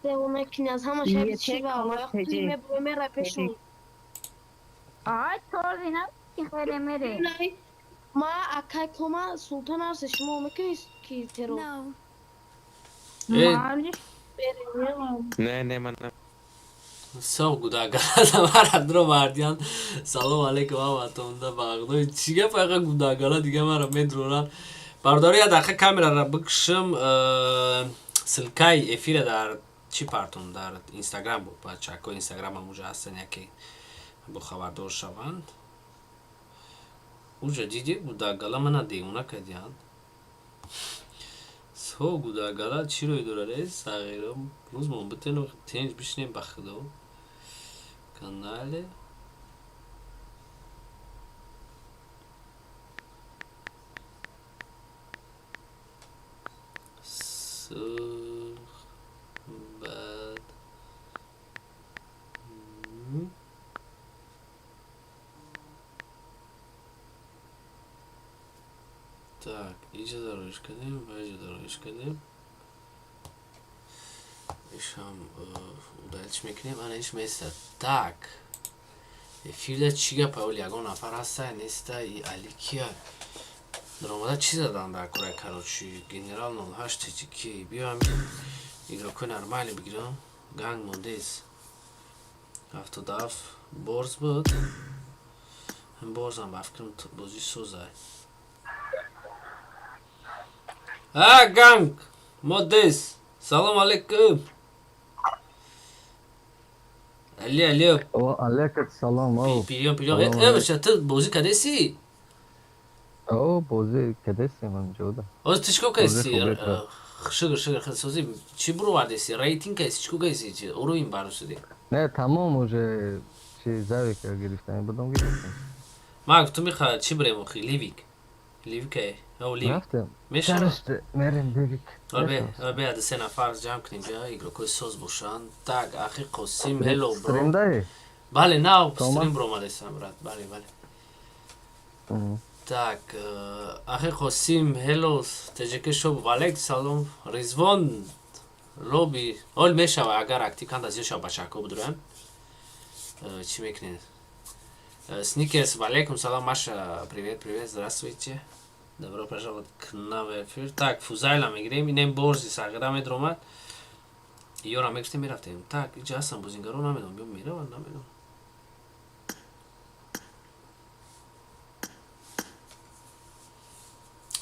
Девона княз ҳама шаби Ете чива кама вақти теҷи. мебуро пешон. Ай тозина ки хеле мере. Ма акай кома султан аст шумо мекунед ки террор. No. Э, Малиш Не, не, ман Соғ гудагала мара дровардиян. Салом алейкум ҳаматонда бағдои. Чӣ гап ақа гудагала дига мара медроранд. Бародари, я дақиқа камерара бикшим, ссылкаи эфира дар чӣ партон, дар Инстаграм буд. Бачако Инстаграмам уҷа ҳастан, яке бохабардор шаванд. Уҷа диди гудагала мана девона кардиянд. Со гудагала чӣ рӯй дорад, э сағиро рӯзмон битену тинҷ бишинем ба худо. Канале суҳбат. Так, иҷа дароиш кардем ва иҷа дароиш кардем. Ишам удалить мекунем, ана иш места. Так. Эфирда чӣ гапа, оли ягон нафар ҳаста, неста, и али кия? Даромада чӣ задан дар кораи, короче, генерал 08 тҷк. Биём игрокои нормале бигирам. Ганг мондес. 77 борз буд. Борзам ба фикрам бозӣ созай. А, ганг! Модес! Салом алейкум! Али, али, О, алейкум салом. О, пирён, пирён. Салом Э, алейкум. бача, ту бозӣ кардеси? О, бозӣ кардесем анҷода. Ҳозир ту чикор Бозӣ кардеси? хуб бетар. Шугр, шугр, хел созӣ. Чӣ буровардеси? Рейтинг кардеси? Чикор кардеси? Чи уровень барусиди? Не, тамом уже чи завика гирифтем, будам гирифтем. Ман гуфтум меха чӣ бирем охи? Ливик. Ливик е. О, Ливик. Рафтем. Мешава? Чараште, мерем Ливик. Бе, бе, ада се нафар ҷамъ кунем, бия игрокои соз бошанд. Так, ахи Қосим, hello bro. Стрим дай? Бале, нав Тома? стрим буромадесам, брат. Бале, бале. Так, ахи Қосим, hello, ТЖК шоп, валек, салом. Ризвон, лоби. Ол мешава, агар актив канда зиёд шава, бачаҳако будуранд. Чӣ мекунед? Сникерс, валейкум салам, Маша, привет, привет, здравствуйте. Добро пожаловать к нам в эфир. Так, Фузайла мегирем, инем борзи сағира медромад. Ёра мегирифтем, мерафтем. Так, иҷа ҳастам бозингаро, намедонам, биё мераванд, намедонам.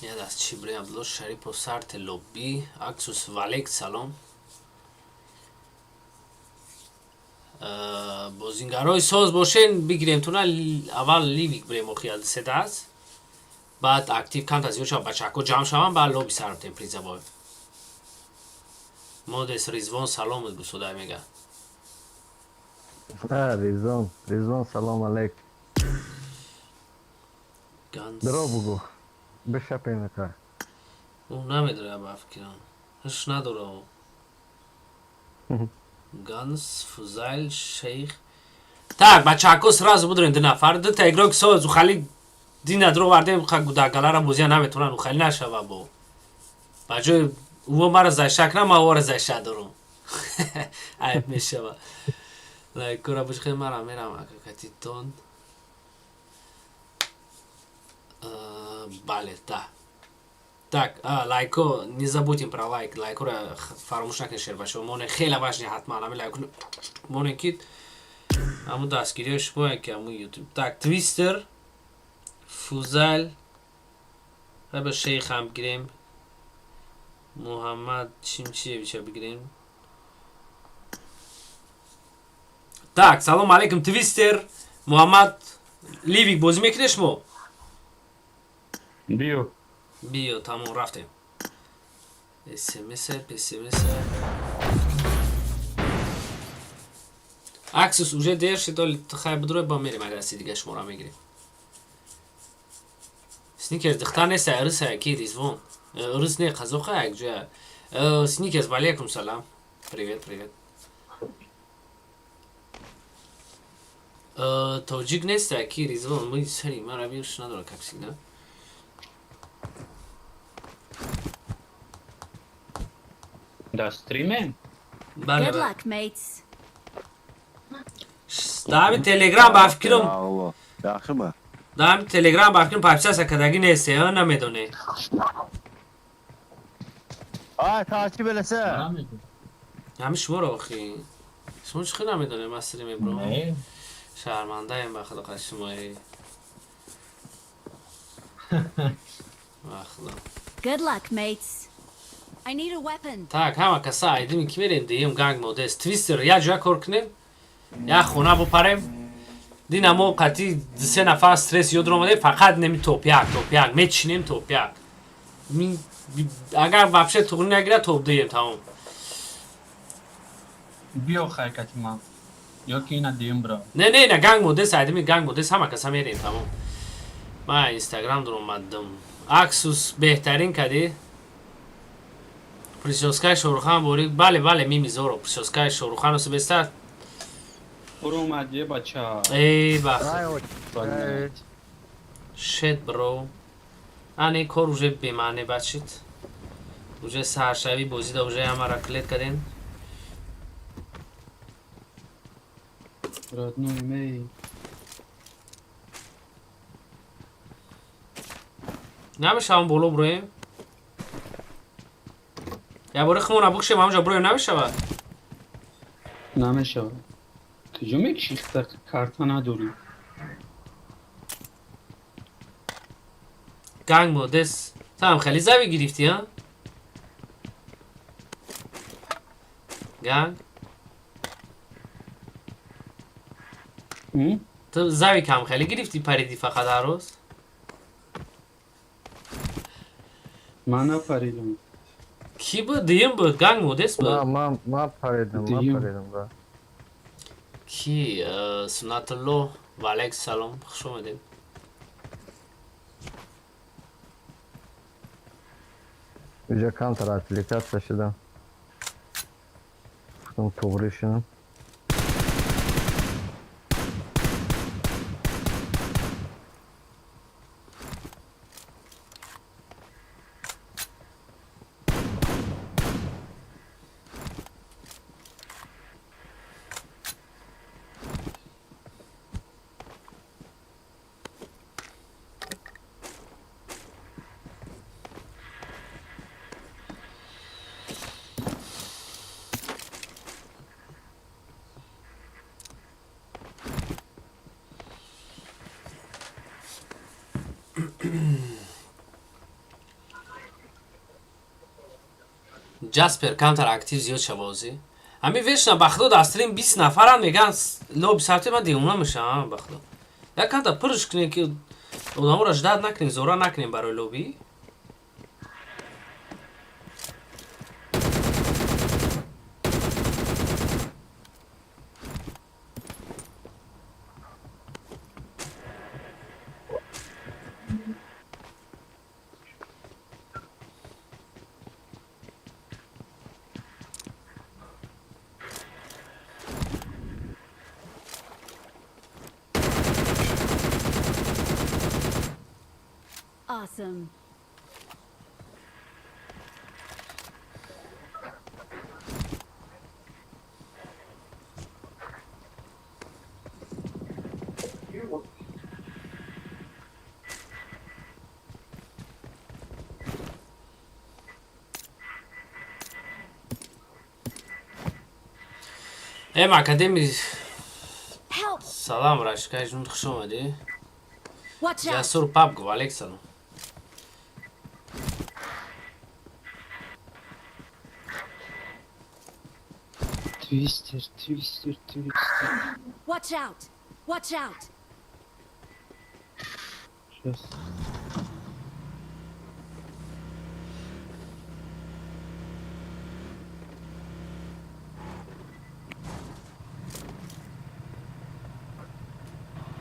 Я даст чӣ бирем, Абдулло Шарипов, сарте лобби, Аксус, валейк салом. Бозингарои соз бошен бигирем туна аввал ливик бирем охи аз се даст. Баъд актив камтар зиёд шава, бачаҳако ҷамъ шаванд, баъд лоби сар битем призабой. Модес Ризвон салом гусодай мега. А, Ризвон, Ризвон, салом алейк. Ганс. Дро бугу. Бешапем ка. Ӯ намедонад ба фикрам. Ҳуш надора ӯ. Ганс, Фузайл, Шейх. Так, бачаҳако сразу будурем ду нафар, ду та игрок соз, хали дина дровардем, ха гудагалара бозия наметавонанд, ухали нашава бо. Ба ҷои ӯ мара зайша кунам, ман ӯро зайша дорам. Айб мешава. Лайкора бошхе мара мерам акакатитон. Бале, да. Так, лайко, не забудем про лайк. Лайкора фаромӯш накунед, шербачаҳо. Моне хеле важный ҳатман. Ами лайк моне ки аму дастгириҳои шумо ки аму YouTube. Так, Твистер, Фузайл, ба Шейх ҳам бигирем. Муҳаммад Чимчиевича бигирем. Так, салом алейкум, Твистер, Муҳаммад, Ливик бозӣ мекунед шумо? Биё. Биё, тамом, рафтем. СМС, ПСМС. Аксус уже дер шид, оли хай будурой ба мерем, агар си дига шуморо мегирем. Сникерс духтар нест, рус ки Ризвон. Рус не, қазоқа як ҷоя. Сникерс, валейкум салам. Привет, привет. Тоҷик нест, ки Ризвон, мо сари мара бирш надора, как всегда. Да стриме? Бале. Good Бале. luck, mates. Даами Телеграм ба фикрам. Алло. Яхшими? Даами Телеграм ба фикрам подписаться кардагӣ несте, а намедонӣ. Ай, takip eləsə. Намедонам. Ҳами шуморо охи. Шумо чӣ хел намедонем ман стриме бро? Не. Шармандаем ба худо қад шумои. Ба худо. Good luck, mates. I need a weapon. Так, ҳама каса айдими ки мерем дием ганг модес. Твистер як ҷоя кор кунем, як хона бупарем. Дина мо қатъи се нафар стресс ёд омадем, фақат неми топ як, топ як, мечинем топ як. Агар вообще туғри нагирад, топ дуем, тамом. Биё хайкати ман. Ё ки ина диюм бро. Не, не, на ганг модес, айдими ганг модес, ҳама каса мерем, тамом. Ман Инстаграм дуромадам. Аксус беҳтарин кадӣ. Прическаи Шоҳрухан борик. Бале, бале, мими зоро. Прическаи Шоҳрухану бестар. Буро омадие бача. Эй, бахт. Ай, ой. Shit, bro. Ани кор уже бемаъне бачид. Уже саршавӣ бозида уже ҳамара клет кардем. Родной мей. Намешавам боло броем. Я бори хумона букшем, ҳамҷа броем намешавад. Намешавад. Куҷо мекиши карта надорӣ? Ганг модес. Там хеле зави гирифтӣ, ҳа? Ганг. М? Ту зави кам хеле гирифтӣ париди фақат ҳар рӯз? Ман напаридам. Кӣ буд? Дуюм буд, ганг модес буд. Ман паридам, ман Дуюм. паридам, да. Ки Сунатулло ва алайк салом, хуш омадед. Уже камтар отвлекаться шудам. Гуфтам туғри шудам. Ҷаспер камтар актив зиёд шавозӣ. Ҳами вечно ба худо дар стрим 20 нафарам меган лоби сабте ман девона мешавам ба худо. Як камтар пурш кунем ки одаморо ждать накунем, зора накунем барои лоби. Awesome. Эм академи Help! салам рашкай ҷун хуш омадӣ. Watch out! Ҷасур пап гуфт алейк салом. Твистер, твистер, твистер. Watch out! Watch out! Щас.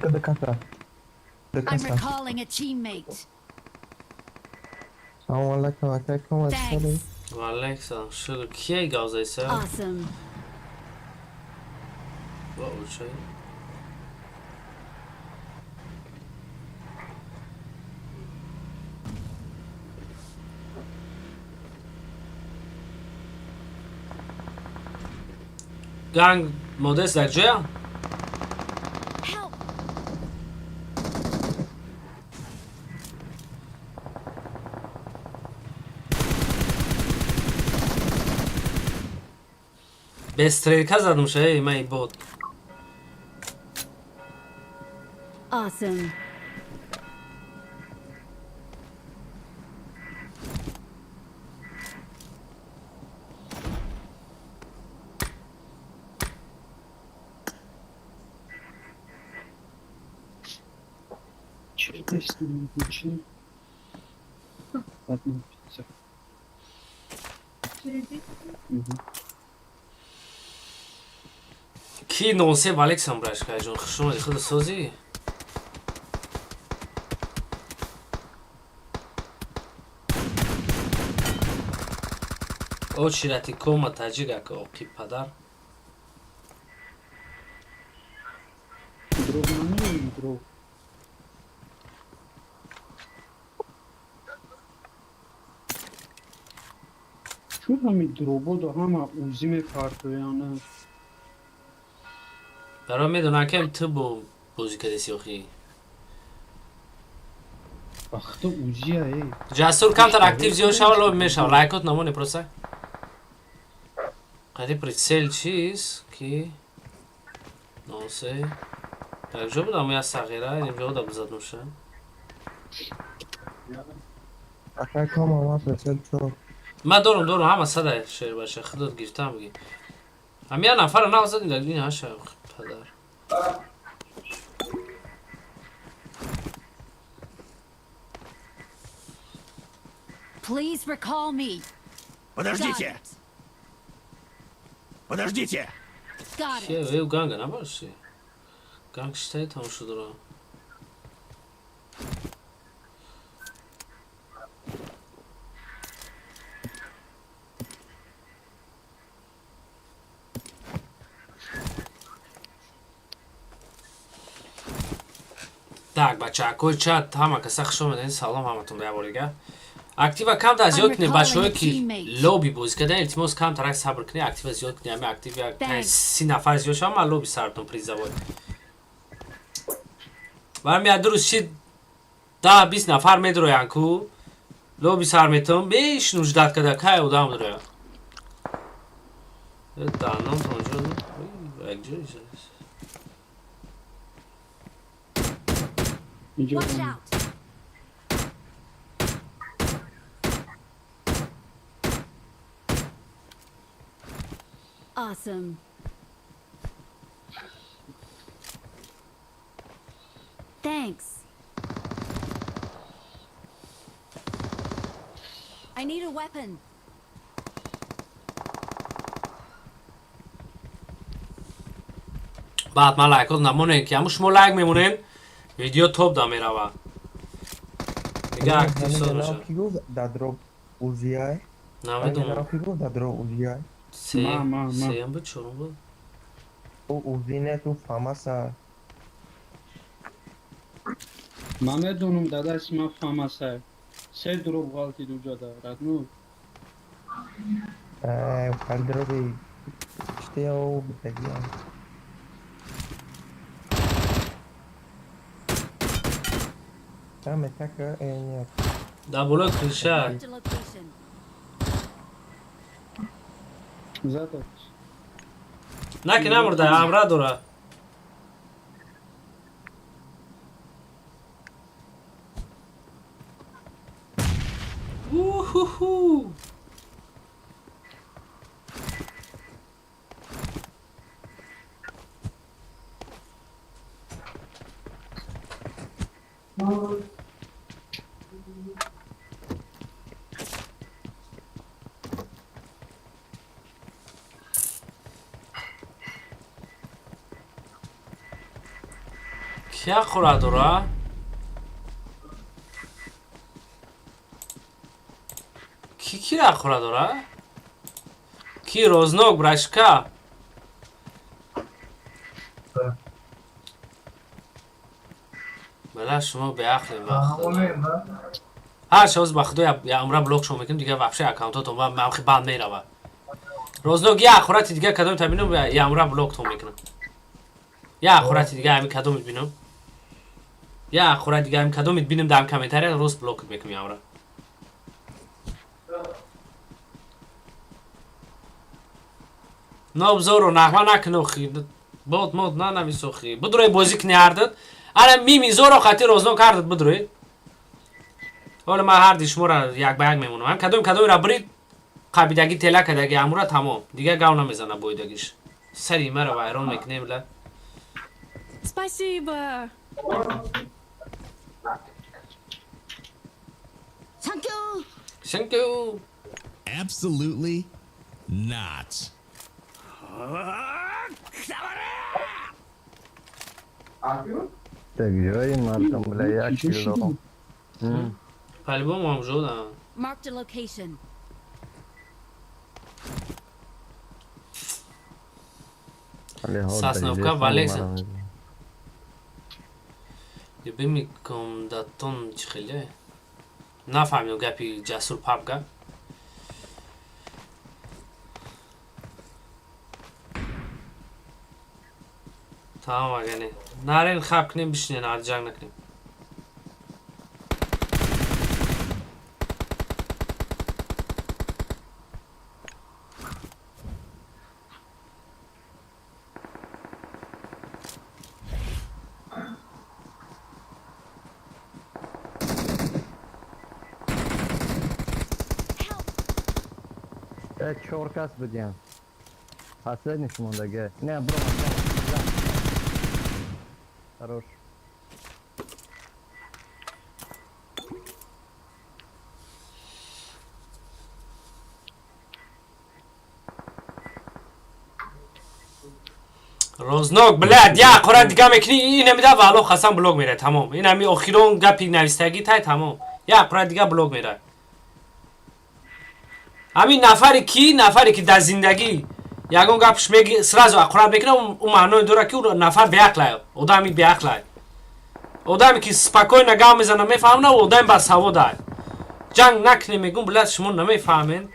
До конца. До I'm конца. recalling a teammate. Салом алейкум, алейкум ассалом. Thanks. Ва алейк салом. Шукр. Кия гавзайса? Awesome. Ва учай. Ганг модест дар ҷоя? Help! Без стрелка задум ша, эй, май бот. Awesome. Чӣ чӣ? Одну пиццу. Мгм. Ки носе Валексам брашка, ҷон, хуш омадӣ, худо созӣ? Очирати кома таҷик ака оқиб падар. Дров намеём, дров. Чун ҳамин дрободо ҳама узӣ мепартоянд. Барои медонам ки ту бо бозӣ кардеси охи. Вақто узия эй. Ҷасур камтар актив зиёд шава, лоби мешава. Лайкот намоне просто. Қади прицел чиз ки носе. Дар ҷо будам я сағира, ин ҷо да бизадумша. Акай кома ма прицел чо. Ман дорум, дорум, ҳама сада шер баша, худот гирифтам буги. Ҳам я нафара нав задим дар ин ҳаша падар. Please recall me. Got Подождите! it. Подождите! Got Ки it. вев ганга набоши. Ганг шитай тамом шуд ро. Так, бачаҳакои чат, ҳама каса хуш омадед, салом ҳаматон ба як бор дига. Актива камтар зиёд кунед, I'm бачаҳое recalling a ки teammate. лоби бозӣ кардан, илтимос камтарак сабр кунед, актива зиёд кунед, ҳами актив як Thanks. 30 нафар зиёд шава, ман лоби саратон призовой. Барми як ду рӯз шид 10-20 нафар медроянд ку, лоби сар метавон беш нуждат карда, кай одам дрояд. Данон тонҷо, як ҷой ҷост. Инҷо Watch out. Awesome. Thanks. I need a weapon. Баъд ман лайкот намонем ки ҳамун шумо лайк мемонем, видео топ да мерава. Дига актив соз мешавад. Ки гуфт да дроп узияй? Намедонам. Ки гуфт да дроп узияй? Се Ма, ма, ма. сеюм буд, чорум буд. Ӯ узи не ту фамаса. Ман медонам дадаси ман фамаса. Се дроб ғалтид уҷада, радну. Э, хал дроби иштея ӯ битагия. Там така э нет. Дар болои крыша. Marked a location. Зада. На ки намурда, амра дора. Уху-ху. Кия хӯра дора? Ки кира хӯра дора? Ки рознок брашка? Бала шумо беақлем ба худо. Ҳар шоз ба худо я умра блок шумо мекунем, дигар вообще аккаунтотон ба мамхи банд мерава. Рознок, я ахурати дига кадом та бинам, ямура блоктон мекунам. Я ахурати дига ҳами кадомит бинам. Я ахурати дига ҳами кадомит бинам дар комментария рост блок мекунам ямура. Нобзоро нағма накун охи. Бод мод нанавис охи. Бидурой бозӣ кни ҳардат. Ана мими зоро хати рознок ҳардат бидурой. Ҳоло ман ҳарди шуморо як ба як мемонам. Ҳам кадом кадомро бирид қабидаги тела кадаги амура тамом. Дига гав намезана боидагиш. Сари маро вайрон мекунем ла. Спасибо. Thank you. Thank you. Absolutely not. Так ҷои мардум бля як кило. По-любому ҳам жодам. Marked a location. Сосновка Валекса. Любимый комдатон чӣ хеле? Нафаҳмидам гапи Ҷасур Папга. Тамом агане. Нарен хаб кунем бишинен ар ҷанг накунем. Э, чор кас будем. Последний шумондаге. Не, бро, бро. Хорош. Рознок, блядь, я аккурат дига мекунӣ, инамида вало Хасан блок мерай, тамом. Инами охирон гапи навистагӣ тай тамом. Я аккурат дига блок мерай. Ҳамин нафаре ки, нафаре ки дар зиндагӣ ягон гапш меги сразу аккурат мекунад, ӯ маъное дорад ки ӯ нафар беақлай, одами беақлай. Одаме ки спокойно гап мезана, мефаҳмна, ӯ одами басаводай. Ҷанг накунем, мегум, блядь, шумо намефаҳмед.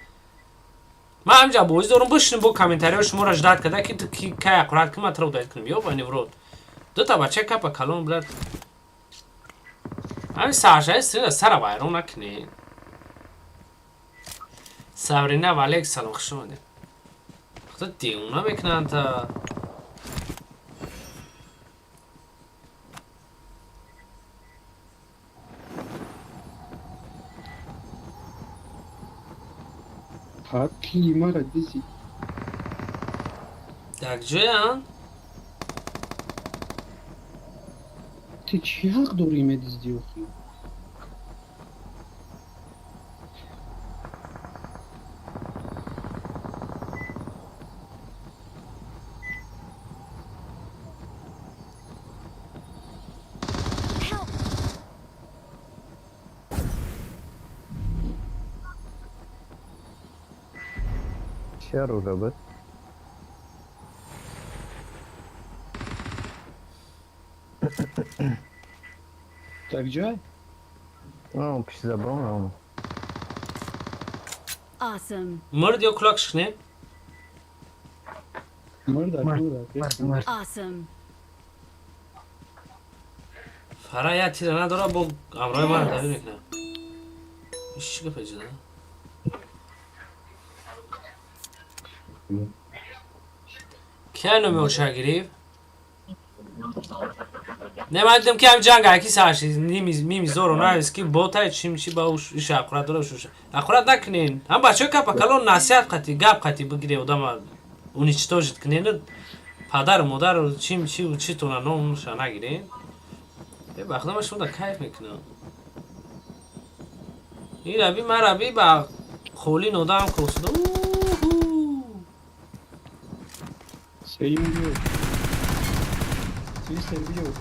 Ман ҳамҷа бозӣ дорум, бишинем бо комментариҳо шуморо ждать карда ки ту ки кай аккурат кунӣ, ман туро удалить кунам. Ёбани в рот. Дута бача капа калон, блядь. Ҳамин саршаи сина сара вайрон накунед. Сабрина ва Алекс салом, хуш омадед. Худо девона мекунанд та. Ҳаққи мара дизӣ. Дар ҷоянд? Ту чӣ ҳақ дорӣ медиздӣ охи? Help! Чер уже бы. Так ҷой? Ну, пиш забрал. Awesome. Мурд ё кулак шикне? Мурдак, мурдак. Awesome. Фара я тира надора бо амрои мара давӣ мекунад. Иш чӣ гапа ҷида? Кия номи оча гирифт? Не, ман дидам ки ҳам ҷанг аки сар шид. Ними мими зоро навис ки ботай чим чи ба уш иш аккурат дора уш. Аккурат накунен. Ҳам бачаҳо капа калон насиҳат қати гап қати бигире одама уничтожить кунен. Падару модару чим чи чи тона номша нагирен. Э ба худо ман шумо кайф мекунам. Ин раби ман раби ба холин одам косуда. Уху. Сеюм биё. Твистер биё.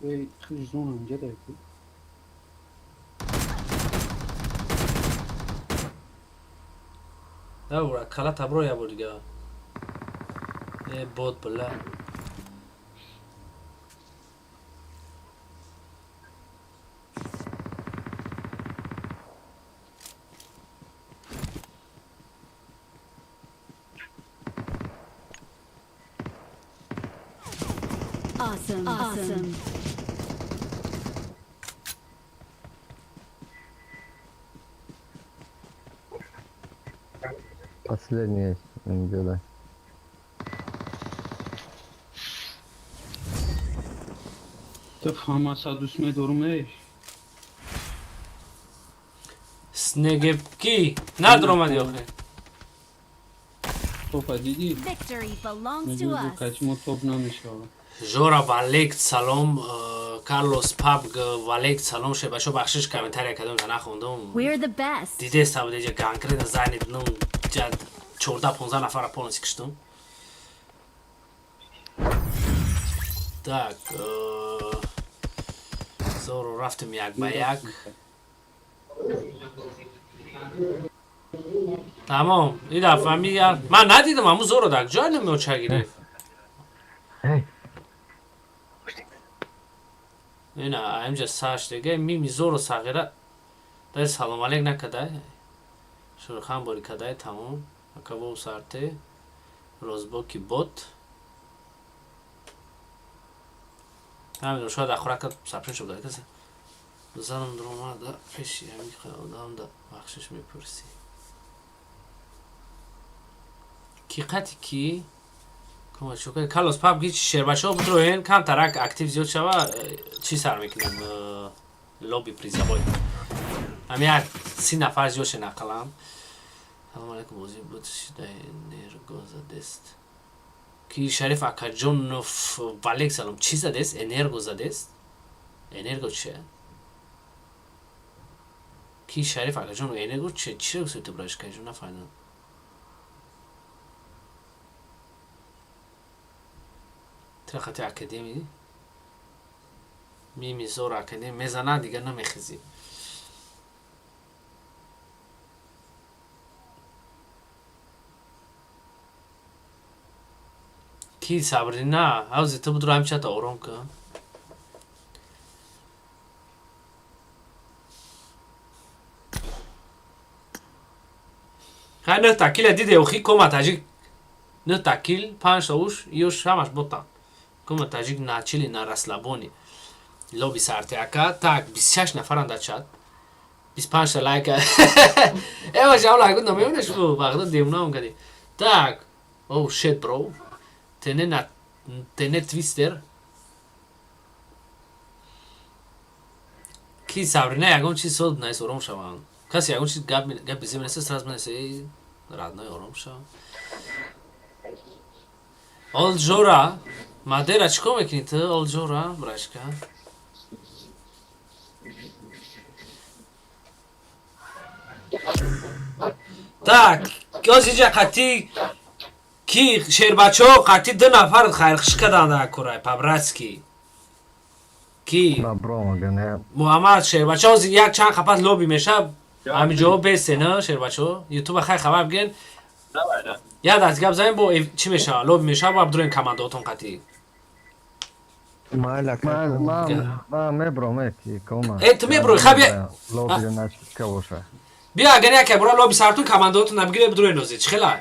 Эй, хиш зонам ҷадай ку. Добра, кала табро я бор дига. Э бот бла. Awesome. Awesome. Последний есть. Где-то. Ту ФАМАСа дӯст медорум, эй. Снегепки надромади охе. Топа дидӣ? Victory belongs to Мегӯй us. качмо топ намешавад. Жора валек салом, Карлос Пабг валек салом. Шебашо, бахшиш, комментария кардам, та нахондум. We're the best. Дидеста буде ҷа конкретно зани ну ҷа 14 15 нафара полностью киштум. Так, зору рафтем як ба як. Тамом, и дафъа ми ман надидам аму зоро дар ҷой намеоча гирифт. Эй, Ина аимҷа саш дега мими зоро сағира дар салом алейк накадай. Шурхан бори кадай, тамом. Акабо сарте розбоки бот. Намедонам, шояд ахурака сабшин шуда каса. Занам дуромада пеши ҳамин одам да бахшиш мепурсӣ. Ки қати ки? Кумачука Карлос Паб ҳеч шербачаҳо бидроен, камтарак актив зиёд шава, чӣ сар мекунем, лобби призовой. Ҳами як 30 нафар зиёд ше нақалам. Салом алейкум, бозӣ буд шида энерго задест. Ки Шариф Акаҷонов валек салом, чӣ задест? Энерго задест? Энерго чия? Ки Шариф Акаҷонов энерго чия? Чӣ гуфти ту браш каҷон нафаҳмидам. Тира хати академи мими зор академи мезанад, дигар намехезӣ. Ки Сабрина, ҳавзи ту будро ҳамчата ором кун. Хай, нӯҳта киля диде охи кома таҷик, нӯҳта кил, панҷта уш ёш ҳамаш ботан. Кома таҷик на чили, на расслабоне. Лоби сарте ака. Так, 26 нафаран дар чат. 25 та лайка. Эва жав лайку намемонеш бу, вақта демунаам кади. Так, oh shit, bro. Тене на тене твистер. Ки Сабрина, ягон чиз сод наис, ором шаванд. Каси ягон чиз гап гап беземнесе, сразу менесе, эй, родной, ором шав. Ол Жора, Мадера чикор мекунӣ ту? Ол Жора, брашка. Так, оз инҷа қатӣ ки шербачаҳо қатӣ ду нафар хайрхуш карданд дар курай по-братски. Ки Бро, Муҳаммад шербачаҳо оз як чанд қапат лоби мешав, ҳамин ҷо бесе, на шербачаҳо ютуба хай хабар бигирен. Як даст гап занем бо чӣ мешава, лоби мешава, бо абдуроем командаотон қатӣ. Майла. Ма мебром, ки кома. Э, ту меброи, ха бия. Лоби начка боша. Биё, агар яке бора лоби сартун командаотон набигире, бидуроен ози чӣ хела.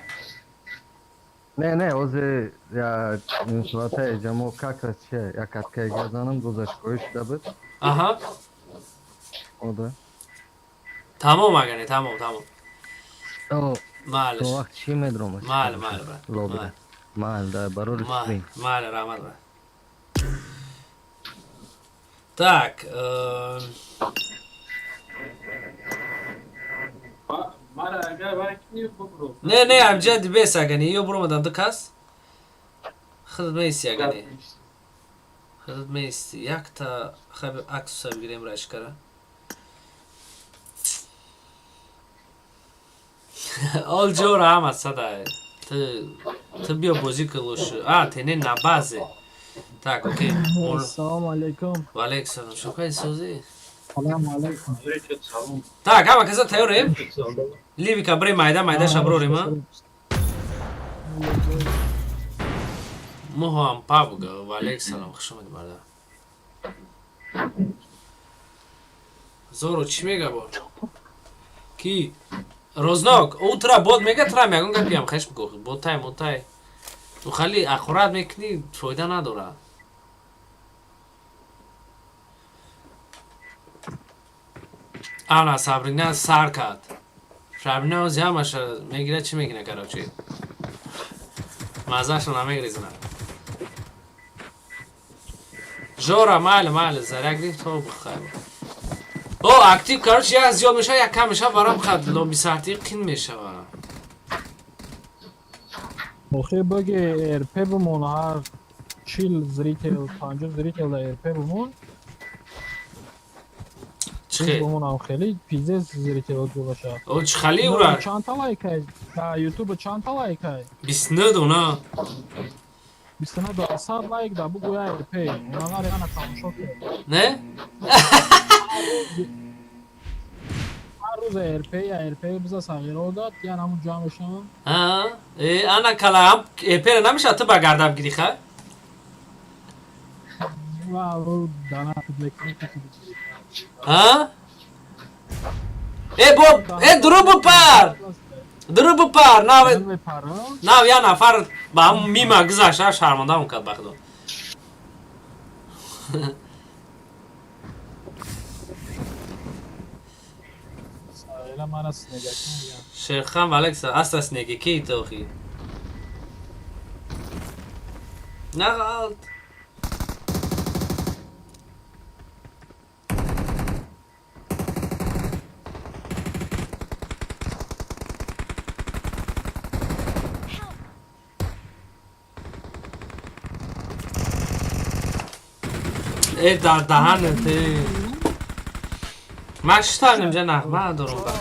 Не, не, ози я нисбата ҷамо как раз че, як катка газанам дозашкои шуда буд. Ода. Тамом, агане, тамом, тамом. О, Малеш. то вақт чӣ медром? Майли, майли, брат. Лоби. Майл, да, барори стрим. Майли, раҳмат, брат. Так, Мара агар вай кунӣ, бубро. Не, не, амҷа дибес агани, ё буромадам ду кас. Худат меисти агани. Худат меисти. Якта хаби аксуса бигирем рашкара. Ол ҷора ҳама сада. Ту биё бозӣ кун. А, тене на базе. Так, окей. Ассалому алайкум. Ва алейкум салом. Шукай созӣ? Салому алайкум. Салом. Так, ҳама каса тайёрем? Ливика бре майда майда шаброрем, а? Моҳам пабг, ва алейкум салом, хуш омадӣ, бародар. Зоро чӣ мега бо? Ки? Рознок, ӯ тура бод мега, тура ягон гапиам хеш бигӯ. Ботай, мотай. Ту хали ақурат мекунӣ, фоида надорад. Ана Сабрина сар кард. Сабрина ози ҳамаша мегирад, чӣ мекунад, короче. Маззаашро намегрезонад. Жора, майли, майли, заря гирифт, то бихайр. О, актив, короче, як зиёд мешавад, як кам мешавад, барам хад лоби сартӣ қин мешавад. Охир баги РП бимон, ҳар 40 зритель, 50 зритель да РП бимон. Чӣ хел? Бимон ҳам хеле пиздец зритель бошад. О, чӣ хали ура? Чанд та лайк ай? Да YouTube чанд та лайк ай? 29 дона. 29 до 100 лайк да бугӯя РП. Онавар яна тамошо кун. Не? Ҳар рӯз РП, я РП биза сағиро дад, ян ҳамун ҷамъ мешаванд. А, ана кала ҳам РП-ра намешавад ту ба гардаб гирӣ, ха? Ва ӯ дана мекунӣ. А? Э, бо, э, дуру бупар! Дуру бупар, нав, нав я нафар ба ҳам мима гузашта, шармандамон кард, ба худо. Ела мара снегаки мегӯянд. Шерхан Валекса, аста снеги, ки тохи? Нағалт. Э, дар даҳанат, э. Ман шитам инҷа нағма дорум ба.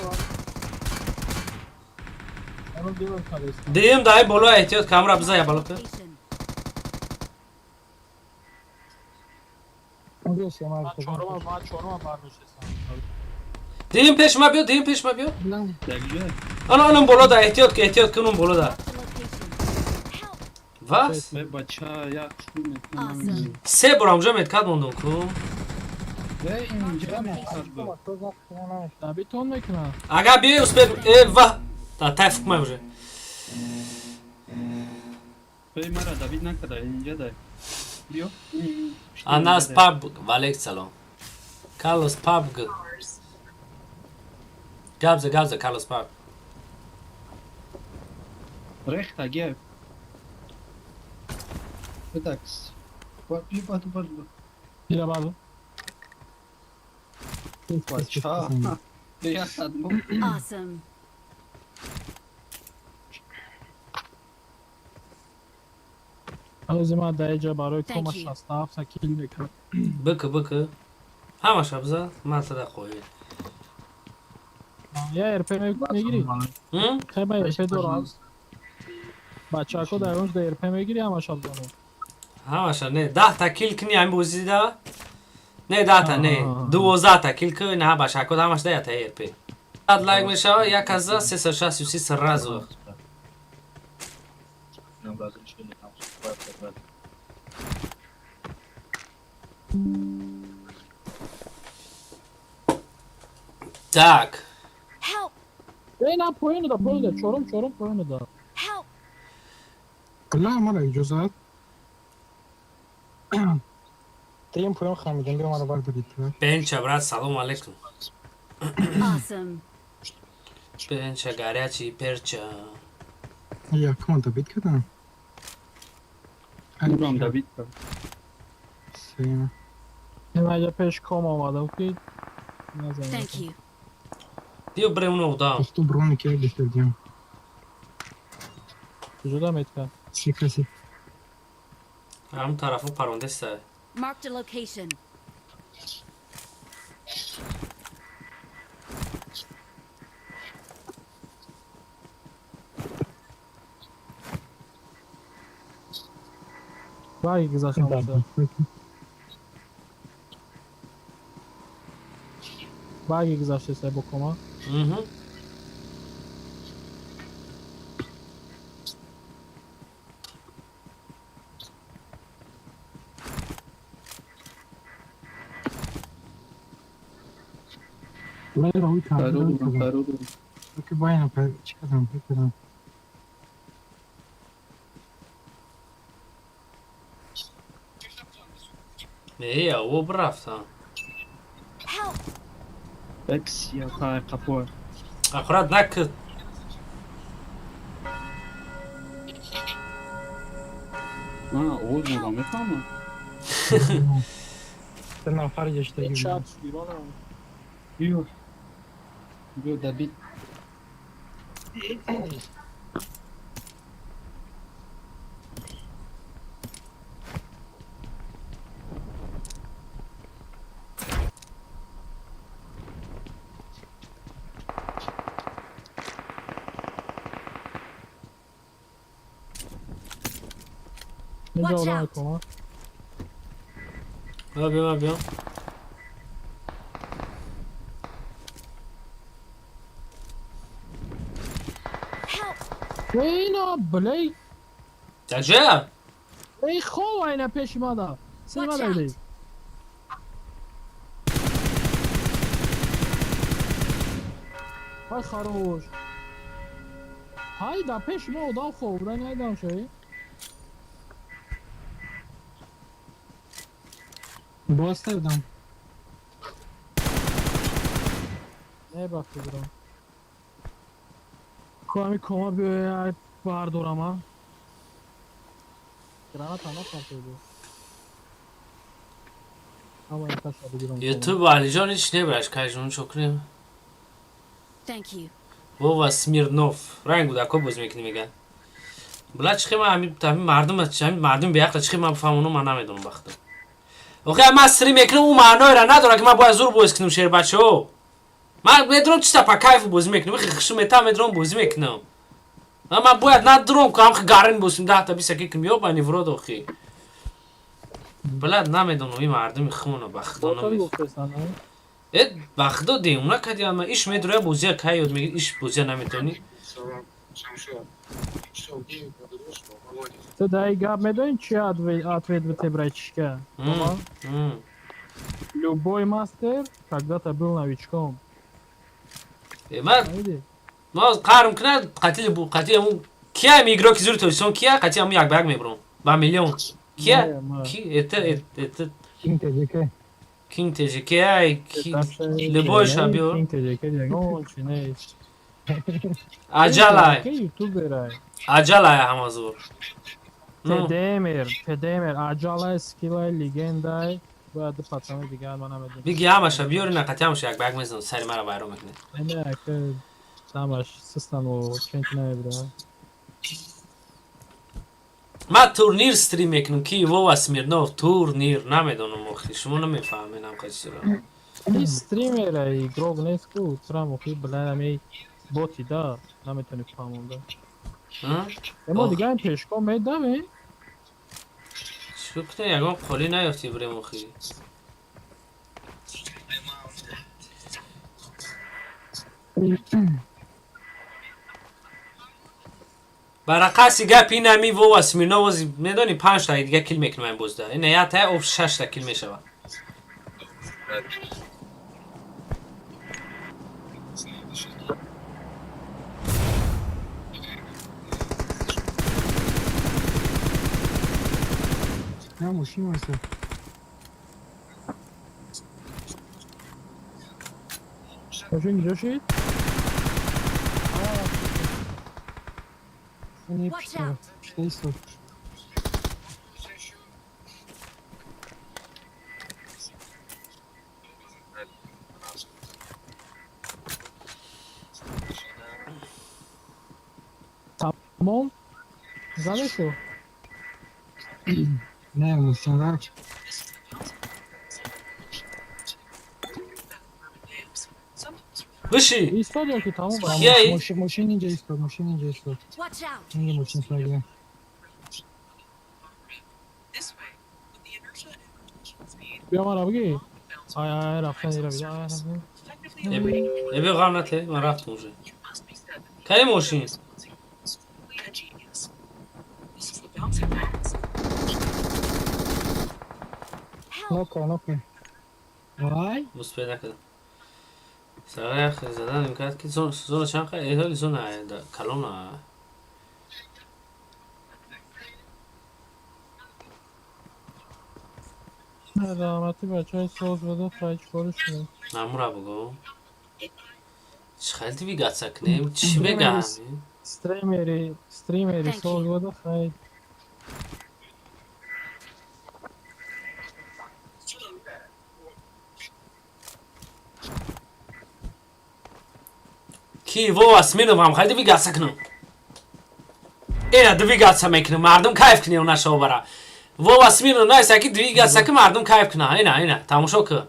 Дим дай боло эҳтиёт камера биза я боло. Дим пеш ма биё, дим пеш ма биё. Ана онам боло да эҳтиёт ки, эҳтиёт кун, он боло да. Вас? Бача як шур мекунам. Се бор онҷо меткат мондум ку. Э, инҷа меткат буд. Дабитон мекунад. Агар биёй успед, э ва. Та тайф кумай уже. Эй, мара Давид накарда, инҷа дай. Биё. Анас паб, валейк салом. Карлос пабг. Габза, габза, Карлос паб. Рехта гев. Бедакс. Би баду баду. Ира баду. Бача. Я садмо. Awesome. Ҳанӯзи ман дар инҷа барои Thank кома you. 67 кил мекунам. Бк, бк. Ҳамаша биза, ман тада қоил. Я РП мегирӣ? Хай ба РП дорам. Бачаҳако дар онҷо дар РП мегирӣ ҳамаша бизанем. Ҳамаша не, 10 та кил кни ҳамин бозида. Не, 10 та не, 12 та кил кни, на бачаҳако ҳамаш да ята РП. 100 лайк мешава, 1363 сразу. Так. Help! Э, на поён да, поён да, чорум, чорум поён да. Help! لا мара иҷозат. Тем поён хамидем, биё маро бардорид. Бенча, брат, салом алейкум. Awesome. Бенча, горячий перча. Якма Давид кардам. Урам Давид кард. Сема. Ман инҷа пеш ком омадам ки назанем. Thank you. Биё брем уно удам. Похто броники я бисердем. Куҷо да метка? Си каси. Ҳам тарафу парондеста. Marked a location. Вай гузаштам боша. Вай гузаштеса бо кома. Мгм. Лай рои Пародум, кардам. пародум. Ки байна па чӣ кардам, чӣ кардам. Не, я об рафтам. Help! Экс я та капо. Аккурат накид. А, оз мудам мефаҳмам. Се нафар гаштагӣ. Чап шудиронам. Биё. Биё дабит. Инҷа Watch одам out. кума. Ма биё, ма биё. Help! Ина, блей, Якҷоя? эй хоб айна пеши мада. Син Watch мада out. иди. Ай хорош. Ҳай да пеши ма одам хоб буда найдам шои. Боз дам. Не бахти бурам. Коми кома биёя бардорама. Граната напартоиду. Ама ин каса бигирам. Ютуб Алиҷон ҳеч небараш кайжон чо кунем? Thank you. Вова Смирнов. Ранг будако боз мекунӣ меган. Бла чихе ман ҳами мардум ҳами мардум беақла чихе ман бифаҳмонам ман намедонам бахта. Охи ман стрим мекунам ӯ маъноеро надорад ки ман бояд зур бозӣ кунам шербачаҳо. Ман медонам чиста па кайфу бозӣ мекунам. Охи хишу мета медонам бозӣ мекунам. Ман бояд надурам ки ҳам гарин босим 10 та 20 ки кунам ёбани в рот охи. Бла намедонам ин мардуми хумона ба худо намедонам. Э ба худо девона кардиам ман иш медроя бозия кай ёд мегирӣ иш бозия наметонӣ. Ту даи гап медонӣ чи ответ бите братишка? Любой мастер когда-то был новичком. Э, ман Фаҳмидӣ? ма қарм кунад қатили қатили ҳамун кия ами игроки зури Тоҷикистон кия қатили ҳамун як ба як мебурам ба миллион кия Не, ма- ки это Кинг ТЖК. Кинг ТЖК ай ки любой ша биёр. Кинг ТЖК ягон чи нест. Аҷалай. ТЖК ютуберай. Аҷалай ҳама зур. Ну, ТДМР, ТДМР, аҷалай, скиллай, легендай. Бояд ду пацани дигар ман намедонам. биги ҳамаша биёри на қатили ҳамаша як ба як мезанам сари мара вайрон мекунед. Не, ака ҳамаш систаму ченки намебирам. Ман турнир стрим мекунам ки Вова Смирнов турнир намедонам охи шумо намефаҳмед ҳамқа чизро. Ин стримера игрок нест ку, трам охи бля ами боти да, наметони фаҳмонда. Ҳм? Мо Ох. дигар пешко медавем. Чӣ кунем ягон қолӣ наёфтӣ бирем охи. Барақаси гап ин ами Вова Смирнов ози медонӣ панҷта дига кил мекунам ин бозда. Ина як тая об шашта кил мешавад. На мошин вайса. Мошин куҷо шид? Не Watch пишта. out. Пишта истод. Тамом? Зада шуд? Не, мошин рафт. Биши! Истод ё ки тамом? Кияи? Мошин мошин инҷа истод, мошин инҷа истод. Watch out! Инҷа мошин слагия. Биё мара бигӣ. Ай ай рафтан ира биё. Ай рафтан. Э биё ғам нате, ман рафтам уже. Кай мошин? Help! Нока, нока. Вай. Успел накардам. Сара як задан имкард ки зона чанд қа? Э зона да калона. Раҳмати бачаи соз бада хай чикориш кунем? Намура бугу. Чӣ хел двигаться кунем? Чӣ мегаҳам? Стримери Thank соз you. буда, хай. Ки Вова Смирнов ҳам хел двигаться кунам? Ина двигаться мекунам, мардум кайф кунем нашобара. Вова Смирнов найса ки двигаться ки мардум кайф куна. Ина, ина, тамошо кун.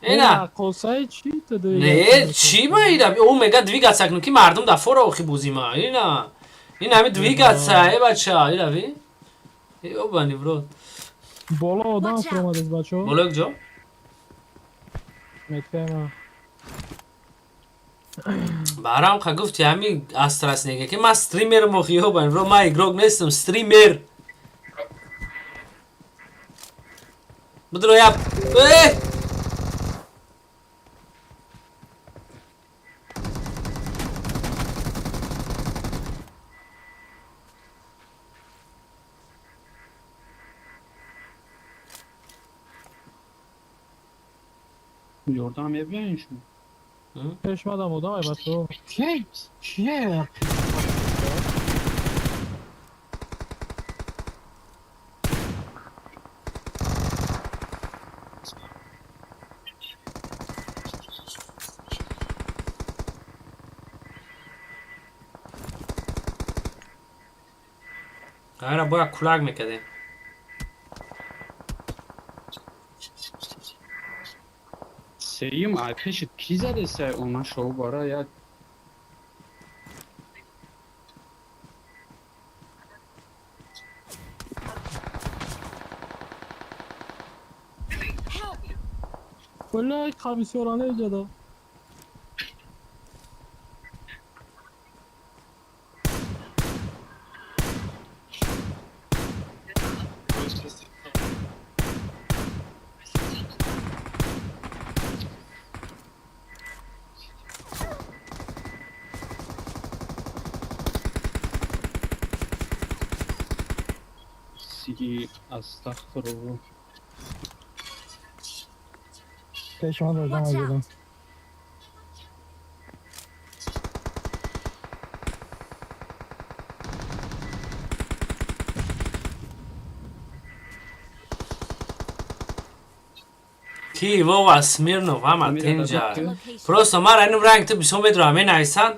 Ина. Қосаи чӣ ту? Не, чӣ ма ина? Ӯ мега двигаться кунам, ки мардум да фора охи бузима. Ина. Ина ҳами двигаться, э бача, ина ви. Ёбани в рот. Боло одам Watch out. фуромадест, бачаҳо. Боло як ҷо? Меткаема. Баҳрам ха гуфти ҳами астрас нега ки ман стримерам охи, ёбани в рот, ман игрок нестам, стример. Бидро я. Э! Ёрдам мебиёен шумо? Пешмадам одам, ай бачаҳо. Чие? Чие? Қайра бояд кулак мекардем. Сеюм ай пешит кӣ задеса ома шоу бара як. Help! Валлаи, комиссиоране иҷода. Сиги астағфируллоҳ. Пешмад одам Watch задам. out! Ки Вова Смирнов ҳама Амира тинҷа. дадам. Location. Просто мара инум ранг ту бисёр медурам, менависанд.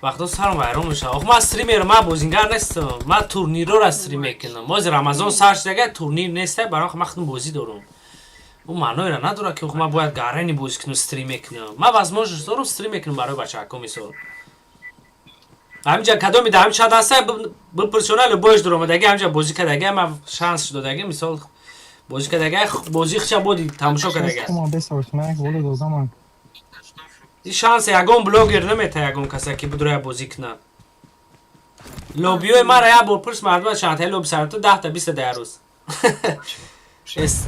Вақто сарам вайрон мешавад. Ох, ман стример, ман бозингар нестам. Ман турнирора стрим мекунам. Мози Рамазон сар шудага турнир неста, барои ман худам бозӣ дорам. Ӯ маъноеро надорад, ки ох, ман бояд гарани бозӣ кунам, стрим мекунам. Ман возможность дорам, стрим мекунам барои бачаҳако мисол. Ҳаминҷа кадоми да ҳамин чанд ҳаста бипурсона, любоиш дуромадаги ҳаминҷа бозӣ кардаги, ман шанс додаги, мисол бозӣ кардаги, бозӣ хича боди тамошо кардаги аст. Туман бесорт ман боло дозаман. Ин шанс ягон блогер намета ягон каса ки бидуроя бозӣ кунад. Лобиёи мара як бор пурс, мардума чандтаи лоби сарто 10-та 20-та дар рӯз.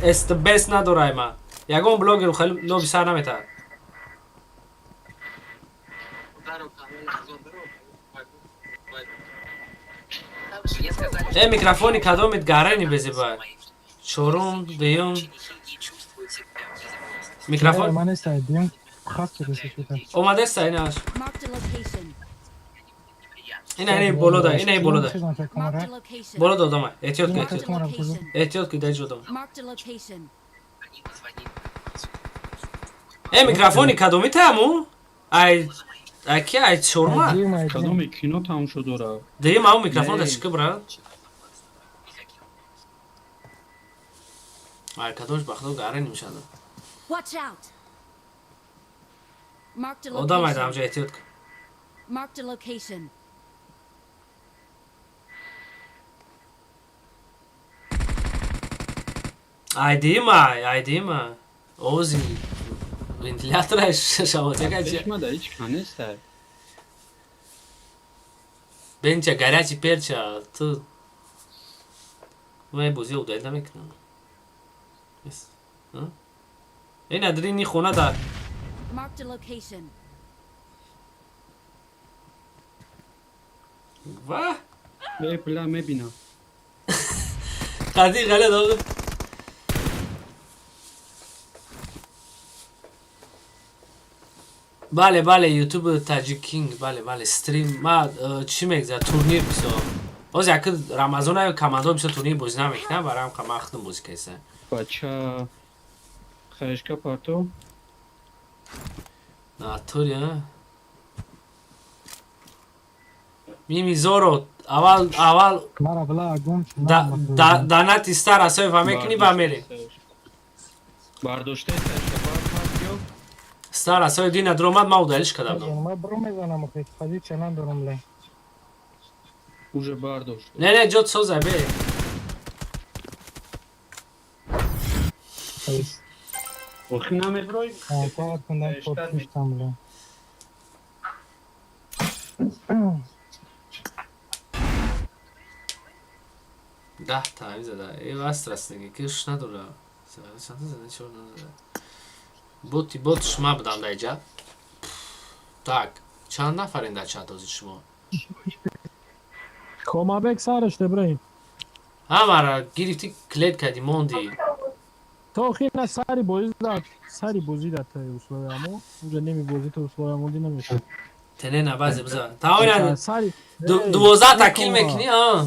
Эст надорай ма. Ягон блогер хеле лоби сар наметаҳад. Э, микрофони кадомит гарани безеба? Чорум, дуюм. Микрофон Ман неста дим хас шуда. омадеста инаш. Marked a location. Ина ина боло да, ина боло да. Marked a location. Боло да одама. Эҳтиёт кун, Marked эҳтиёт. a location. Эҳтиёт кун, даҷ одама. Marked a location. Э, микрофони кадоми таму? Ай ай ки ай чорма? Кадоми кино тамошо дора? Дуюм ау микрофон да Не. чӣ ки брат? Ай кадомш бахто гарани мешада. Watch out! Marked a Одам ай location. дамҷа эҳтиёт кун. Marked a location. Ай дуюм ай, ай дуюм ай. Овози вентилятора шавотяка чи? Пешмада ҳеч ка неста. Бенча горячий перча, ту ман бозӣ удалить намекунам. Ина дрини хона да. Marked a location. Ва? Э, бля, мебинам. Қади ғалат оғо. Бале, бале, ютуб Таҷик Кинг, бале, бале, стрим ма чӣ мегза, турнир бисо. Ҳозир яки Рамазон командо бисо турнир бозӣ намекунам, барам ма худам бозӣ кайса. Бача, хаешка парто. Натури, а? Мими Зоро, аввал аввал Мара била гум. Да донати стар асои мекунӣ ба мерем. Бардошта хаешка парто. Стар асои дина дромад, ма удалиш кардам. Ма бру мезанам, охи позиция надорам ле. Уже бардошт. Не, не, ҷот соза бе. Охи намеброй. Кор кундан подпиштам ле. 10 та ҳамин зада. Э, астрас неги ки ш надора. Чанда зада, чор зада. Боти бот шума будам дар иҷа. Так, чанд нафарен дар чат ҳозир шумо? Комабек сараш Ибраҳим. Ҳамара гирифтӣ, клет кардӣ, мондӣ. То охир на сари бозӣ да, сари бозӣ да та условия мо. Уже неми бозӣ та условия монди намешад. Тене на базе биза. Тамоми Сари 12 та кил мекунӣ, а?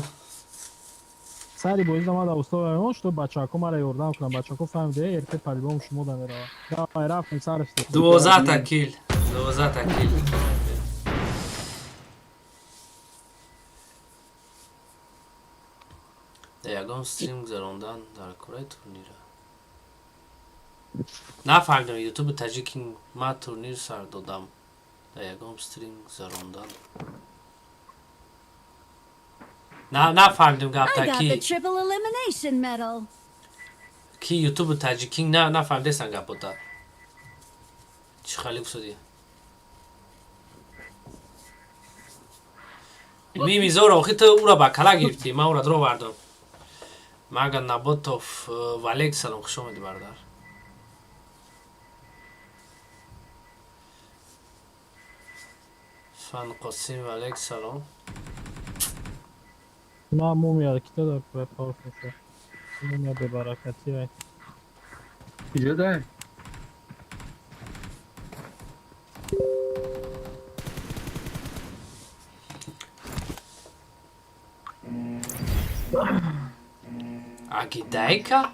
Сари бозӣ да ма да условия мо, что бачако мара ёрдам кунам. Бачако фаҳмиде, РП по-любому шумо да мерава. Давай, рафтем сараш. 12 та кил. 12 та кил. Ягон стрим гузарондан дар кораи турнира. Нафаҳмидам, ютуби Таҷикин ма турнир сар додам. Дар ягон стрим гузарондан. На, нафаҳмидам гапта I got ки the triple elimination medal. Ки ютуби Таҷикин, на, нафаҳмидестан гапота. Чӣ хали гуфтодӣ? Мими Зоро, охи ту ура ба кала гирифтӣ, ман ура дровардам. Мага Наботов, валейк салом, хуш омадӣ, бародар. Фан Қосим, валейк салом. На мумия кита да паус меша. Мумия бебаракатӣ ай. Иҷо дай. Агидайка?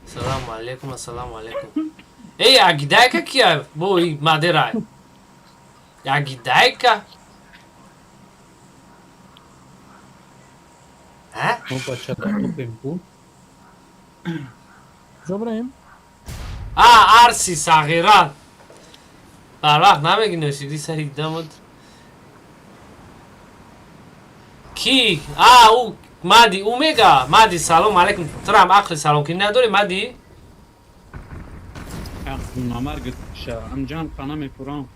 Салому алейкум, ассалому алейкум. Эй, Агидайка кия? Бо и мадерай. Агидайка? А? Мо бача да топем ку. Куҷо бираем? А, Арси сағира. Бар вақт намегӣ ношигри сари дамот. Ки? А, ӯ Мади, ӯ мега. Мади, салом алейкум. Турам ақли салом ки надори, Мади? Намарг ша амҷан хана мепурам.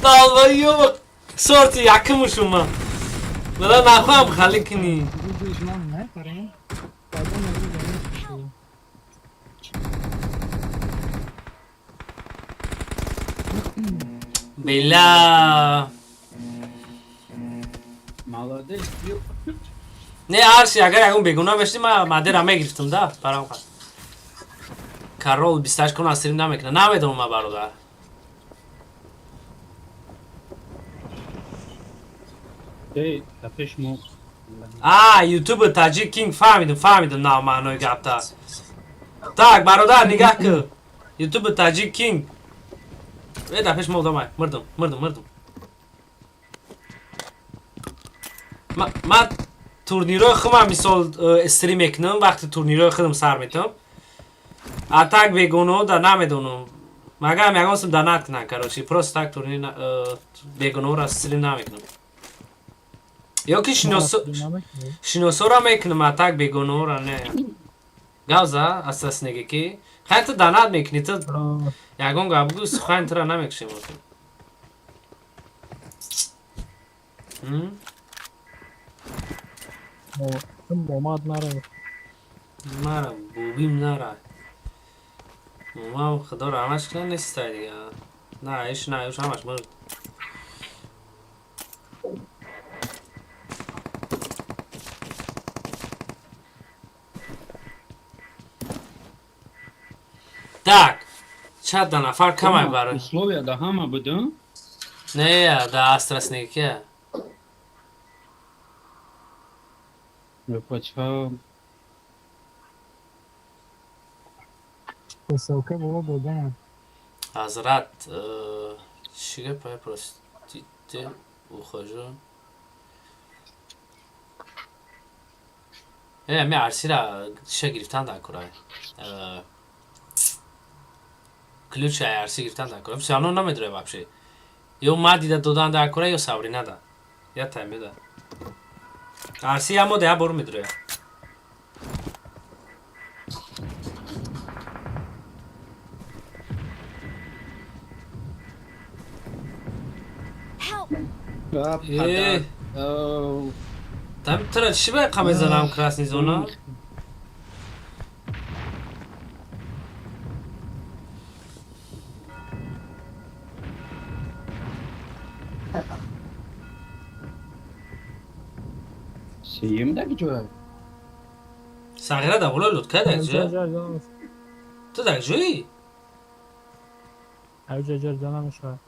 Долбоёб. Сорти якумушума. Бала нахоҳам хали кунӣ. Ман непарем. Баъдан мегӯям. Била. Молодец. Не, арши, агар ягон бегуна мешди, ма мадера мегирифтам да, барам қад. Карол 28 кун стрим намекуна. Намедонам ма, бародар. Эй, да пеш мо. А, ютуб Таҷик Кинг, фаҳмидам, фаҳмидам на маънои гапта. Так, бародар, нигаҳ кун. Ютуб Таҷик Кинг. Э, да пеш мо одамай. Мирдам, мирдам, мирдам. Ма турнирҳои худам мисол стрим мекунам, вақти турнирҳои худам сар метам. А так бегуноҳ да намедонам. Магарам ягон сум донат кунам, короче, просто так турнир бегуноҳро стрим намекунам. Ё ки шиносоро мекунам, а так бегуноҳро не. Гавза, асаснеге ки хай ту донат мекунӣ, ту ягон гап гӯ, сухани тура намекушем охир. М? Омад нара. Мара бубим нара. Мам худо раҳматш кунад, нестай дига. На, иш на, иш ҳамаш мурд. Так, чанда нафар камай барои. Условия да ҳама будам. Не, да астрасникия. Бача. Поселка боло додан. Ҳазрат, чӣ гапай, простите, ухожу. Ми арсира чиша гирифтан дар курай. Ключ арси гирифтан дар курай. Всё равно намедурай вообще. Ё ма дида додан дар курай, ё Сабрина да. Я таймеда. Арси ямо да я бор медурай. Help! Э, там тра чӣ ба қа мезанам красный зона? Сием дар ҷоя. Сағира да болои лутка дар ҷоя. Ту дар ҷои? Ҳаҷа ҷар намешавад.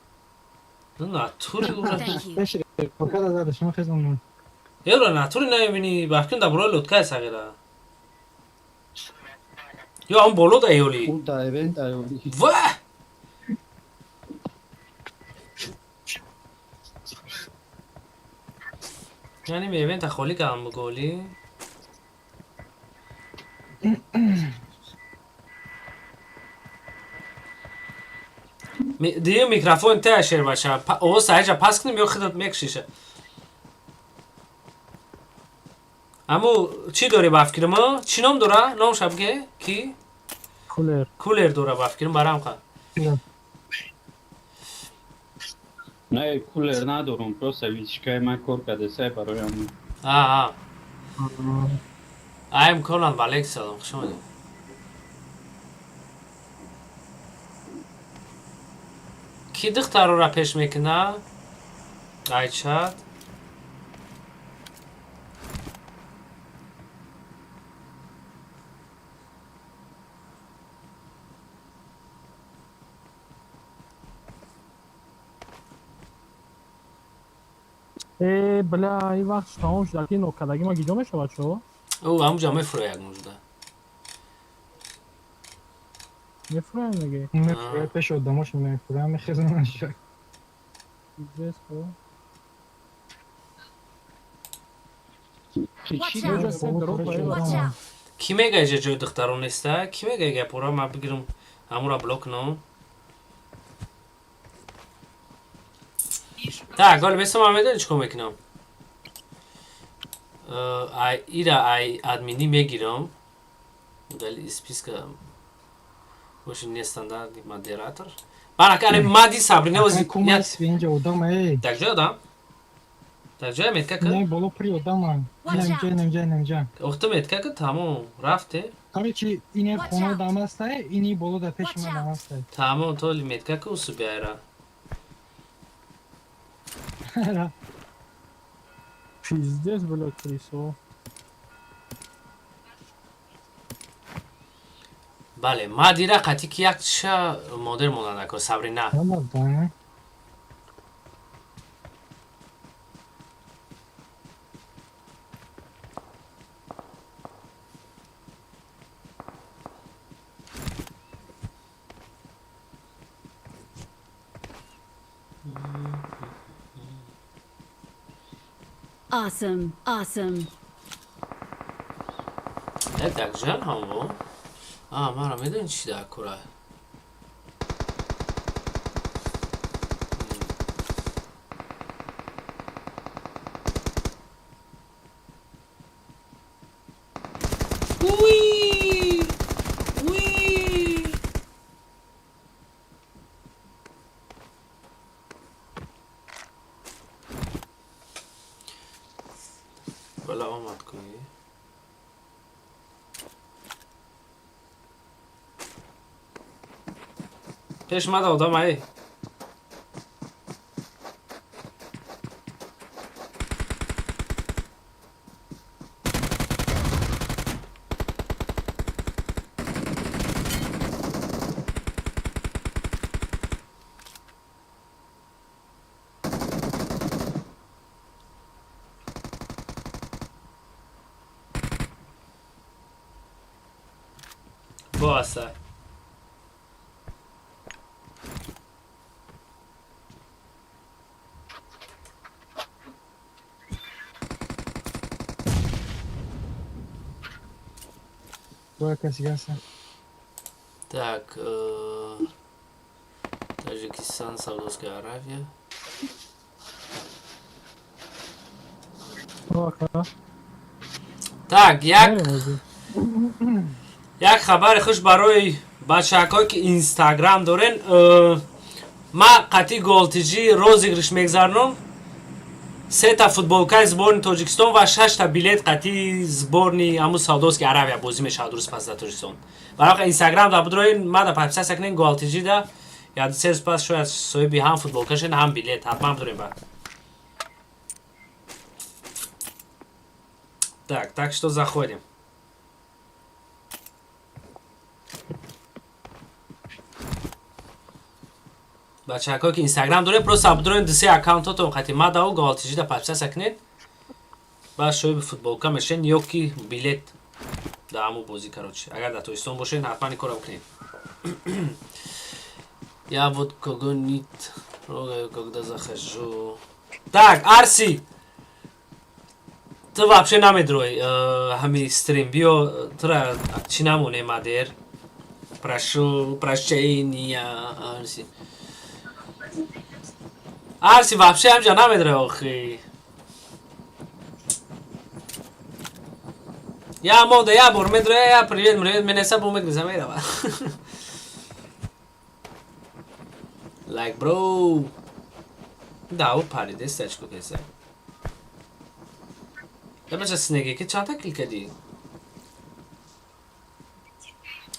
Натури ура. Thank you. Покада зада шумо хезонам. Еура натури намебинӣ, бафкин да болои луткае сағира. Ё ҳам боло да ёли. У да эвент аёли. Ва! Яъне ми евента холӣ кардам голи. Дигар микрофон та шер баша. Овоз ҳаҷа пас кунем ё худат мекушиша. Аму чӣ дорӣ ба фикри мо? Чӣ ном дора? Номша бге? Ки? Кулер. Кулер дора ба фикрим барам қа. Не, кулер надорам, просто вичкаи ман кор кардесай бароям. А, а. Айм Колан валейк салом, хуш омадед. Ки духтарора пеш мекуна? Айчат. Э, бля, ин вақт тамом шуд. Ки нокадаги ма гиҷо мешавад шо? Ӯ ҳамуҷа мефурӯяд мужда. Мефурӯям меги? Мефурӯяд пеш одамош мефурӯям мехезонам. Пиздец, бо. Watch out! Watch out! Ки мега иҷа ҷои духтарон неста? Ки мега гапора ма бигирам ҳамура блок кунам? Так, ҳоли бесо ман медонӣ чӣ кор мекунам? Ай ира ай админӣ мегирам. Удали из списка больше нестандартный модератор. Барак, ане мади Сабрина ози. Кумас инҷа одам эй. Так ҷой одам? Так ҷой метка ка? Не, боло при одама. Watch Инҷа, out! инҷа, инҷа. Охта метка ка тамом рафте. Короче, ине хона дамастай, ини боло да пеши ман дамастай. Тамом то метка ка усу биайра. Пиздец, бля, крисо. Бале, мадира қатӣ ки як ша модер монанда ко Сабрина. Ама да. Awesome. Awesome. Э, так жан ҳамво. А, мара медонӣ чӣ дар кора? Уи! Уи! Бала омад кунӣ. Пеш мада одам ай. Зебо аста. Боя каси гаста. Так, Таджикистан, Саудовская Аравия. Ока. Так, як Мерем озӣ. Як хабари хуш барои бачаҳакое, ки Инстаграм дорен. Ма қатъи Голтиҷӣ розыгрыш мегзаронам: сета футболкаи сборни Тоҷикистон ва шашта билет қатъи сборни ҳамун Саудовский Аравия. Бозӣ мешавад рӯз пас дар Тоҷикистон. Барои Инстаграм да будроин, ма да подписаться кунен, Голтиҷӣ да як 2-3 рӯз пас шояд соҳиби ҳам футболка шен, ҳам билет. Ҳатман будроин ба. Так, так что заходим. Бачаҳакое, ки Инстаграм дорем, просто будроин, дусе аккаунтотон қати мадау Голтиҷида подписаться кунед, баъд шоҳиби футболка мешен ё ки билет дар ҳамун бозӣ. Короче, агар дар Тоҷикистон бошед, ҳатман ин корро бикунед. Я вот кого не трогаю, когда захожу. Так, Арси, ту вообще намедрои ҳами стрим. Биё, тура чӣ намонем, мадер. Прошу прощения, Арси. Арси вообще ҳамҷа намедрои охи. Я монда, я бор медроя, я привет, привет, менеса бо мегреза мерава. Like, bro. Да, ӯ париде стачко кеса. Я бача снеги ки чанда kill кадӣ?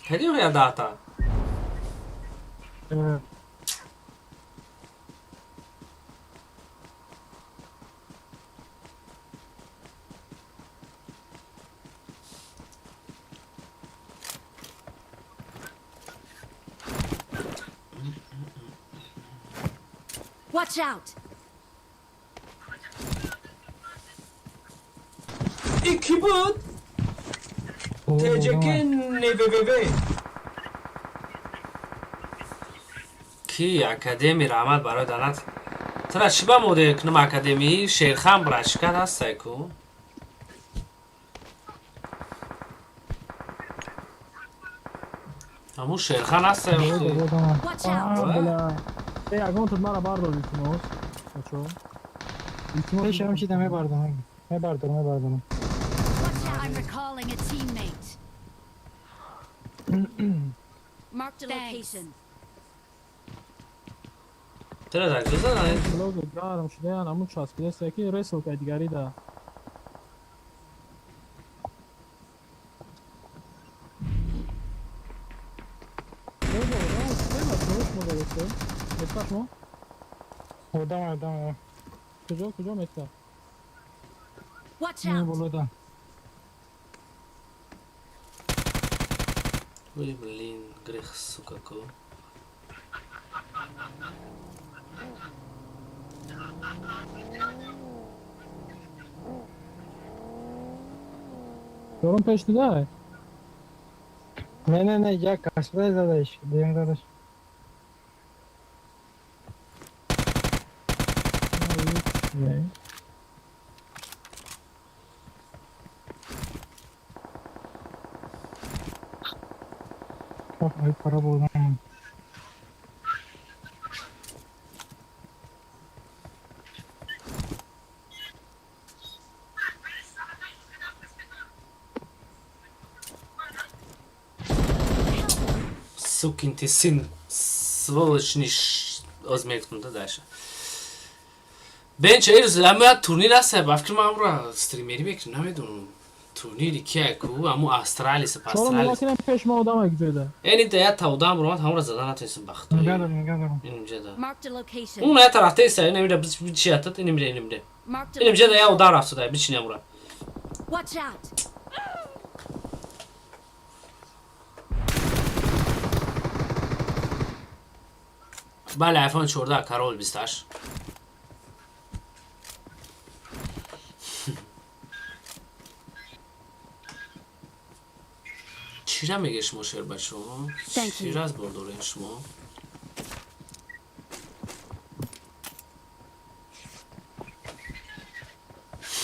Кадӣ я дата? Watch out! И ки буд? ТЖК НВВВ. Ки академи, раҳмат барои донат. Тура чӣ ба моде кунам академӣ? Шерхан брашкат ҳастай ку? Ҳамун Шерхан ҳастай охи. Watch out! Бля. Э, ягон тут мара бардор, илтимос. Бачо. Илтимос. Пешам чида мебардорам. Мебардорам, мебардорам. Watch out! I'm recalling a teammate. Marked a location. Тура дар куҷо задан? Блогер гарм шудаян, ҳамун часпидеста ки реселка дигари да. Метка шумо? Одам, одам. Куҷо, куҷо метка? Watch Не out! болода. Ой, блин, грех, сука, ку. Дорум пеш дида? Не, не, не, як касбе задаш, дем задаш. Не. Ой, пора было. Сукин ты сын, сволочь, оз мекунам да дальше. Бенча ирӯз ама турнир аст, ба фикр ман амро стримерӣ мекунам, намедонам. Турнири кия ку, аму Астралис, Чорум Астралис. нигоҳ кунем, пеш ма одам як ҷойда. Эни да я таудам ромад, ҳамро зада натонистам бахто. Нигоҳ дорам, нигоҳ дорам. Инҷа да. Marked a location. Ун я тарафта иста, ин мира чи атат, ин мира, ин мира. Marked a Ин мира да я location. удар рафтуда, бичини амра. Watch out! Бале, iPhone 14 Карол 28. Чӣ Чира меге шумо, шербачо? Thank you. Чӣ разбор дорен шумо?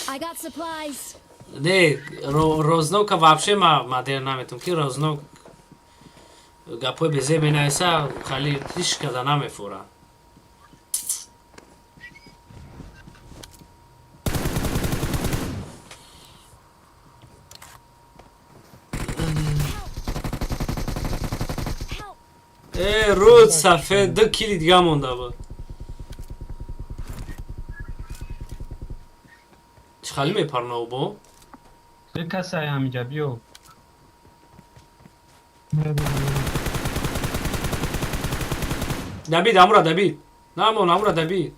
I got supplies. Не, рознока вообще ма модел наметум, ки рознок гапои безе менависа, хали тиш када намефора. Э, руд сафед, ду кили дига монда буд. Чӣ хали мепарнав бо? Се касай ҳамиҷа, биё. Дабид, амура дабид. Намон, амура дабид.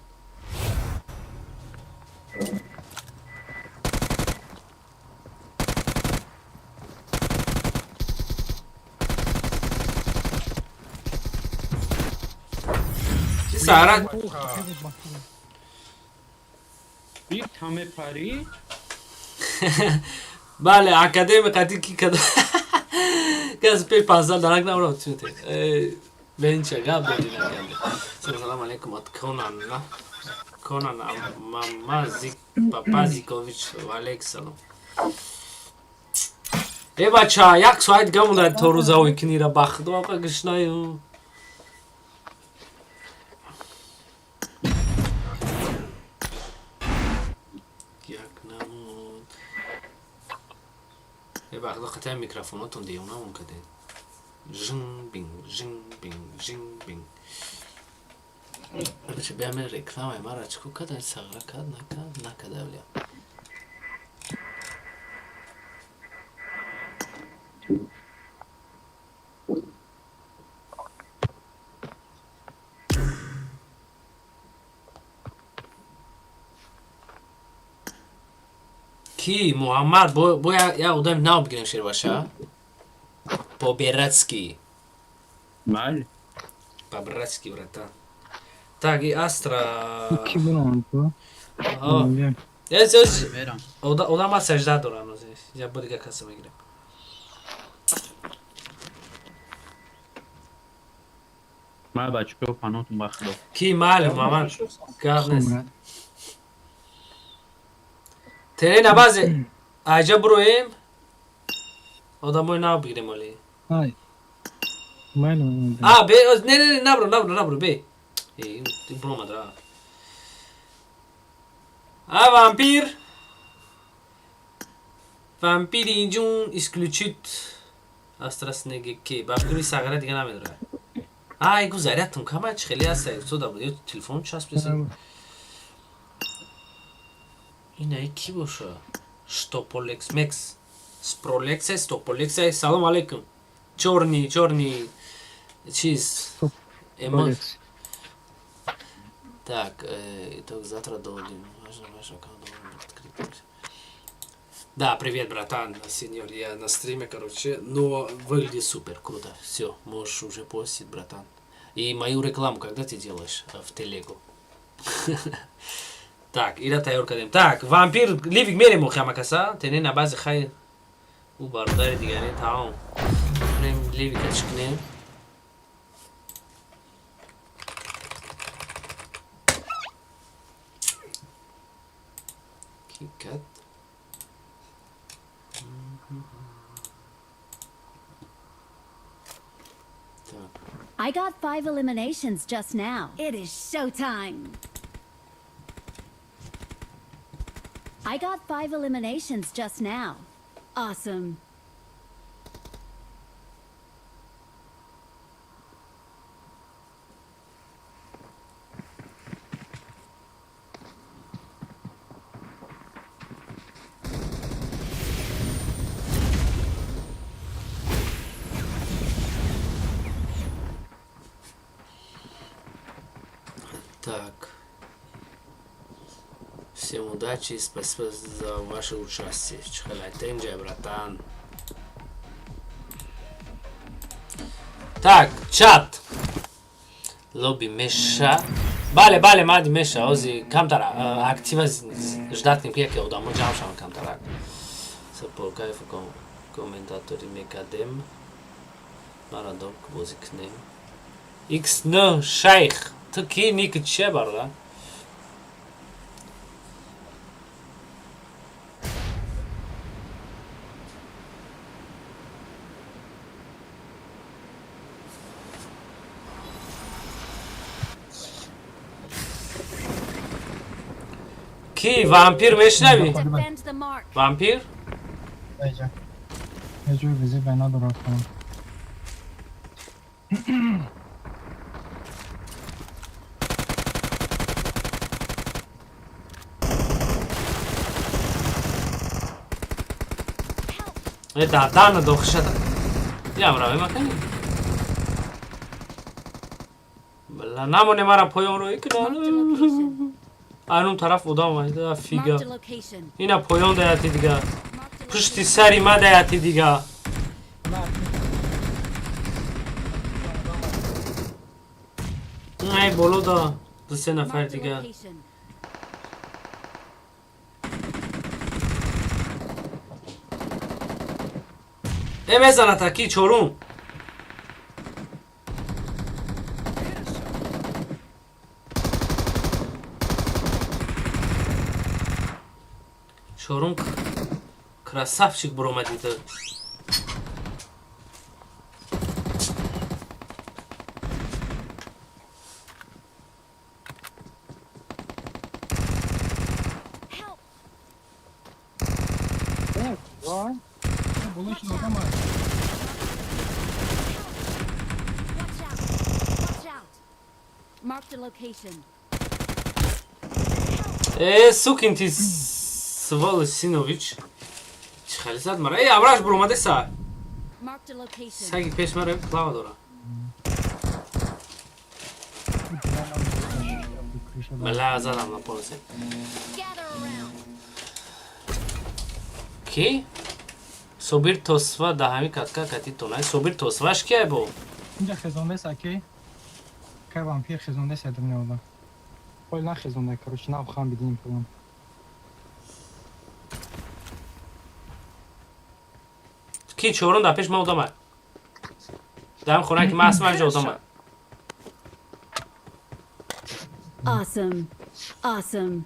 Чӣ сара? Бит ҳаме парӣ. Бале, академи қати ки када. Кас пеш панзал дарак намра тюте. Бенча гап додин акаде. Салам алейкум от Конан. Конан Мамазик Папазикович ва алейк салом. Э бача, як соат гамонда то рӯзаҳои кинира ба худо ақа гушнаю. Як намуд. Э ба худо қатъи микрофонотон девонамон кардед. Жин бинг, жин бинг, жин бинг. Бача, биаме рекламаи мара чӣ кор кард? Сағра кард, накард, накард авлия. Ки Муҳаммад бо я одами нав бигирем, шербаша? Побератский. Майли. По-братски, братан. Так, и Астра. Ки бурам ту? О, эс, эс. Одама сажда дорам, я бо дига каса мегирем. Май бачаҳо, паноҳтон ба худо. Ки майли, Муҳаммад. Гап нест. Терена баъзе айҷа буроем. Одамои нав бигирем оли. Ай. Майли. А, бе, не, не, не, набро, набро, набро, бе. Э, буромад, а. А, вампир. Вампир инҷун исключит. Астрас неге ки. Башкури сағара дига намедорад. Ай, гу зарядтон кама чи хеле аст, сода буд. Ё телефон часписи. Ина ки боша? Штополекс мекс. Спролексай, стополексай. Салом алейкум. Чорни, чорни. Чиз. Эмо. Так, итог завтра до один. Важно, ваш аккаунт должен быть открыт. Да, привет, братан, сеньор, я на стриме, короче, но выглядит супер, круто. Все, можешь уже постить, братан. И мою рекламу когда ты делаешь в телегу? Так, ира тайёр кардем. Так, вампир, ливик мерем охиамакаса, тене на бази хай у бародари дигаре таом. Мерем ливика чикнем. Кикат. Так. I got 5 eliminations just now. It is showtime. I got 5 eliminations just now. Awesome. Так. Всем удачи и спасибо за ваше участие. Чхалайтенджай, братан. Так, чат. Лоби меша. Бале, бале, мади меша. Ози камтара актива ждать кнем, ки одамо ҷамъ шаванд камтарак. Са по кайфу комментатори мекардем. Мара доб бозӣ кунем. X9 Шайх. Ту ки, ник чия, бародар? Ки, вампир мешнавӣ? Defend the mark. Вампир? Эҷа. یه جور ویزی بنا درست کنم. Э, дадана дохишада. Ям равем акани. Бла намоне мара поён рӯй Marked a кунад. location. Анун тараф одам айда фига. Marked a location. Ина поён даяти дига. Marked a Пушти location. сари ма даяти дига. Ай, боло да. Ду се нафар Marked a дига. location. Э, мезанад аки чорум. Чорум красавчик буромадида. Help! وای بلوش آدم هست. Watch out! Watch out! Marked a location. Э, сукин ти сволочь Синович. Чӣ хеле зад мара? Э, авраш буромадеса. Marked a location. Саги пеш мара клава дора. Бала задам на полосе. Gather around. Ки? Собир Тосва да ҳами катка кати тонай. Собир Тосваш ки бо? اینجا خزانده سکی که وامپیر خزانده سه دنیا آدم ولی نه خزانده کروچ نه بخوام بدیم فلان. Ки, чорум да пеш ма одама. Дар хона ки ма ҳастам, ҳамҷа одама. Awesome. Awesome.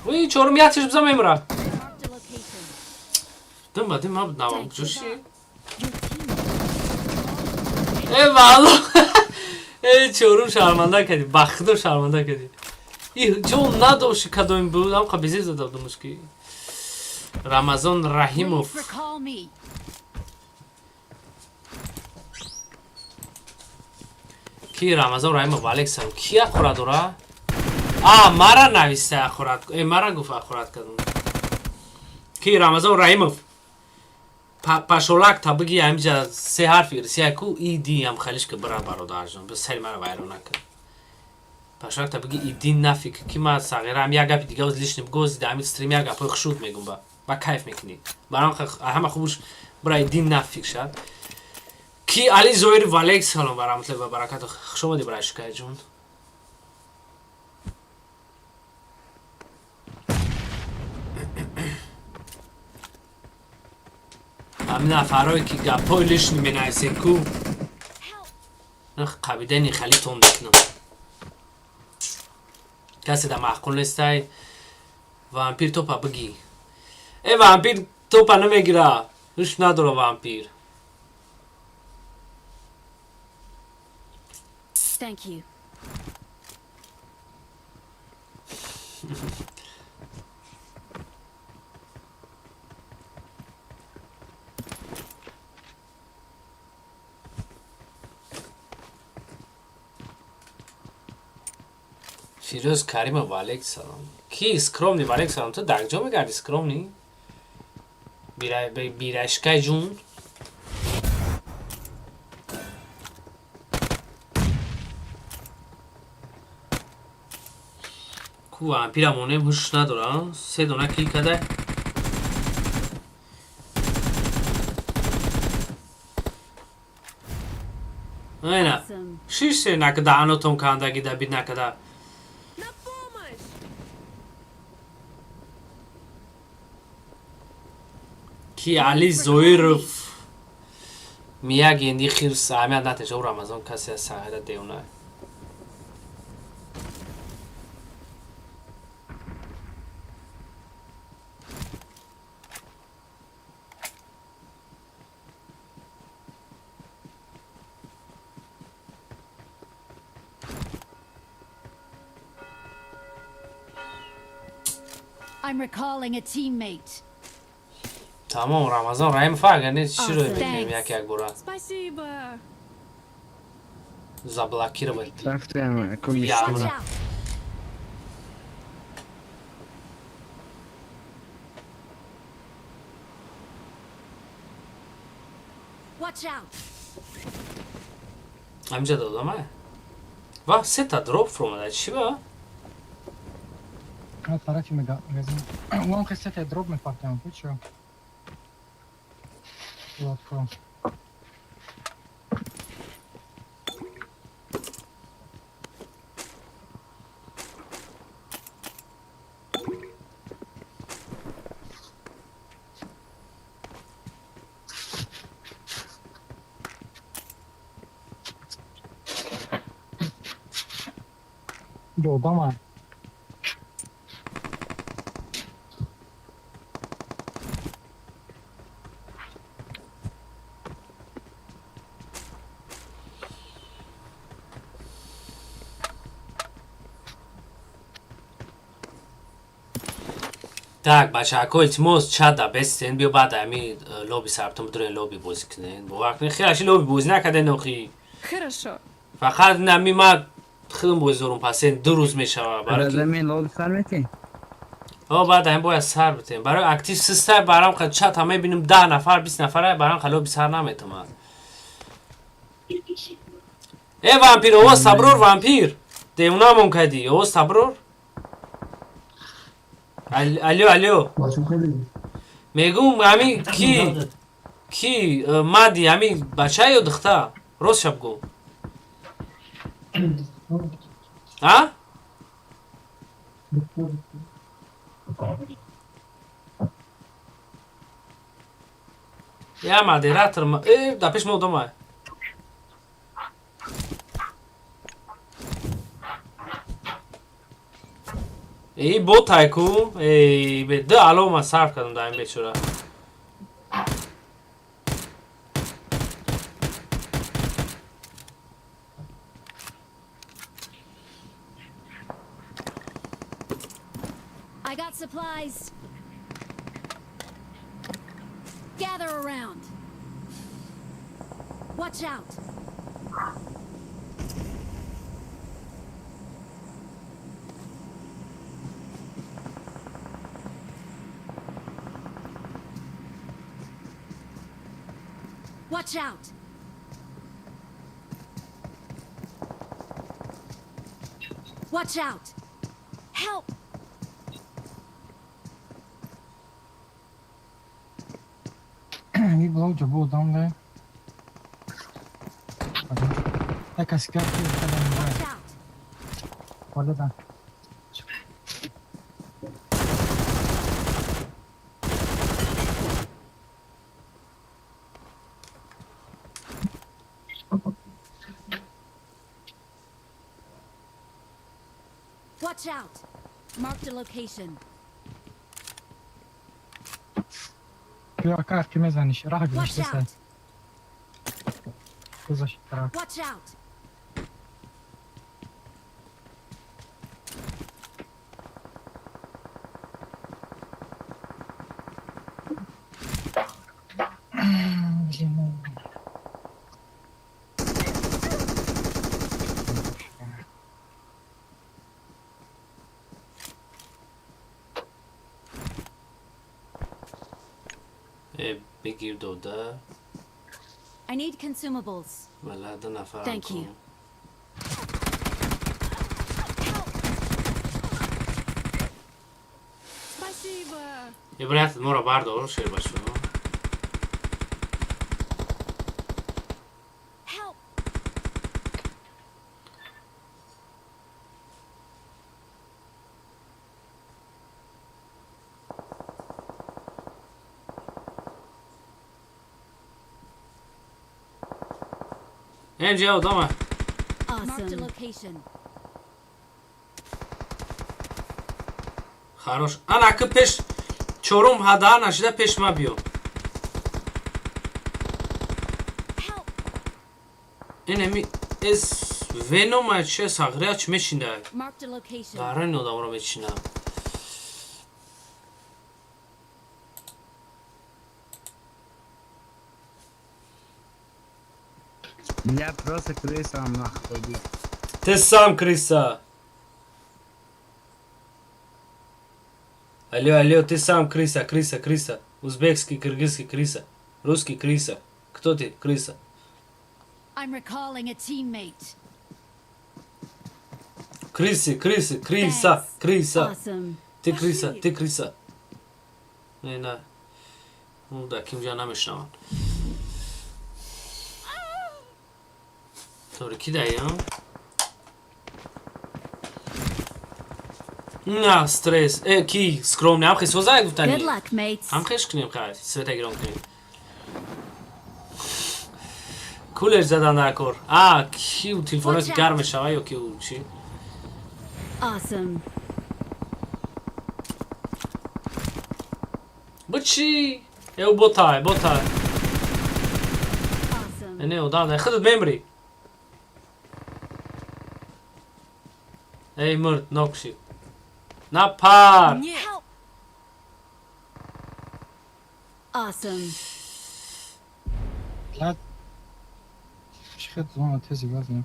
Уи, чорум ятиш биза мемра. Marked a location. Дим ба дим ма навам ҷуши. Your teammate. Э, валло. Э, чорум шарманда кардӣ. Ба худо шарманда кардӣ. И ҷон надошти кадоим буд, ам қа безеб зада будумш ки. Рамазон Раҳимов. Please recall me. Ки Рамазон Раҳимов Алексам? Ки ахӯрат дора? А, мара нависта ахӯрат. Э, мара гуфт ахӯрат кардам. Ки Рамазон Раҳимов? Пашолак та биги ҳамиҷа се ҳарфи ирсия ку иди ҳам халиш ки бира, бародарҷон. Бис сари мара вайрон накард. Пашолак та биги иди нафик ки ма сағира ҳам як гапи дига оз лишний бигоз ҳами стрим як гапҳои хушуд мегум ба кайф мекунӣ. Барам ҳама хубуш бира иди нафик шад. Ки Али Зоир валейк салом ва раҳматуллоҳи ва баракатуҳ. Хуш омадӣ, брат Шукайҷон. Ҳамин нафарое ки гапҳои лишний менависем ку Help! нах қабидани халитон мекунам. Касе да маъқул нестай. Вампир топа бигӣ. Э, вампир топа намегира. Ҳуш надора вампир. Thank you. Фирӯз Каримов валейк салом. Ки скромный валейк салом. Ту дар ҷо мегардӣ, скромный? Бирашкай ҷун. Ку вампира монем, ҳуш надора. Се дона кил када. Айна. Awesome. Шиш се накада анотон кандаги да бид накада. Ки Али Зоиров мияги инди хирс аҳамият натеш. О Рамазон касе аз саҳида девона. I'm recalling a teammate. Тамом, Рамазон Раимов, агар не чӣ рӯй мекунем Thanks. як як бора. Спасибо. Заблокировать. Рафтем Watch комиссия. out. Watch out. Ҳаминҷа додама. Ва сета дроп фуромада. Чӣ ба? На тарафи магазин. Уам хесете дроп мепартам, кучо. Латко. Дома. Так, бачаҳако, илтимос, чада бестен, биё баъд ами лоби сартон бидурен, лоби бозӣ кунен. Бовар кунед, хелаши лоби бозӣ накарден охи. Хорошо. Фақат нами ма худам бозӣ дорум, пасен 2 рӯз мешава. Барои ки Разами лоби сар мети? О, баъд ами бояд сар битем. Барои актив систай барам қа чат ҳама бинем 10 нафар, 20 нафара барам қа лоби сар наметамад. Э вампир, овоз саброр вампир. Девонамон кадӣ, овоз саброр. Алё, алё. Мегум ами ки мади ами бача ё духта? Рост шаб гу. А? Я модератор, э, да пеш мо дома. Эй, ботай ку, эй, бе д ало ма сарф кардам дар ин бечора. I got supplies. Gather around. Watch out. Watch out. Watch out. Help. И блок ҷо дам да. Як аскар Watch out. Валеда. Watch out. Marked a location. Бیا кар ки мезаниш, раҳ Watch гузошта out. гузошт тараф. Watch out. Блин. Э, бигир дода. I need consumables. Валла ду нафарам Thank you. ку. Спасибо. Ибраят моро бардор, шербачо. Help. Инҷа одама. Marked a location. Хорош. Ана ки пеш чорум ҳада нашида пеш ма биё. Инеми эс венома че сағрия чи мечинда? Marked a location. Дарани одамро мечина. Я просто крыса, нахуй, блядь. Ты сам крыса. Алло, алло, ты сам крыса, крыса, крыса. Узбекский, кыргызский крыса. Русский крыса. Кто ты, крыса? I'm recalling a teammate. Крысы, крысы, крыса, крыса. Awesome. Ты крыса, ты крыса. Не, не. Ну да, ким ҷа намешнаванд. Тори ки даям? На, стресс. Э, ки скромный, ам хес возай гуфтани. Good luck, mates. Ам хеш кунем хай, света гирон кунем. Кулер задан дар кор. А, ки у телефонаш Watch out. гарм мешава ё ки у чи? Awesome. Бу чи? Э, у ботай, ботай. Awesome. Не, одам, не, худат мемри. Эй, мурд, нокши. Напар! Help. Awesome. Блядь. Чихет зона тези газни.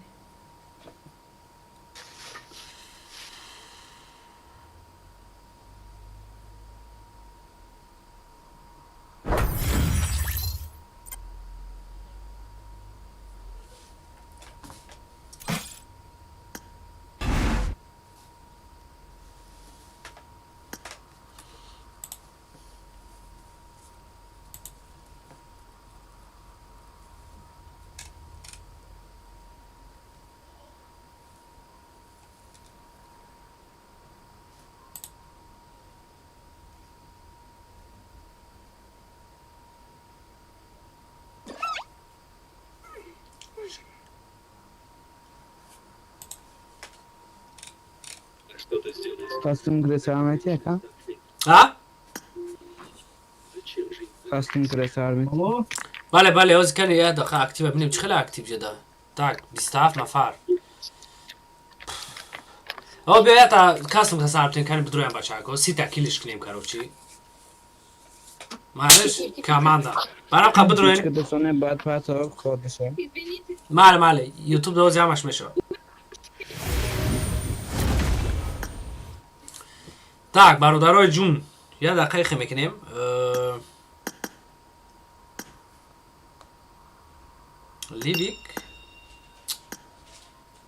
Костюм крыса армия, А? Костюм крыса армия. Бале, бале, ози кани я даха актив бинем, чӣ хеле актив жада. Так, 27 нафар. О, биё ята кастом касартен кани бидроям бачако, сита килиш кунем, короче. Малеш, команда. Барам қа бидроем. Дӯстоне баъд пас кодиша. Мале, мале, YouTube да ози ҳамаш мешава. Так, бародарои ҷун, я дақиқа хе мекунем. Ливик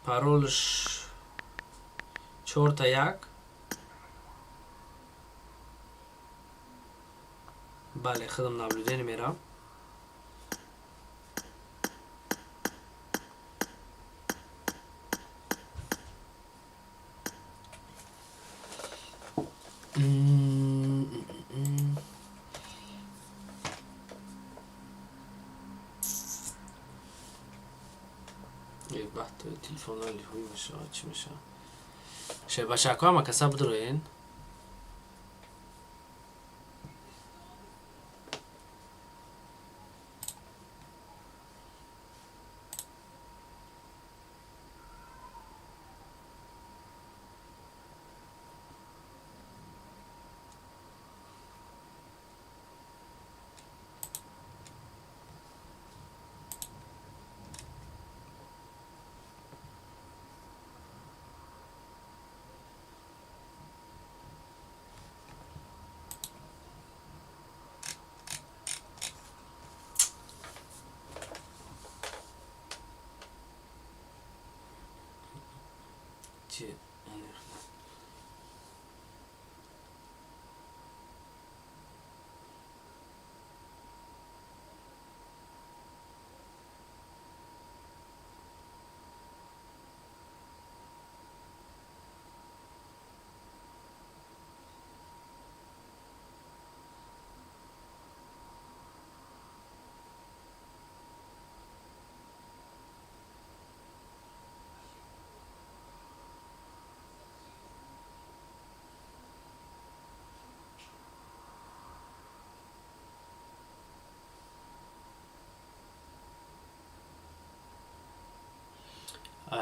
паролш 4 1. Бале, худам наблюдение мерам. Эй, бахт, телефон ҳуй мешава, чӣ мешава? Шебашако ҳама каса бидроен. Чи?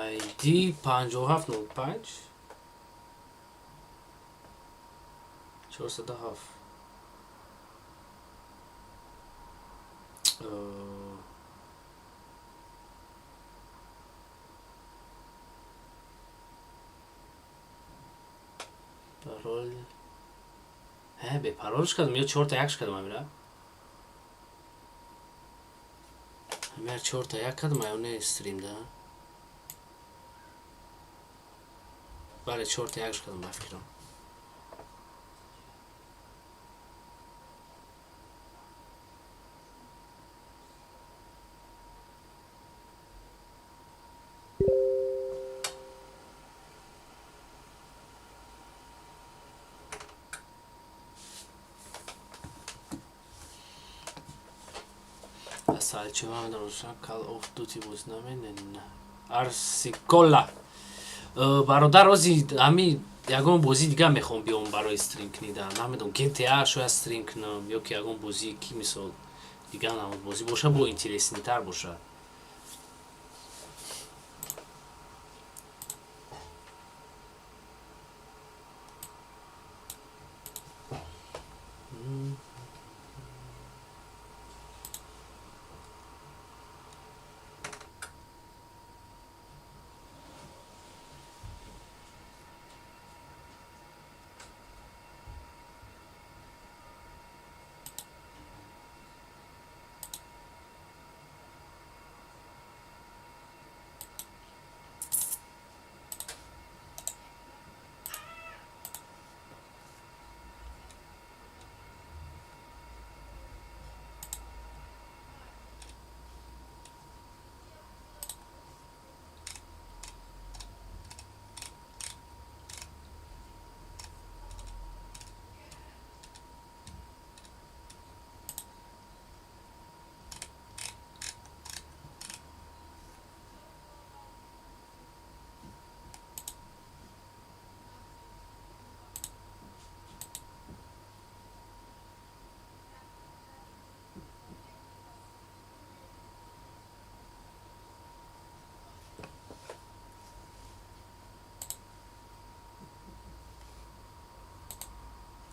ID 5705 407. Парол, ҳе, бе паролш кардам ё чорта якш кардам? Амира, амира, чорта як кардам ё не стримда? Бале, чорта якш кардам, ба фикрам. Call of Duty боз намене. Арсикола, бародар, ози ҳами ягон бозӣ дига мехоҳам биём барои стрим книда. Намедонам, GTA шояд стрим кунам ё ки ягон бозӣ ки, мисол, дига намуд бозӣ боша, бо интересныйтар боша.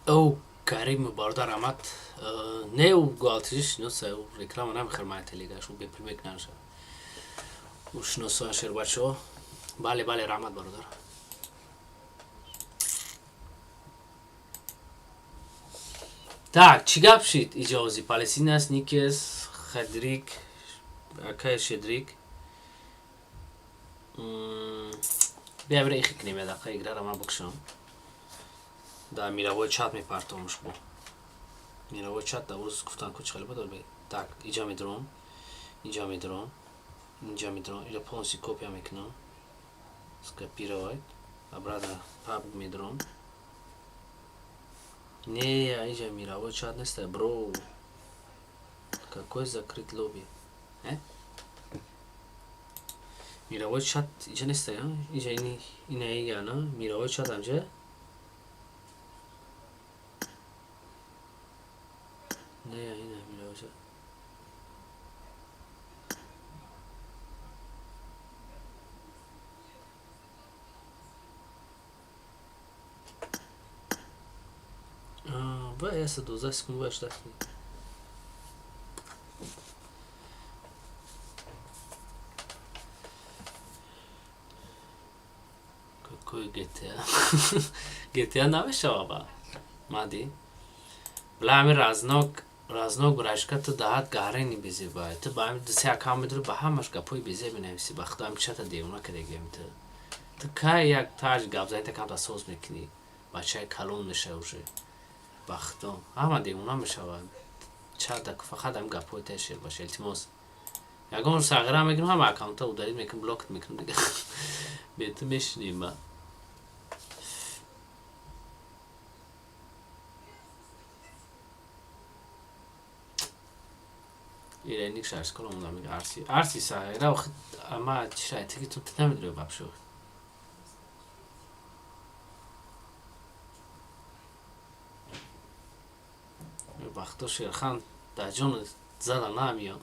О, Карим, бародар, раҳмат. Не, ӯ гуалтижи шиноса, ӯ реклама намехӯр, ман телегаш ӯ бепул мекунанша. Ӯ шиносоя, шербачо. Бале, бале, раҳмат, бародар. Так, чӣ гап шид иҷози? Палестинас, Никес, Хадрик, акай Шедрик. Бия, бира, ихи кунем, я дақиқа играра ман бикшам. Да мировой чат мепартомш бо. Мировой чат да рӯз гуфтан ку чӣ хеле бадор. Так, иҷа медурам. Иҷа медурам. Инҷа медурам. Ира полностью копия мекунам. Скопировать. Обратно пабг медурам. Не, иҷа мировой чат нест, бро. Какой закрыт лобби? Э? Мировой чат иҷа нест, иҷа ина ина мировой чат амҷа. Не, ина мировой чат. Ва 12 секунд бояд ждать. Какой GTA? GTA намешава ба. Мади. Бла, ами разнок, разнок брашка, ту даҳат гарени безеба. Ту ба ами се аккаунт медури, ба ҳамаш гапҳои безеб менависи. Ба худо, ами чата девона кардагиам ту. Ту кай як таҷ гап зани, та камта соз мекунӣ. Бачаи калон мешава уже. Ба худо, ҳама девона мешавад. Чата фақат ами гапҳои та, шер баша, илтимос. Ягон сағира мекунам, ҳама аккаунта удалить мекунам, блокт мекунам дига. Бе ту мешинем ба. Иреник шашкол омада мега арси. Арси сағира охи ама чиша тики ту намедонӣ вообще. Бахто Шерхан дар ҷон зада намеёд.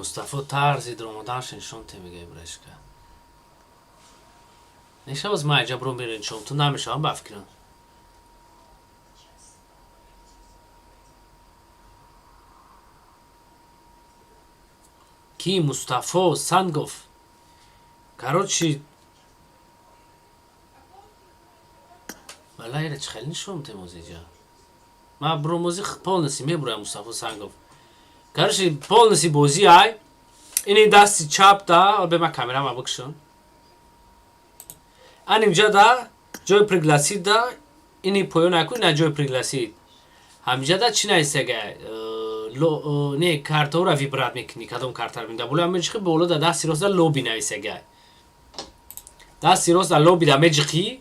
Мустафо тарзи даромаданаш нишон те, мега ибрашка. Нешаваз ма аҷаб ро мере нишон ту намешавам ба фикрам. Ки Мустафо Сангов. Короче, валла ира чӣ хеле нишон тем озиҷа. Ма бромози полностью мебурам Мустафо Сангов. Короче, полностью бозӣ ай. Ини дасти чап да, бе ма камерама бикшам. Ан инҷа да ҷои пригласить да ини поён аку ина ҷои пригласить. Ҳаминҷа да чӣ нависага? Не, картаро выбрать мекунӣ, кадом картаро меда. Боло меҷиқи, боло да дасти рост да лобби нависага. Дасти рост да лобби да меҷиқӣ,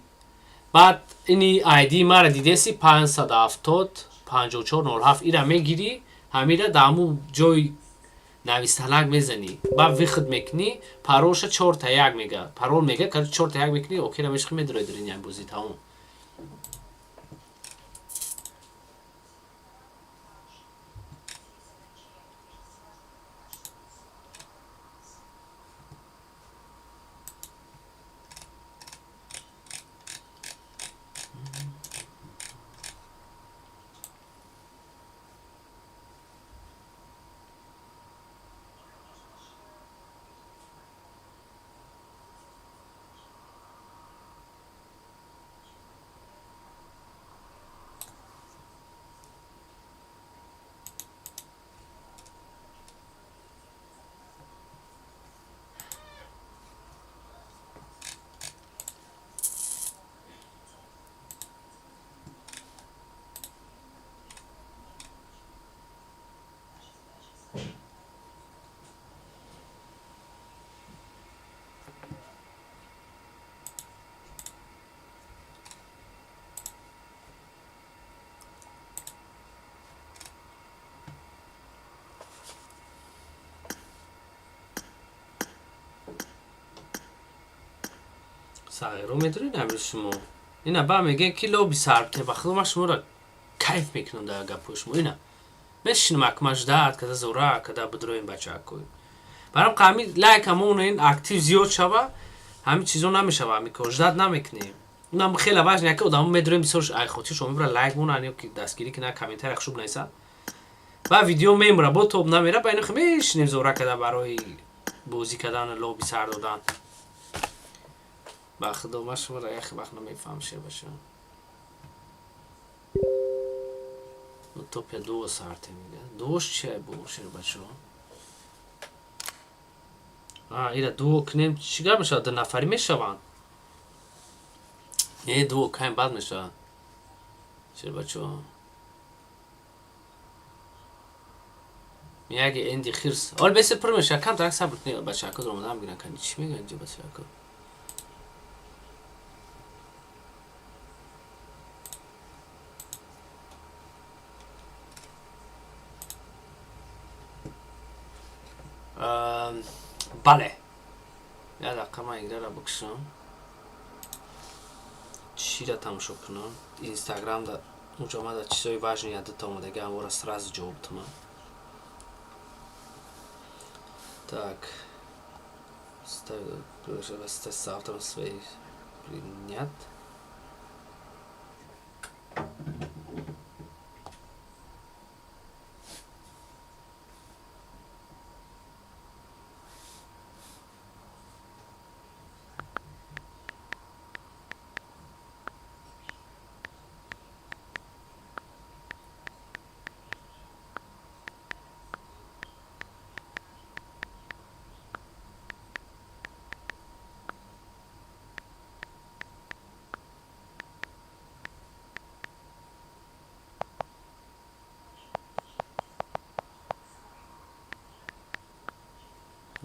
баъд ини айди мара дидеси 570 5407 ира мегирӣ, ҳамира да ҳамун ҷои нависталак мезанӣ, баъд выход мекунӣ, паролша 4 та 1 мега, парол мега, короче, 4 та 1 мекунӣ, окейра мешиқӣ, медурои дурини бозӣ, тамом. Сағиро медонед амир шумо ина ба мегӯян ки лоби сарбте, ба худо ман шуморо кайф мекунам дар гапҳои шумо. Ина мешинам акмаждат када зора када бидроем бачаакои барам ҳами лайк ҳамон актив зиёд шава, ҳамин чизо намешава, ҳами кор ждать намекунем. Унам хеле важно яке одамо медроем, бисёр ай хотир шумо мебара лайк монан ё ки дастгирӣ кунан, комментария хушуб нависанд, ба видео мемура, бо тоб намера, ба ино мешинем зора када барои бозӣ кардан, лоби сар додан. Ба худо ман шуморо яхе вақт намефаҳмам, шербаша. Утопия дуо сарте мега. Дуош чия бо шербачо? А, ира дуо кунем, чӣ гап мешавад? Ду нафарӣ мешаванд? Не, дуо каем бад мешавад. Шербачо. Мияги энди хирс. Ол бесе пур мешавад, камтарак сабр кунед, бачаҳако омода мегиранд. Кани чӣ мегӯянд инҷо бачаҳако? Бале, як дақиқа ман играра бикушам, чира тамошо кунам инстаграм да унҷо омада чизои важный ядата омадаги, ҳамора сразу ҷавоб тумам. Так, с автором своих принят.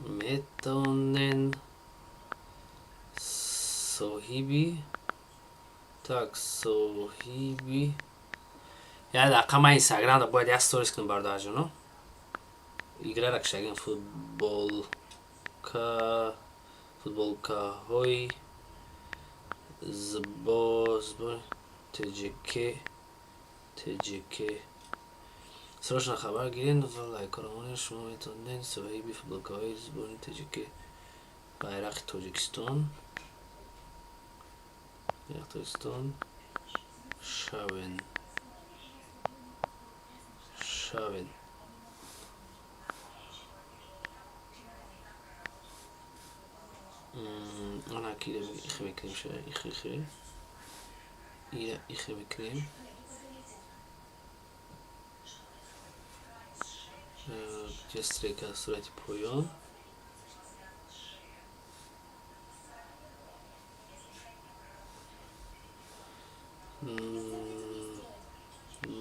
Метонен соҳиби, так, соҳиби. Як дақиқа, ман инстаграмда бояд як сторис кунам, бародарҷоно. Играра кушагин футболка, футболкаҳои збо ТЖК, ТЖК. Срочно хабар гирен ва лайкорамонед. Шумо метавонед соҳиби футболкаҳои забони тоҷики, байрақи Тоҷикистон, байрақи Тоҷикистон шавен. Шавен. Ана ки ихе мекунем, ша ихе ихе. Ира ихе мекунем. Ҷестрека сурати поён.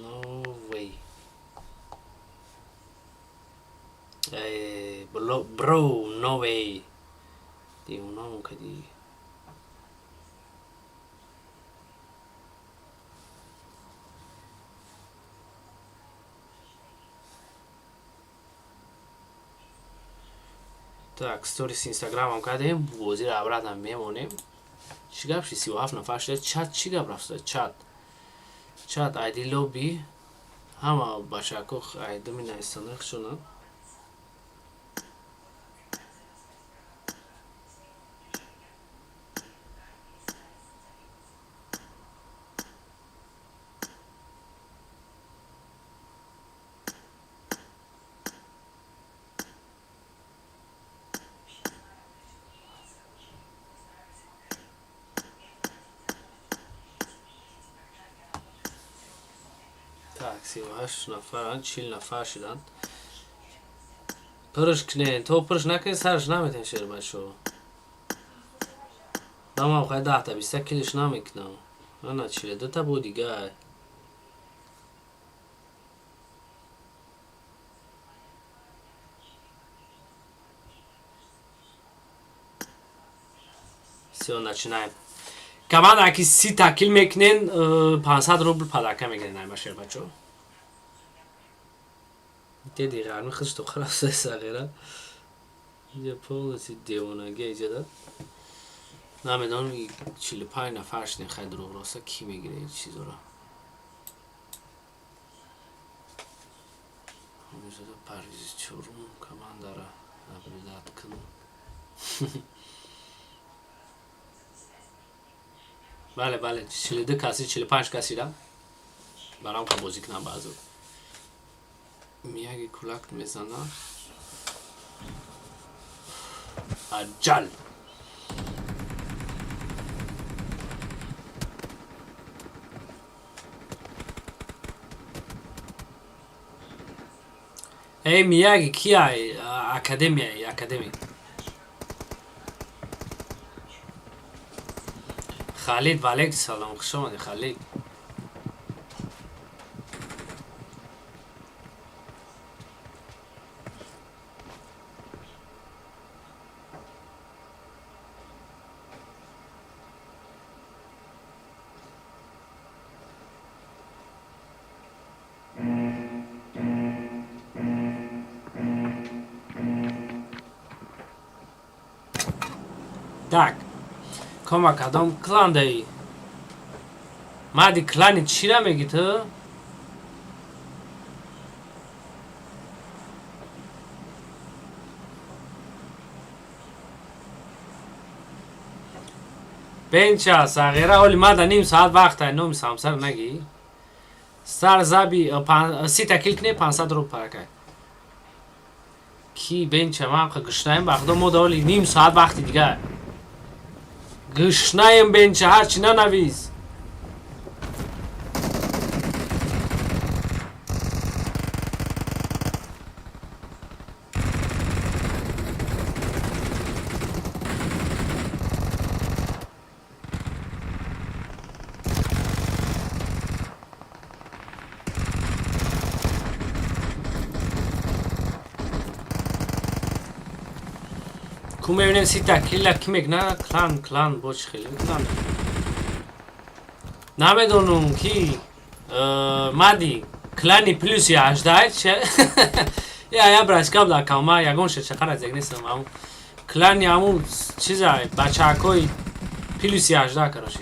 No way. Bro, no way. Девонамо кади. Так, сторис инстаграмам кардем, бозиро обратно мемонем. Чӣ гап ши, 37 нафар шуда, чат чӣ гап рафта? Чат. Чат айди лобби ҳама бачако айдуми нависонда хушонанд. Так, 38 нафаранд, 40 нафар шуданд. Пурш кунен, то пурш накунед, сарш наметен шербачо. Дамам хай 10 та 20 килиш намекунам. Ана 42 та бо дигар. Всё, начинаем. Команда ки 30 та кил мекунен, 500 рубл подарка мегирен айма шербачо. Деди ғарми худш то хараф сағира. Инҷа полностью девонагия иҷода. Намедонам, 45 нафар шудем, хай дурӯғ роста кӣ мегире ин чизоро. Ҳаминҷода парвизи чорум командара наблюдать кунам. Бале, бале, 42 каси, 45 касида. Барам ка бозӣ кунам баъзо. Мияги кулак мезана. Аҷал! Эй, Мияги, кияй? Академия, академия. Халид, валейк салом, хуш омадӣ, Халид. Так. Кома кадом клан даи? Мади, клани чира меги ту? Бенча, сағира, оли мада ним соат вақт ай, номи самсар нагӣ. Сар заби 30 та кил кне, 500 рубл паракай. Ки бенча, ман гушнаем, ба худо, мода оли ним соат вақти дигар. Гушнаем, бенча, ҳарчи нанавис. Ку мебинем, 30 та килла ки мекна? Клан, клан бо чӣ хеле клан. Намедонам ки мади клани плюси 18 че. Я я брачкам да кама ягон шечақара зег нестам, аму клани аму чиза бачакои плюси 18, короче.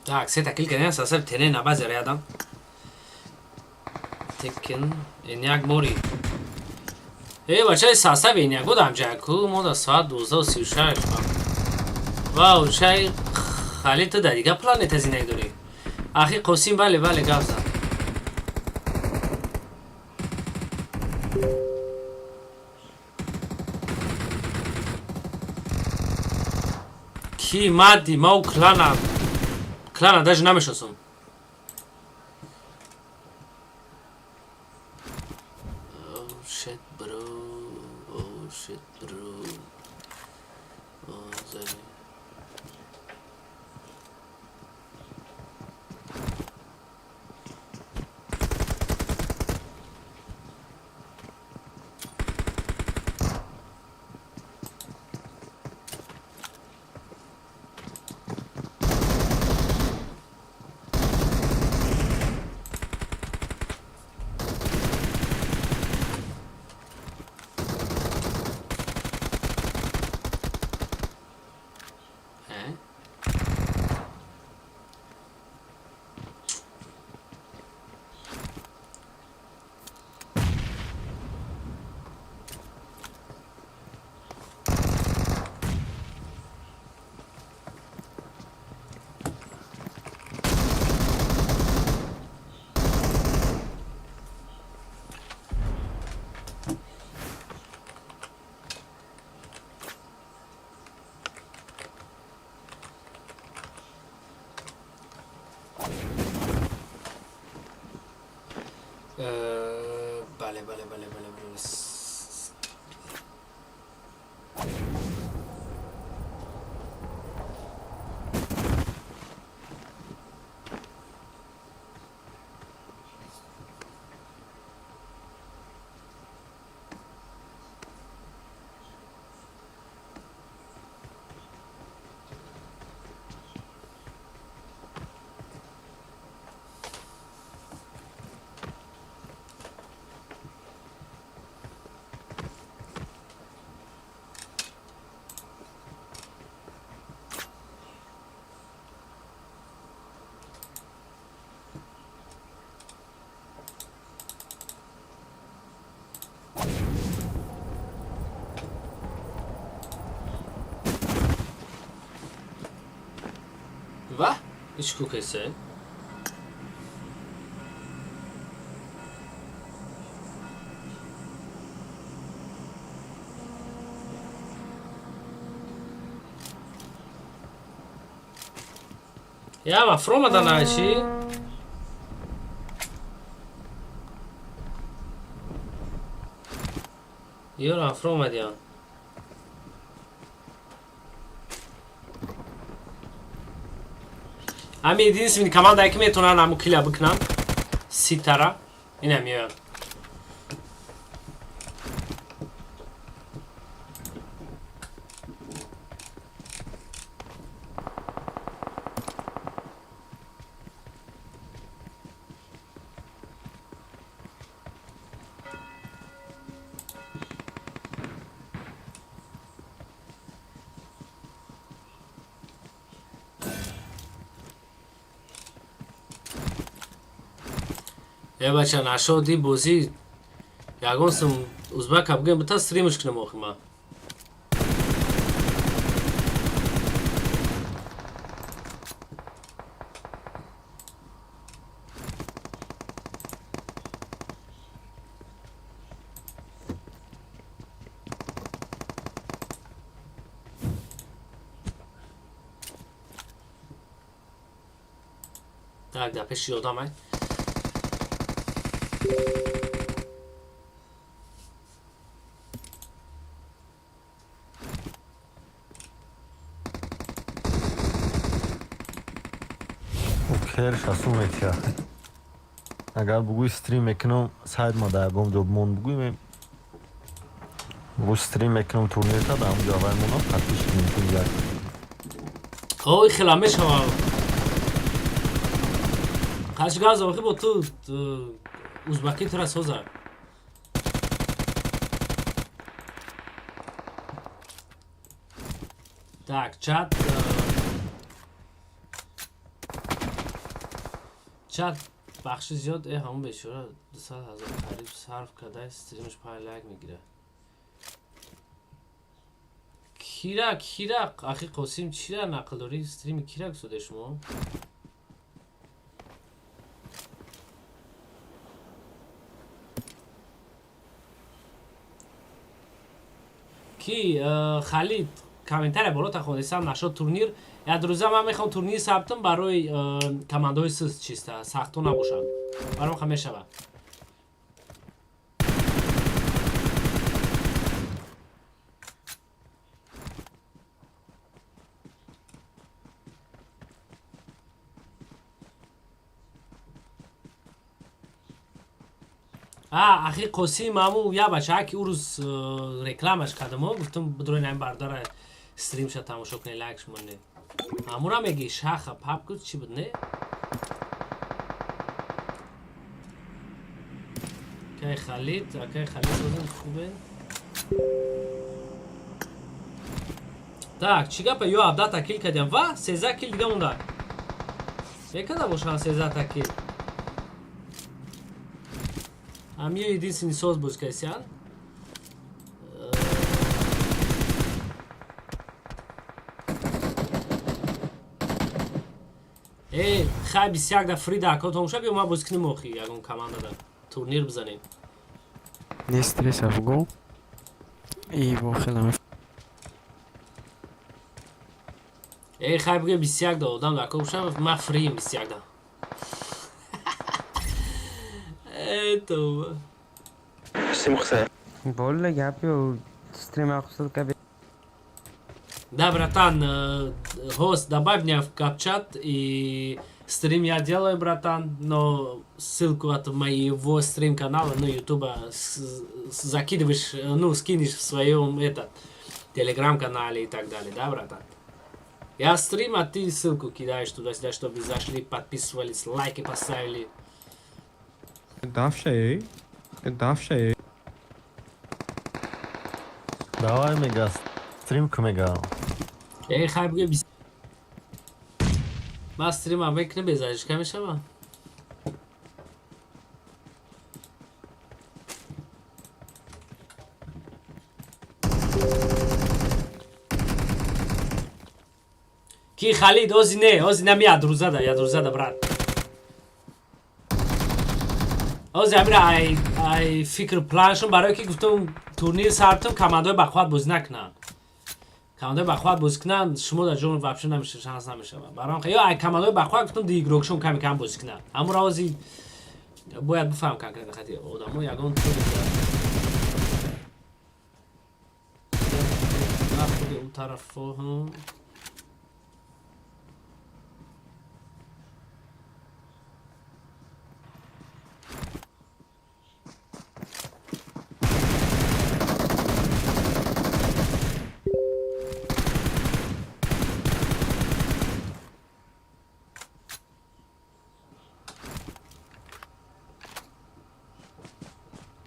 Так, сета кил кардем, сасаб тене на базе рядом. Текин, эняк мори. Э, бачаи сасаб эняк будам ҷаку, мо да соат 12:36. Вау, чай хали ту да дига планета зиндаги дорӣ. Ахи Қосим, бале, бале, гап зад. Ки мади, ма у клана даже намешносам. Oh shit, bro. Oh shit, bro. Oh, sorry. Э? Бале, бале, бале, бале, бале. Ва? Ич кукесе? Яма, фрома наши. Ёра, фрома диан. Ами единствени команда ки метавонанд ҳамун кила бикунанд. Ситара. Ина меоянд. Е, бача, нашоди бозӣ ягон сум узбака бигӯем, бита стримш кунам охи ма. Так, да пеши одамай. Хер шасу метия. Агар бугӯй стрим мекунам, сайт ма дар ягон ҷо бимон бугӯй, бугӯй стрим мекунам турнирта, дар ҳамон ҷо аввал монам, подписчик мумкин як. Ой, хела мешава. Қашгаз охи бо ту узбаки тура соза. Так, чат. Чат бахши зиёд ҳамон бечора 200 000 қариб сарф карда, стримаш пай лайк мегирад. Кира, кира, ахи Қосим, чира нақл дорӣ? Стрими кира гусоде шумо? Ки Халид, комментария болота хондесам. Нашод турнир як рӯза ман мехоҳам турнир сабтам барои командаҳои суст, чиста сахто набошанд, баром ха мешавад. А ахи Қосим, аму я бача ки ӯ рӯз рекламаш кардам, гуфтам, бидурен ами бардара стримша тамошо кунед, лайкш монед. Амура меги, шаха папку чӣ буд, не? Акай Халид, акай Халид, созин хубе. Так, чӣ гапа? Ё 17-та кил кардям ва 13 кил дига монда. Мекарда бошанд 13-та кил. Ҳамиё единственный соз боз касян. Э, хай, 21 да фрида ако томоша биё, ма боз кунем охи, ягон командада турнир бизанем. Не стресс афгон. И во хелам. Э, хай, буге 21 да одам да ако боша, ма фриим 21 да. Э, тавба. Bo'ldi, gap yo'q. Стрим ссылка. Да, братан, хост, добавь меня в капчат, и стрим я делаю, братан, но ссылку от моего стрим-канала, ну, ютуба, закидываешь, ну, скинешь в своем, этот, телеграм-канале и так далее, да, братан? Я стрим, а ты ссылку кидаешь туда-сюда, чтобы зашли, подписывались, лайки поставили. Давшей. Давшей. Давай, мега, стрим ку, мега. Эй, хай, буге ман стримам мекунем, безаришка мешава. Ки, Халид, ози не, ози нами ядрӯзада, ядрӯзада, брат. Ози амира ай ай фикр планшон барое ки гуфтам турнир сартум, командаҳои бақувват бозӣ накунанд. Командаҳои бақувват бозӣ кунанд, шумо дар ҷон вообще намеша, шанс намешавад. Барои ё ай командаҳои бақувват гуфтам, ди игрокшон ками кам бозӣ кунанд. Амура ози бояд бифаҳм, конкретно хати одамо ягон худи он тарафо.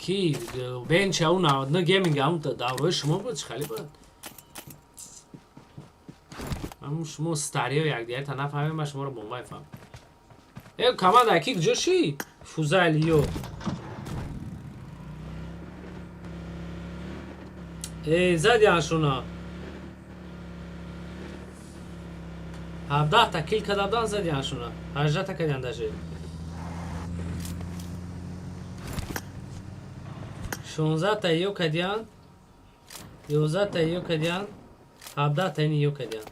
Ки бенча у 99 гейминг ам даврои шумо буд, чӣ хали буд? Ам шумо стариё якдигарта нафаҳмем, ман шуморо бомбай фаҳм. Э, команда ки куҷо ши? Фузайл ё. Э, задианшуна. 17-та кил кардабдан, задианшуна. 18-та кардиан даже. 16-та ё кардиан, 11-та ё кардиан, 17-та ини ё кардиан.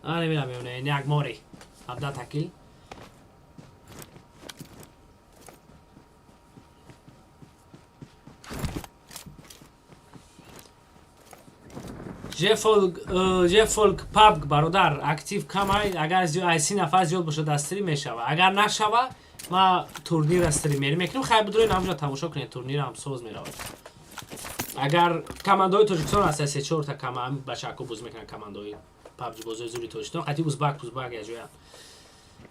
А намедонам, мемона як мори. 17-та кил. Жефолк пабг, бародар, актив камай, агар ай 30 нафар зиёд бошад, дар стрим мешава. Агар нашава, ма турнира стримерӣ мекунем. Хай, бидурен, ҳамҷо тамошо кунед, турнирам соз меравад. Агар командаҳои Тоҷикистон ҳаста, се чорта бачаҳако бозӣ мекунанд, командаҳои пабҷ бозиҳои зури Тоҷикистон, қатъи узбак узбак яҷоя.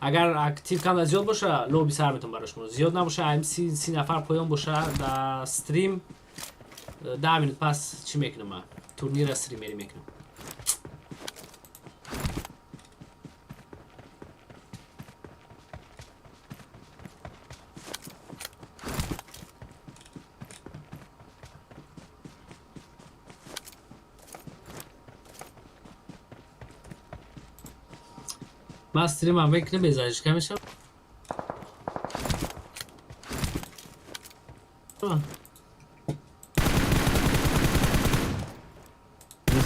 Агар актив камда зиёд боша, лоби сар метавон барои шумо. Зиёд набоша, ам 30 нафар поён боша, дар стрим 10 минут пас чӣ мекунам ма? Турнира стримерӣ мекунам. Ман стримам мекунам, безаришка мешавам.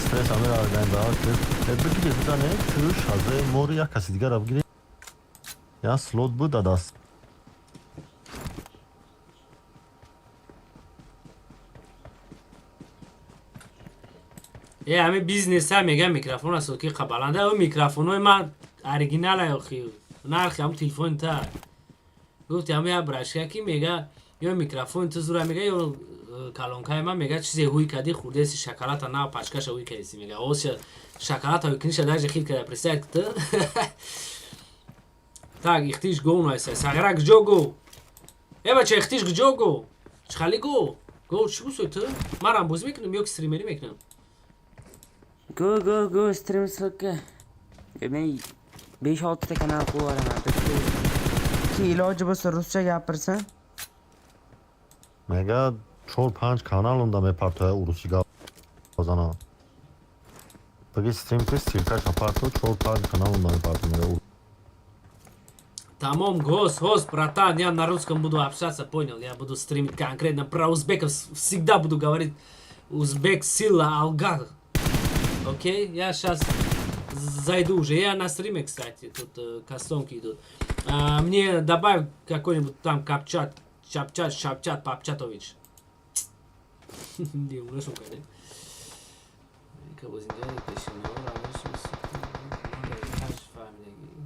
Стресс амира организовал. Бигири бизане, ту шазе мори як каси дигара бигири. Я слот буд дадаст. Е, ҳами бизнеса мегам, микрофон аст ки қабаланда ӯ микрофонҳои ман оригинала, охи нархи ҳам телефони та гуфти, ҳами я брашка ки мега, ё микрофони ту зура мега, ё калонкаи ман мега, чизе ҳуй кади, хурдеси, шоколата на пачкаша ҳуй кадиси мега, ося шоколата ҳуй книша даже хит када, представь ту. Так, ихтиш го найса сағира гиҷо го, е бача, ихтиш гиҷо го, чихали го го, чӣ гусой ту, марам бозӣ мекунам ё ки стримерӣ мекунам? Go go go, stream ссылка. Men 5-6 ta kanal qo'yib yuboraman. Ki iloji bo'lsa ruscha gapirsin. Мега чор панҷ канал онда мепартоя, урусӣ гап зана. Баги стрим ки ссылкаша парто, чор панҷ канал онда мепарто, мега. Тамом, гос, хос, братан, я на русском буду общаться, понял? Я буду стримить конкретно про узбеков, всегда буду говорить узбек сила алга. Окей, я сейчас зайду уже. Я на стриме, кстати, тут кастомки идут. А, мне добавь какой-нибудь там Капчат, Чапчат, Шапчат, Папчатович. Девушка, да? Кабозинҷари пешинаҳо равиши фаҳмидагӣ.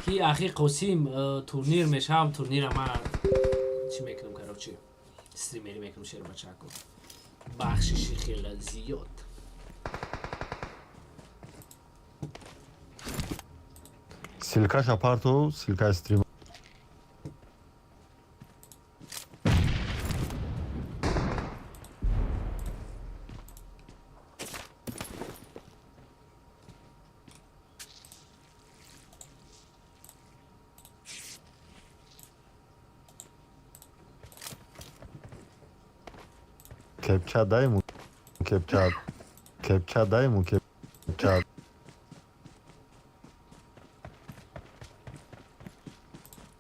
Ки ахи Қосим, турнир мешавам, турнира ман чӣ мекунам, короче, стримерӣ мекунам, шербачако, бахшиши хеле зиёд. Ссылкаша парто, ссылкаи стрим. Кепча дай ему, кепча, кепча дай ему, кепча.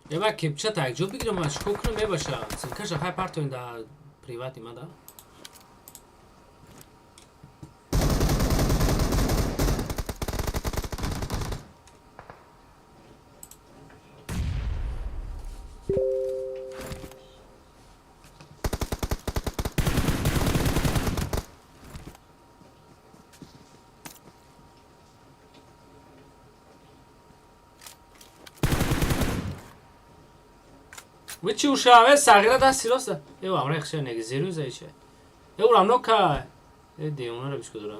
Еба, кепча та якҷо бигирам, ман чикор кунам, мебаша? Ссылкаша хай партоин да привати ма да. Вичи ушаве сағира дасти роста. Е, амра хша неги зеру заиче. Е, урам нока. Е, девона бишко дора.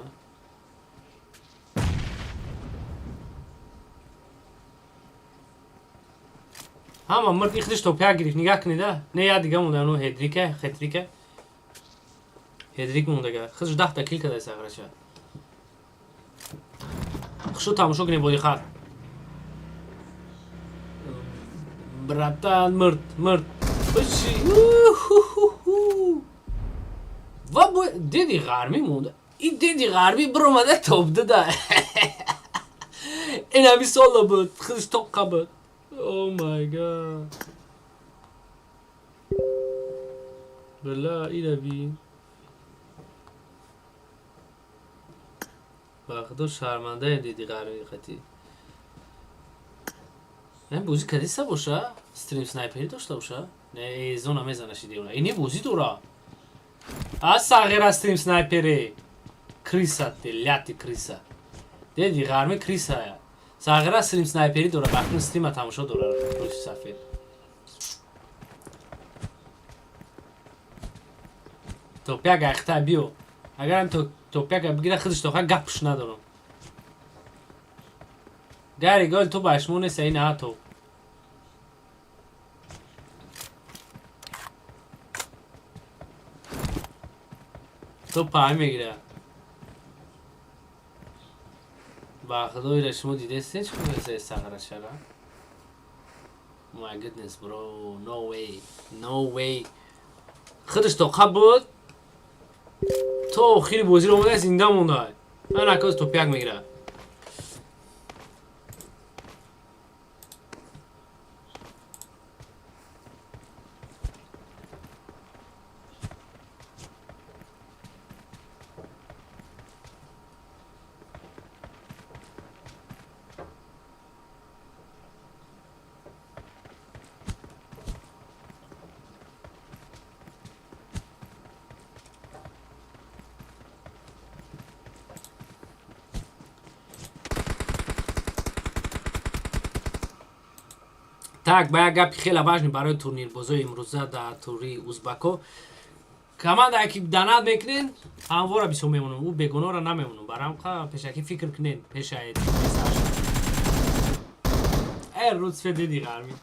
Ҳама мирд, ихтиш топя гирифт, нигаҳ кунеда. Не, я дига монда, ну хедрика, хетрика. Хедрик мондага. Хизш 10 та кил кадай сағирача. Хушу тамошо кунед бо диққат. Братан, мирд, мирд. Чи? Ва бо деди ғармӣ монда. И деди ғарбӣ биромада топ дада. Ин ҳами соло буд, худш тоққа буд. Oh my God. Била, ира бин. Ба худо шармандаем диди ғарбӣ қатӣ. Не, бозӣ кадиста боша? Стрим снайпери дошта боша? Не, зона мезанаши девона. Ини бозӣ дора. А сағира стрим снайпери. Крыса ты, ляти крыса. Деди ғарми крыса. Сағира стрим снайпери дора, бахтин стрима тамошо дора, рӯзи сафед. Топяк ахта биё. Агарам топяк бигира, худаш тоха гапш надорам. Гари гол ту башмо нест, ин то. То паҳ мегира. Ба худоира шумо дидестед чӣ кунеса сағра шара? My goodness, bro. No way. No way. Худаш тоқа буд. То охири бозиро омада зинда монда. Ман акоз топяк мегира. Так, ба як гапи хеле важный барои турнирбозои имрӯза дар тури узбако. Командае ки донат мекунен, ҳамвора бисёр мемонам, ӯ бегуноҳро намемонам. Барам пешакӣ фикр кунен, пешаи э рӯзфе диди ғармӣ.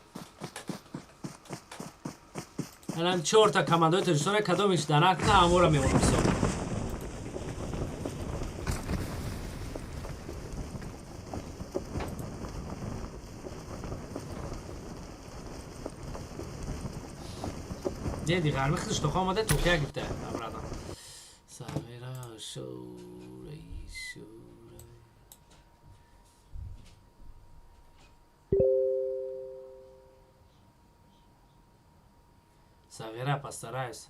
Алан чорта командаҳои Тоҷикистона кадомеш донат кунад, ҳамвора мемонам бисёр. Деди ғармӣ худаш тоха омада топия гирифта обратно. Сағира шӯрай шӯрай. Сағира постараюсь.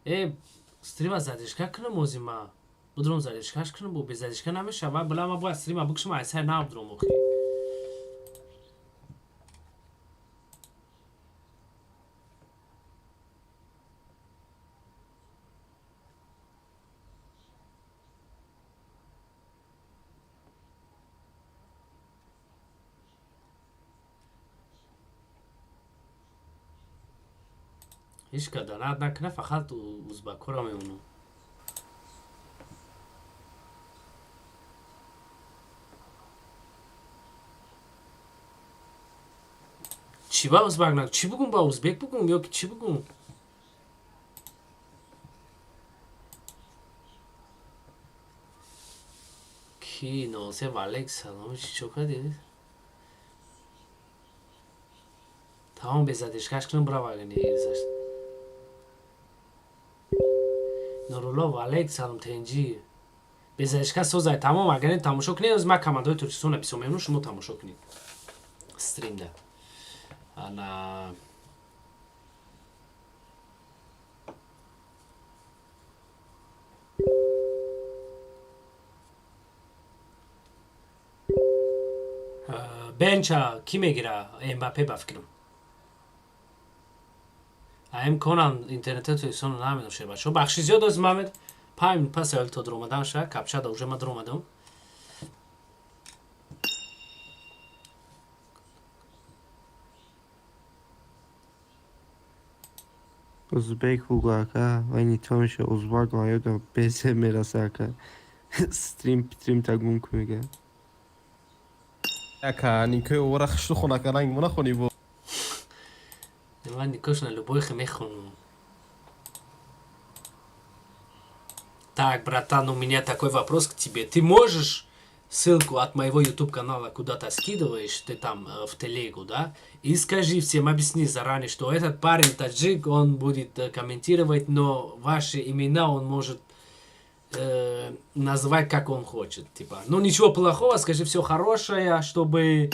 Э, стрима задержка кунам ози ма. Будром задержкаш кунам, бо без задержка намешава. Била ма бояд стрима бикушам, ай сар набудром охи. Ҳеҷ ка донат накунад, фақат узбакҳоро мемонам. Чӣ ба узбак на? Чӣ бугум ба узбек бугум ё ки чӣ бугум? Ки Носеб Алек салом чӣ кардӣ? Тамом без задержкаш кунам бирав агар гузашт. Нурулло Валек салом тенҷи. Без задержка созай тамом агар не тамошо кунед, оз ман командаҳои Тоҷикистонро бисёр мемонам, шумо тамошо кунед. Стримда. Ана бенча кӣ мегира? Мбаппе ба фикрам. Имконам интернети Тоҷикистонро намедонам шербачаҳо. Бахши зиёд оз мамед 5 минут пас аввал то дуромадан ша, капчада уже ма дуромадам. Узбек бугу ака, вай нито меша узбак ма ёдам безе мераса ака. Стрим птрим та гум ку мега. Ака, никои овара хишту хона ака, ранг мо нахонӣ бо. Ман никошна любой хе мехонам. Так, братан, у меня такой вопрос к тебе. Ты можешь ссылку от моего YouTube канала куда-то скидываешь, ты там в телегу, да? И скажи всем, объясни заранее, что этот парень таджик, он будет комментировать, но ваши имена он может называть как он хочет, типа. Ну ничего плохого, скажи все хорошее, чтобы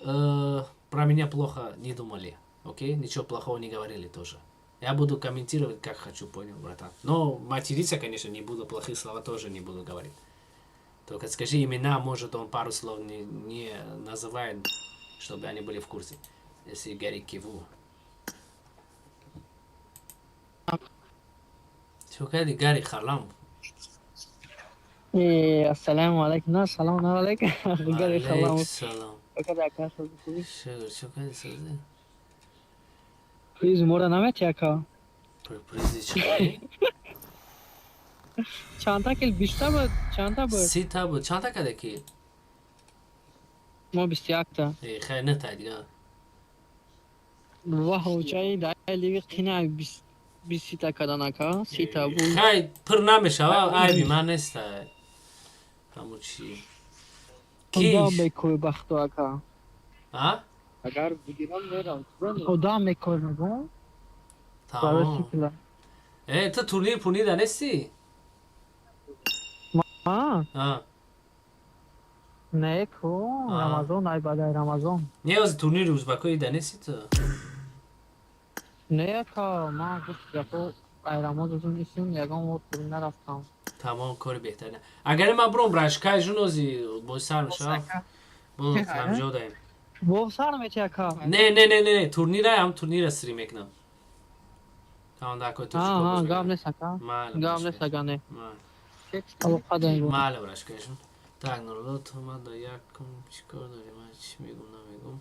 про меня плохо не думали, окей? Ничего плохого не говорили тоже. Я буду комментировать, как хочу, понял, братан. Но материться, конечно, не буду, плохие слова тоже не буду говорить. Только скажи имена, может, он пару слов не называет, чтобы они были в курсе. Если Гарри Киву. Чё кади Гарри Халам? Ассалому алайкум. На, салом алайкум. Гарри Халам. Салом. Чё кади ака, хубӣ? Шукр, чё кади созӣ? Приз мора намети ака? Призи чӣ? Чанда кил 20 буд? Чанда буд? 30 та буд. Чанда каде ки? Мо 21 та. Э, хайр не дига. Ва ҳоҷаи дай ливи қина 20 та кадан ака, 30 та буд. Хай пур намешава, айби ман нест. Ҳамун чи? Худо мекӯй бахту ака. А? Агар бигирам мерам. Худо мекӯй мегӯм. Тамом. Э, ту турнир пурнида нести? А? А. Не ку, Рамазон, ай бадай Рамазон. Не, ози турнири узбакои да неси ту? Не, ака, ман гуфт гапо ай Рамазон исим ягон вор турнир нарафтам. Тамом, кори беҳтарина. Агар ман буром рашкай жун ози бози сар мешавад. Бо ҳамҷо даем. Бо сар мети ака. Не, не, не, не, турнира ҳам турнира стрим мекунам. Тамом, да кой тоҷико боз. Гап нест ака. Гап нест ага, не. Алоқа даем. Майли, рашкайжун. Так, Нурулло, ту ман да якум чӣ кор дорӣ? Ман чӣ мегум, намегум.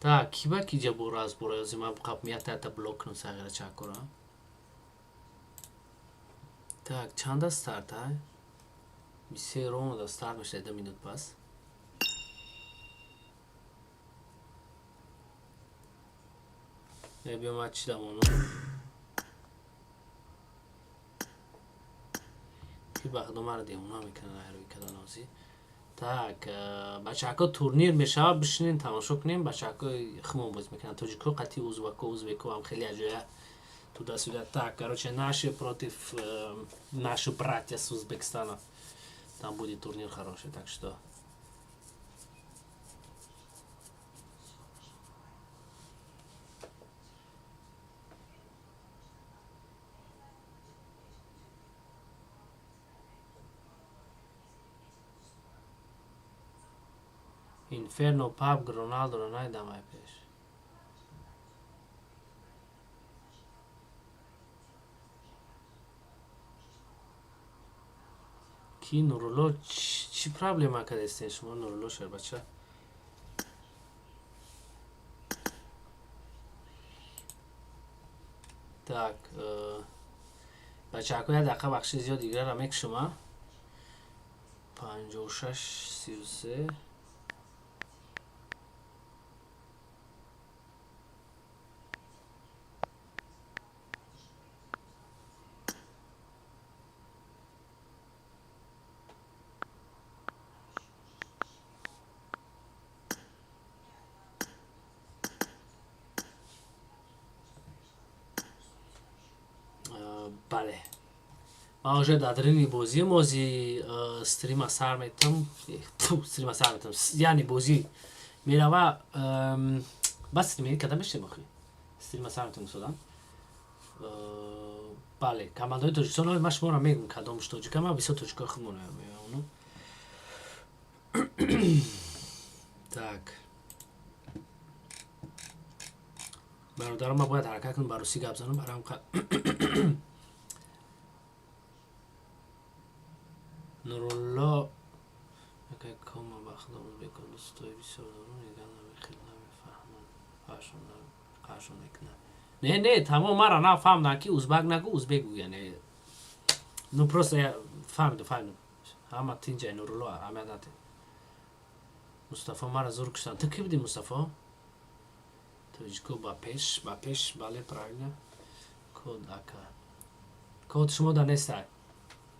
Так, ки ба ки ҷа бора аз бора ози ман қаб мията блок кунам сағира чакора. Так, чанда старт, ай? 23 ровно да старт мешава 2 минут пас. Биё, ман чӣ дамоно? Ки ба худо маро девона мекунад айрӯи кадан озӣ. Так, бачаҳако, турнир мешавад, бишинен тамошо кунем. Бачаҳакои хумон боз мекунанд, тоҷико қати узбако, узбеко ҳам хеле аҷоя туда-сюда. Так, короче, наши против наши братья с Узбекистана. Там будет турнир хороший, так что Инферно Пабг Роналдоро найдам ай пеш. Ки Нурулло, чӣ проблема кардестен шумо, Нурулло шербача? Так, бачаҳако, як дақиқа бахши зиёд играра мекушума. 56 33. Бале, ман уже дар дарини бозӣ мози стрима сар метам, стрима сар метам, яъне бозӣ мерава, бас стримери када мешем, охи стрима сар метам содам. Бале, командаҳои Тоҷикистон, ман шуморо мегӯм, кадомш тоҷика. Ман бисёр тоҷикои худмон меону. Так, бародарам, ман бояд ҳаракат кунам, ба русӣ гап занам барам. Нурулло акай кома, ба худо узбекон дӯстои бисёр дорум, яган намехел намефаҳмам, қашон мекунам. Не, не, тамом, мара нафаҳмдам, ки узбак нагу, узбек гӯ, яъне ну просто я фаҳмиду, фаҳмиду, ҳама тинҷай. Нурулло, аҳамият нате. Мустафо, мара зур куштан. Ту ки будӣ, Мустафо? Тоҷико ба пеш, ба пеш. Бале, правильно. Код, ака, код шумо да нестай.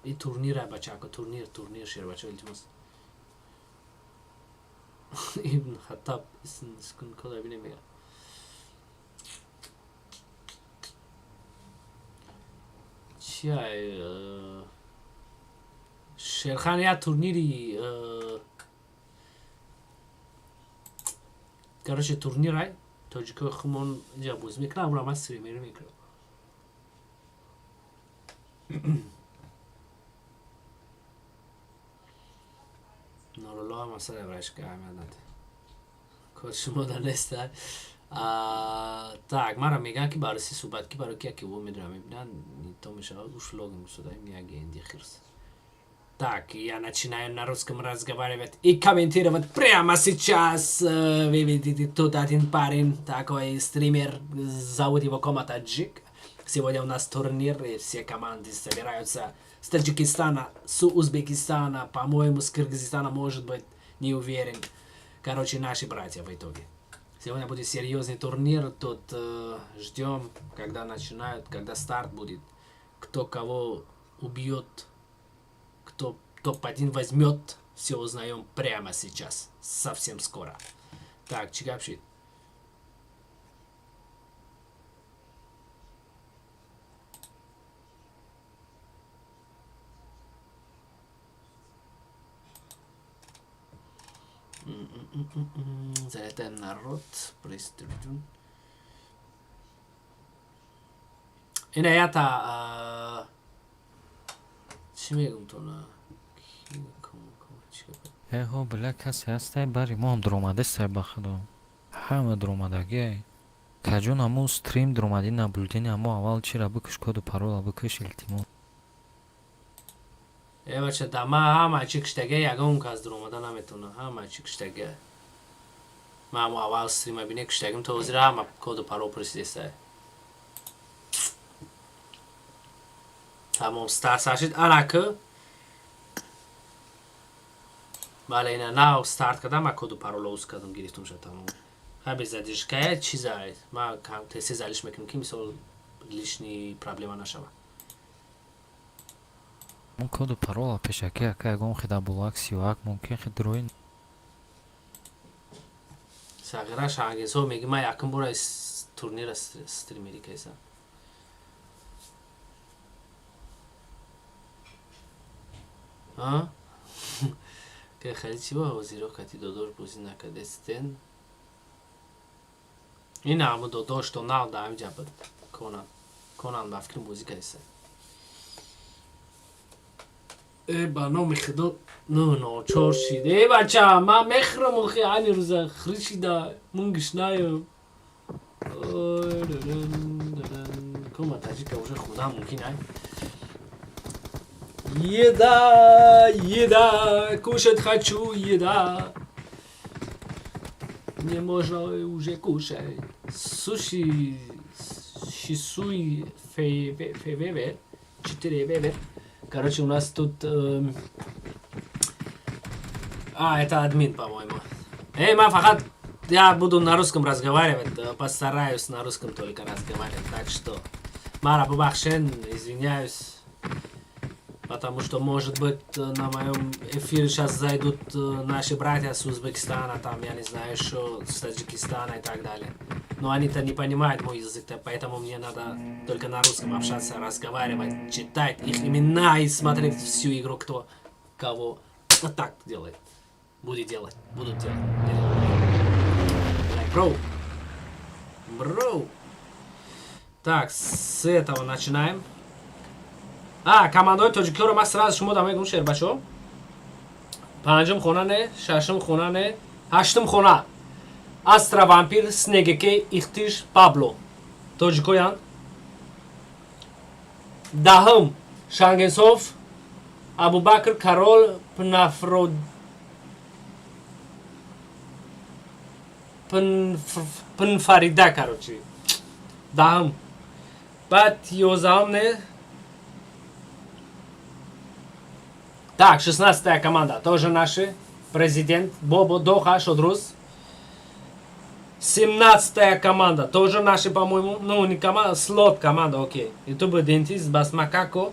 И турнира, бачако, турнир, турнир, шербачо, илтимос. Ибн Хаттаб скун кода бинем, мега. Чи ай, Шерхан, я турнири, короче, турнир ай тоҷикои хумон инҷа бозӣ мекунам, амро ман стримерӣ мекунам. Нурулло ҳам масала врашка, аҳамият наде. Код шумо да неста. Так, мара мегӯянд, ки ба русӣ суҳбат ки, барои ки яке во медонам, мебинанд, то мешавад уш логин гусодаем як генди хирс. Так, я начинаю на русском разговаривать и комментировать прямо сейчас. Вы видите, тут один парень, такой стример, зовут его Кома Таджик. Сегодня у нас турнир, и все команды собираются с Таджикистана, с Узбекистана, по-моему, с Кыргызстана, может быть, не уверен. Короче, наши братья в итоге. Сегодня будет серьезный турнир, тут ждем, когда начинают, когда старт будет. Кто кого убьет, кто топ-1 возьмет, все узнаем прямо сейчас, совсем скоро. Так, чигапшит. Залетаем народ. Приструн. Ина ята чӣ мегум тона? Эҳо, била, касе ҳастай, бари мо ҳам дуромадестай, ба худо, ҳама дуромадагиай. Каҷон, ҳамун стрим дуромадӣ, наблюдение, ҳамо аввал чира бикуш, коду парола бикуш, илтимос. Э, бача, да ма ҳама чӣ киштага, ягон кас дуромада наметавона. Ҳама чӣ киштага. Ма ҳамо аввал стрима бине киштагим, то ҳозир ҳама коду парол пурсидестай. Тамом, старт сар шид. Ана ку. Бале, ина нав старт кардам, ма коду парола уз кардам, гирифтум шад, тамом. Хай, без задержкая чиза ма тез залиш мекунем, ки мисол лишний проблема нашава. Мо коду парола пешакӣ, ака, ягон хида булак сиюак мумкин хи дурои. Сағира Шаҳангезҳо меги, ман якум бора турнира стримерӣ кардам. А? Ке хеле чӣ ба ҳозиро кати додош бозӣ накардестен? Ин ҳамо додош то нав да ҳамиҷа буд. Конан. Конан ба фикрам бозӣ кардеста. Э, ба номи худо, 9-04 шид. Э, бача, ман мехӯрам охи, ани рӯза хӯрӣ шида, мун гишнаем. Кома таҷика уже хӯрдан мумкин ай? Еда, еда, кушать хочу, еда. Мне можно уже кушать. Суши, шисуй, февевер, 4 вевер. Короче, у нас тут... А, это админ, по-моему. Эй, ма, фақат я буду на русском разговаривать, постараюсь на русском только разговаривать, так что... Мара бубахшен, извиняюсь. Потому что, может быть, на моем эфире сейчас зайдут наши братья с Узбекистана, там, я не знаю, что, с Таджикистана и так далее. Но они-то не понимают мой язык, поэтому мне надо только на русском общаться, разговаривать, читать их имена и смотреть всю игру, кто кого вот так делает. Будет делать, будут делать. Like, bro. Bro. Так, с этого начинаем. А, командаҳои тоҷикиҳоро ман сразу шумо да мегӯм, шербачо. Панҷум хона не, шашум хона не, ҳаштум хона. Астра Вампир, Снегеке, Ихтиш, Пабло. Тоҷикоянд. Даҳум Шангенсов, Абубакр, Карол, Пнафро Пнфарида, короче. Даҳум. Баъд 11-ум не. Так, 16 команда, тоже наши. Президент Бобо, Доха, Шодрус. 17 команда, тоже наши, по-моему. Ну, не команда, слот команда, окей. Ютуб Дентист, Басмакако.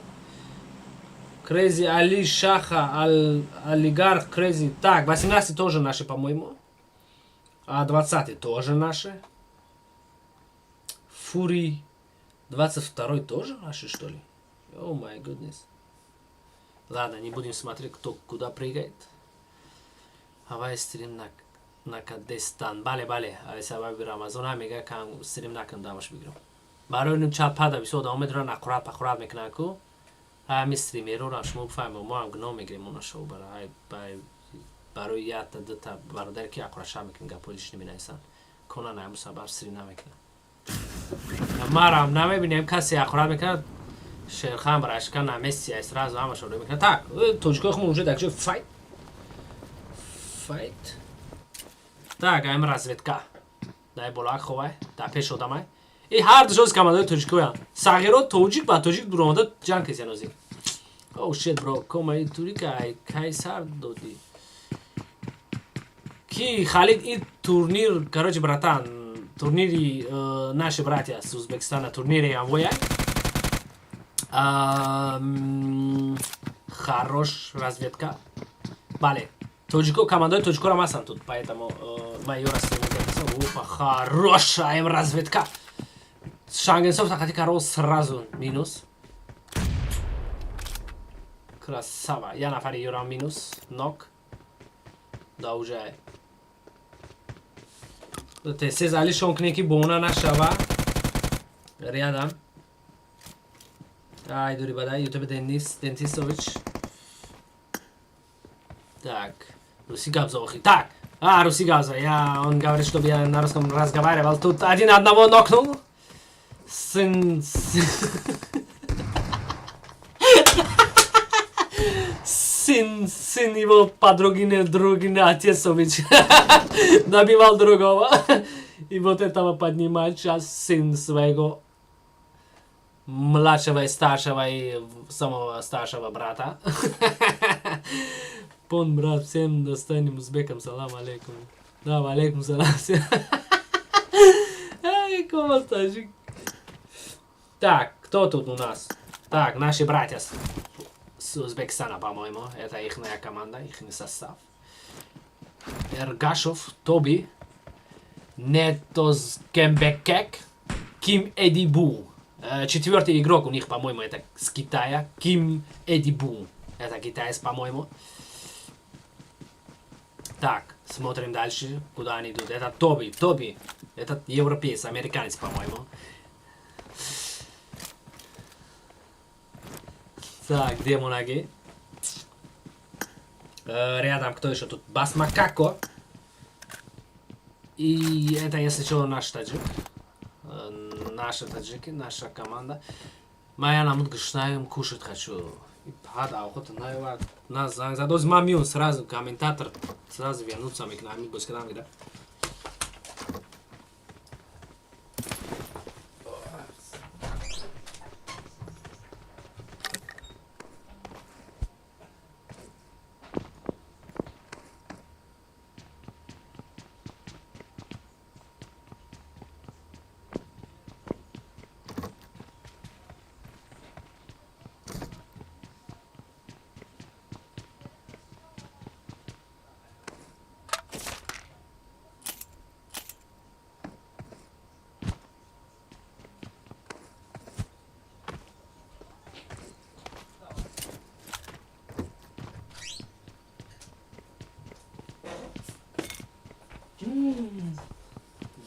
Крейзи, Али, Шаха, Ал, Олигарх, Крейзи. Так, 18 тоже наши, по-моему. А 20 тоже наши. Фури, 22 тоже наши, что ли? Oh my goodness. Ладно, не будем смотреть, кто куда прыгает. Ҳавай стрим накадестан. Бале, бале, ай сабаби Рамазон мега кам стрим накун, дамаш бигирам. Барои ним чат пада бисёр одам медоран, аккурат паккурат мекунанд ку. Ҳами стримерора шумо бифаҳмед, мо ҳам гуноҳ мегирем она шоу бара. Ай барои якта дута бародар ки аккуратша мекунанд, гапҳои лишний менависанд. Конан ҳамун сабаб стрим намекунад. Марам намебинем касе аккурат мекунад. Шерхан барашка на месте, ай сразу ҳамашо рӯй мекунад. Так, тоҷикои хумон уже дар ҷои файт. Файт. Так, айм разведка. Дай болоак ховай, дар пеш одамай. И ҳар душоз командаи тоҷикоянд. Сағиро тоҷик ба тоҷик дуромада ҷанг кесян озир. Oh shit, bro, комаи турика ай кай сар додӣ? Ки Халид и турнир, короче, братан, турнири наши братья с Узбекистана, турнири амвояй. Хорош разведка. Бале. Тоҷико, командаи тоҷикорам ҳастанд тут, поэтому ман ёра. Опа, хорошая им разведка. Шангенсов тақати Карол сразу минус. Красава. Я нафари ёрам минус. Нок. Да уже. Тез алишон кунем, ки бона нашава. Рядом. Ай, дури бада, ютуб Денис Дентисович. Так, руси гап охи. Так, а, руси гап Я, он говорит, чтобы я на русском разговаривал. Тут один одного нокнул. Сын... Сын его подругины, другины, отецович набивал другого. И вот этого поднимает сейчас сын своего младшего и старшего и самого старшего брата. Пон, брат, всем достойным узбекам салам алейкум. Да, алейкум салам всем. Ай, таджик. Так, кто тут у нас? Так, наши братья с Узбекистана, по-моему. Это их команда, их состав. Эргашов, Тоби, Нетоз Кембекек, Ким Эдибу. Четвертый игрок у них, по-моему, это с Китая. Ким Эдибу. Это китаец, по-моему. Так, смотрим дальше, куда они идут. Это Тоби, Тоби. Это европеец, американец, по-моему. Так, где Мунаги? Рядом кто еще тут? Басмакако. И это, если что, наш таджик. Наши таджики, наша команда. Моя намут гушнаем, кушать хочу. И пада, охота на нас задоз мамион сразу комментатор сразу вернуться к нам, да?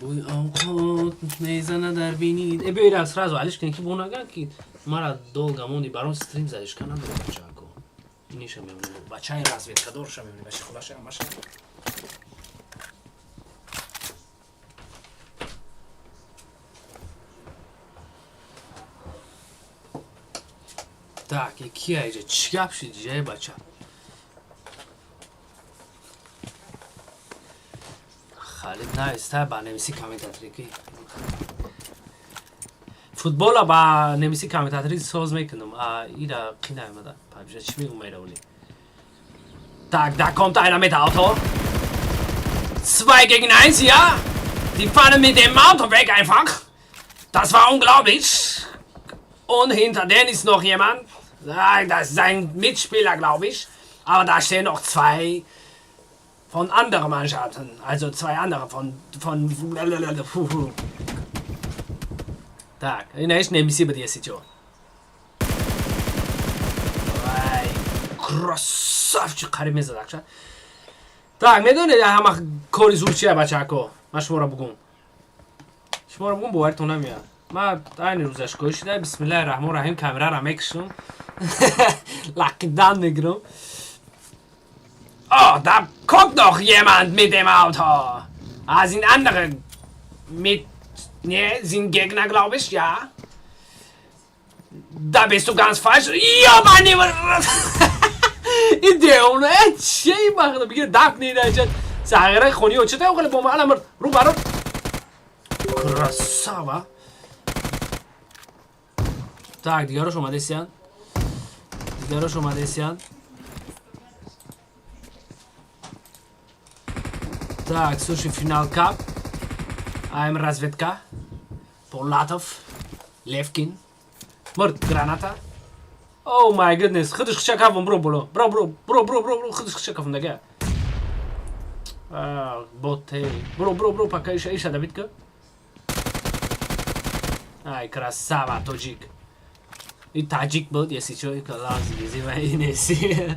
Бӯи овқот мезана дар бинид. Э, биёра сразу алиш кунем, ки бонага, ки мара долго монди барон стрим задишка надора бачако. Иниша мемонем. Бачаи разведкадорша мемонем. Бачи хулаша амаша. Так, и кия иҷа? Чӣ гап шид иҷа, бача? Халид нависта ба немиси комментаторӣ, ки футбола ба немиси комментаторӣ соз мекунам, а ира қинаемада пабжа чӣ мегум эравли. Так, da kommt einer mit Auto. 2 gegen 1, ja. Die fahren mit dem Auto weg einfach. Das war unglaublich. Und hinter denen ist noch jemand. Das ist sein Mitspieler, glaube ich. Aber da stehen noch zwei von anderen Mannschaften. Also zwei andere von. Так, инаиш немиси ба дия. Ай, красавчик, қариб мезадакша. Так, медонед ҳама кори зур чия, бачако? Ман шуморо бугум. Шуморо бугум, боваритон намеяд. Ман айни рӯзаш кои шуда, бисмиллаҳи раҳмон раҳим, камерара мекушам. Лақидан мегирам. Oh, da kommt noch jemand mit dem Auto. Ah, sind andere mit. Ne, sind Gegner, glaube ich, ja. Da bist du ganz falsch. Ja, Mann, Идеално е, че имах да бигир дакни да че. Сагара хони очите, околе бомба аламр, ру баро. Красава. Так, дигарош омадесиян. Дигарош омадесиян. Так, слушай, финал кап. АМ разведка. Полатов. Левкин. Мърт, граната. Oh my goodness. Худиш хчакавам, бро, бро. Бро, бро, бро, бро, бро, бро, худиш хчакавам, дага. А, боте. Бро, бро, бро, пока иша, иша, Давидка. Ай, красава, тоджик. И таджик был, если что, и класс, визива, и неси.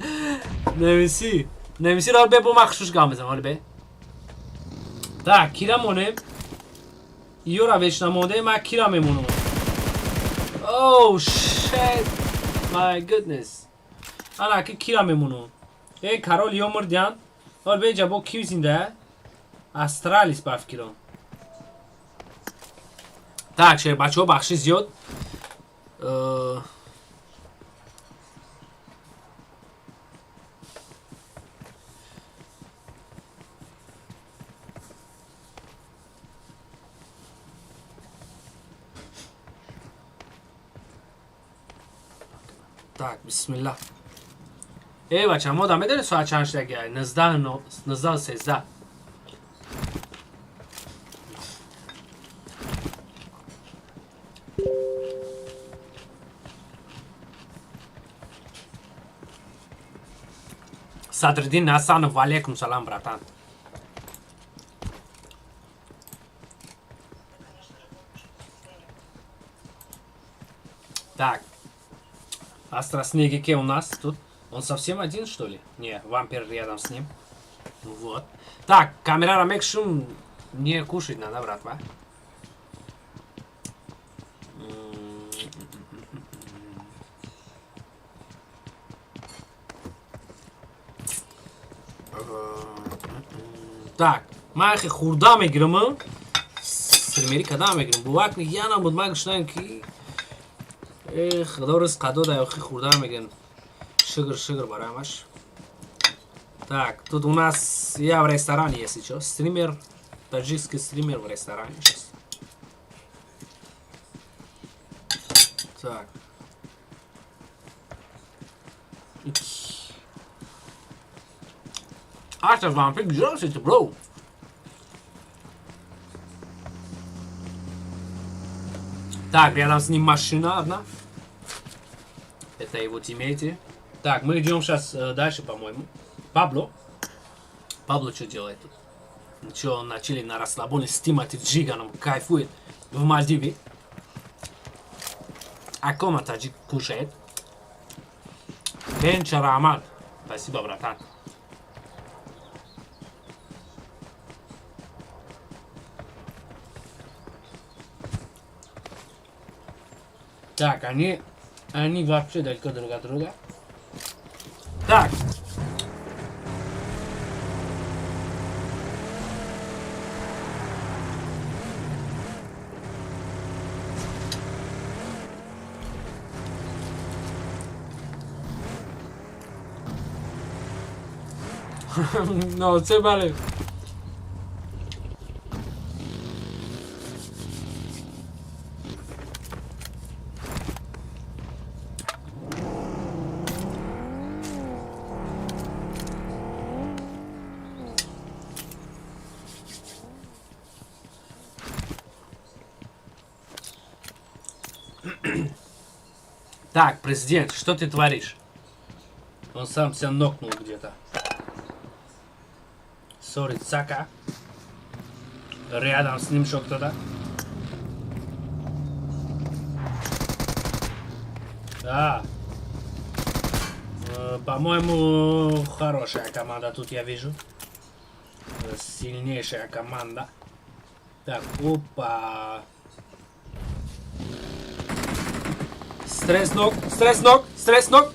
Немиси. Немиси, рал бе, бо махшуш гамезам, ал бе. Так, кира монем. Ёра вечно мондаи ман кира мемонам? Oh shit, my goodness. Ана ки кира мемонам? Э, король ё мурдян. Ҳол беҷа бо ки зинда? Астралис ба фикрам. Так, шербачаҳо, бахши зиёд. Так, бисмилла. Э, бача, мо да медонед соат чанд шудаги? 19:13. Садриддин Хасанов, валейкум салам, братан. Так. Астроснегике у нас тут. Он совсем один, что ли? Не, вампир рядом с ним. Вот. Так, камера мекшум. Мне кушать надо, братва. Так, ман хе хурда мегирам, стримери када мегирам. Бовар кунед, яна буд ман гӯшнаем ки э худо ризқ дода, охи хурда мегирам. Шугр, шугр барои. Так, тут у нас я в ресторане, если что. Стример, таджикский стример в ресторане сейчас. Так. А это вампир, здравствуйте, бро. Так, рядом с ним машина одна. Это его тиммейты. Так, мы идем сейчас дальше, по-моему. Пабло. Пабло что делает тут? Ничего, он на чили, на расслабоне с Тимати Джиганом кайфует в Мальдиве. Акома таджик кушает. Бенча Рамат. Спасибо, братан. Так, они вообще далеко друг от друга. Так. No, це бале. Так, президент, что ты творишь? Он сам себя нокнул где-то. Сори, Цака. Рядом с ним еще кто-то. Да. По-моему, хорошая команда тут я вижу. Сильнейшая команда. Так, опа. Стресс ног, стресс ног, стресс ног.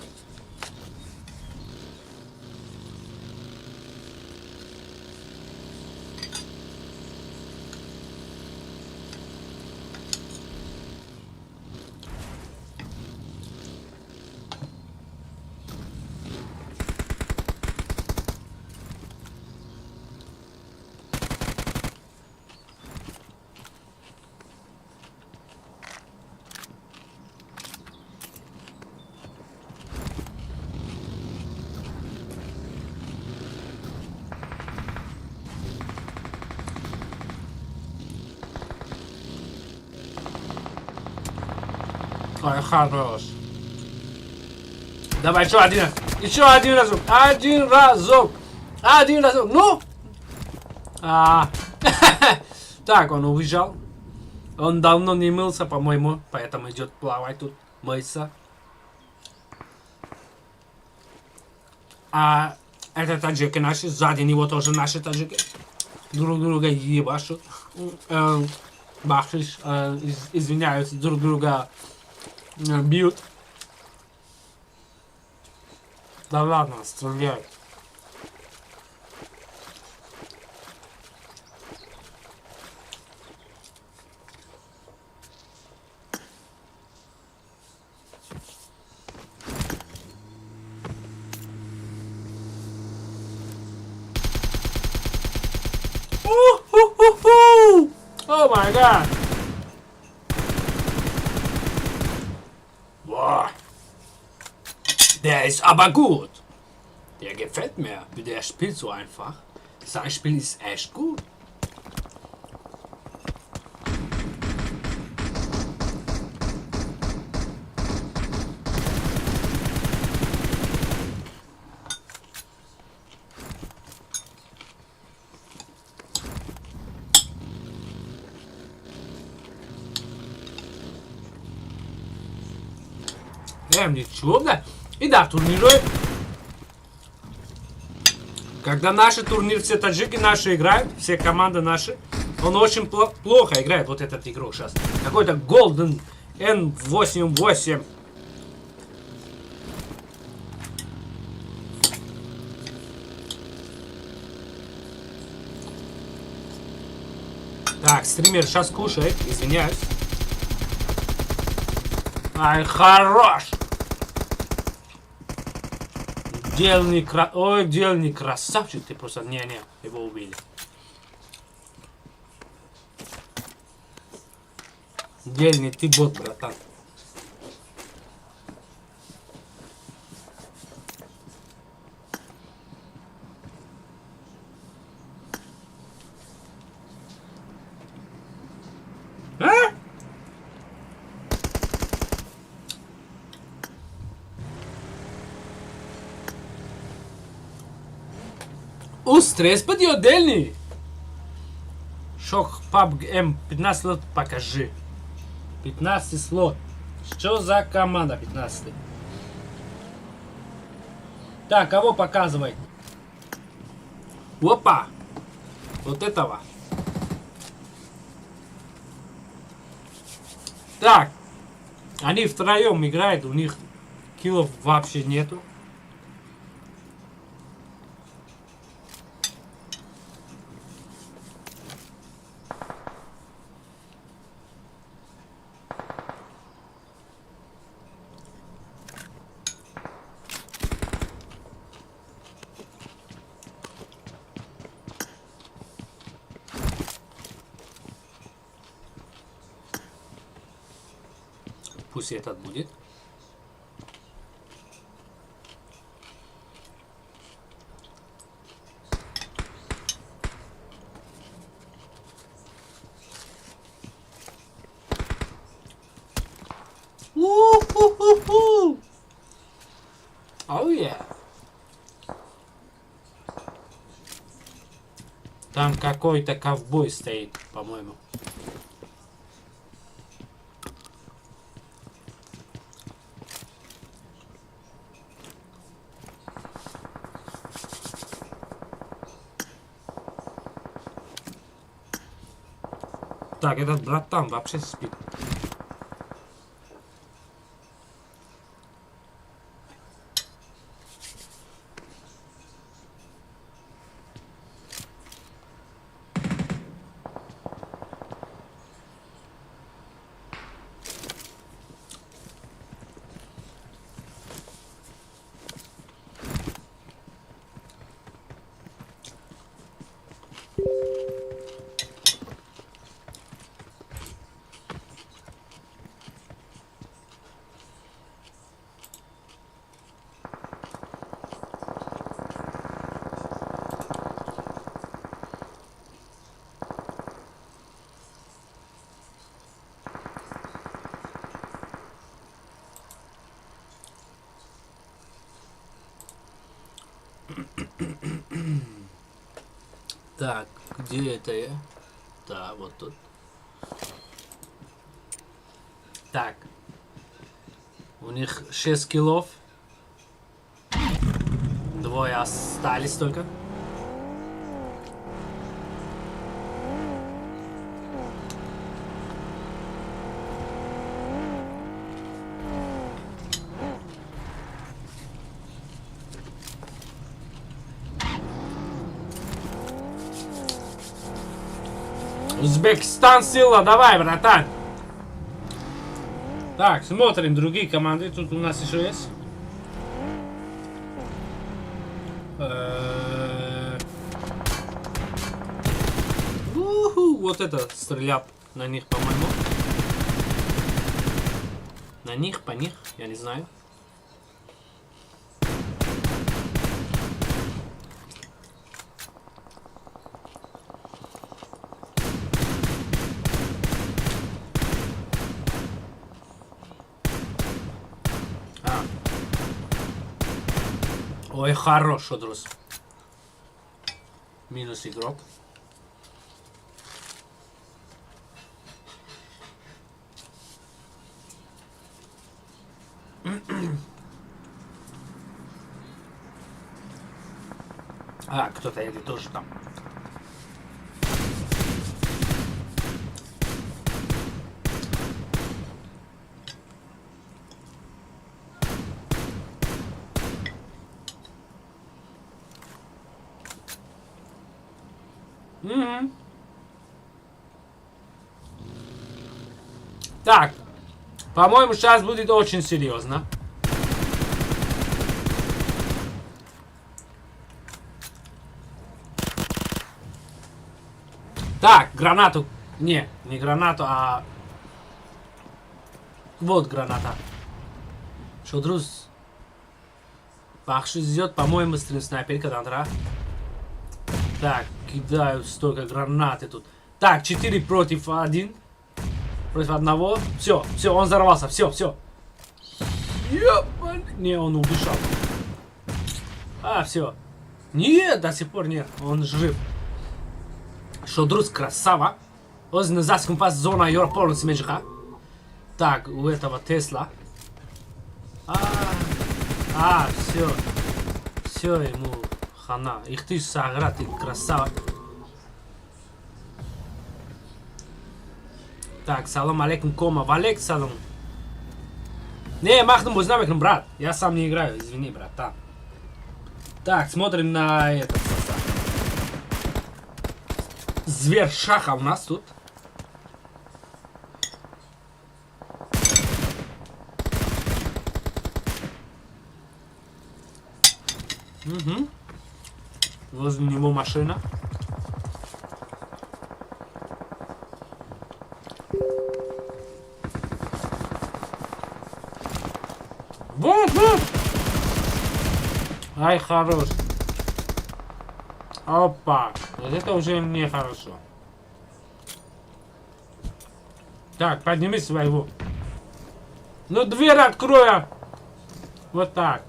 Ой, хорош. Давай, еще один раз. Еще один разок. Один разок. Один разок. Ну! А. Так, он уезжал. Он давно не мылся, по-моему, поэтому идет плавать тут, мыться. А это таджики наши, сзади него тоже наши таджики. Друг друга ебашут. Бахшиш, извиняюсь, друг друга бьют. Да ладно, стреляют. Ooh, oh my God. Boah. Der ist aber gut. Der gefällt mir. Wie der spielt so einfach. Sein Spiel ist echt gut. Ничего, да? И да, турниры. Когда наши турнир, все таджики наши играют, все команды наши, он очень плохо играет, вот этот игрок сейчас. Какой-то Golden N88. Так, стример сейчас кушает, извиняюсь. Ай, хорош! Дельный Ой, дельный красавчик, ты просто... Не-не, его убили. Дельный ты бот, братан. А? У, стресс подъедельный. Шок PUBG М 15 слот покажи. 15 слот. Что за команда 15? Так, кого показывай? Опа! Вот этого. Так. Они втроем играют, у них киллов вообще нету. Пусть этот будет. У-ху-ху-ху! Oh yeah. Там какой-то ковбой стоит, по-моему. Так, этот братан вообще спит. Так, где это я? Да, вот тут. Так. У них 6 киллов. Двое остались только. Узбекистан сила, давай, братан. Так, смотрим другие команды. Тут у нас еще есть. Уху, вот это стрелял на них, по-моему. На них, по них, я не знаю. А. Ой, хорошо, друз. Минус игрок. А, кто-то едет тоже там. Мгм. Так, по-моему, сейчас будет очень серьезно. Так, гранату. Не, не гранату, а... Вот граната. Шодрус. Бахши зиёд, по-моему, стрим снайперка дантра. Так, кидают столько гранаты тут. Так, 4 против 1. Против одного. Все, все, он взорвался. Все, все. Не, он убежал. А, все. Нет, до сих пор нет. Он жив. Шодрус красава. Он назад зона Йор полностью межха. Так, у этого Тесла. А, все. Все ему хана. Их ты сагра, ты красава. Так, салам алейкум, кома. Валек салам. Не, махнем бузнамеком, брат. Я сам не играю, извини, братан. Так, смотрим на этот состав. Зверь Шаха у нас тут. Угу. Возле него машина. Вот, вот. Ай, хорош. Опа. Вот это уже нехорошо. Так, подними своего. Ну, дверь открою. Вот так.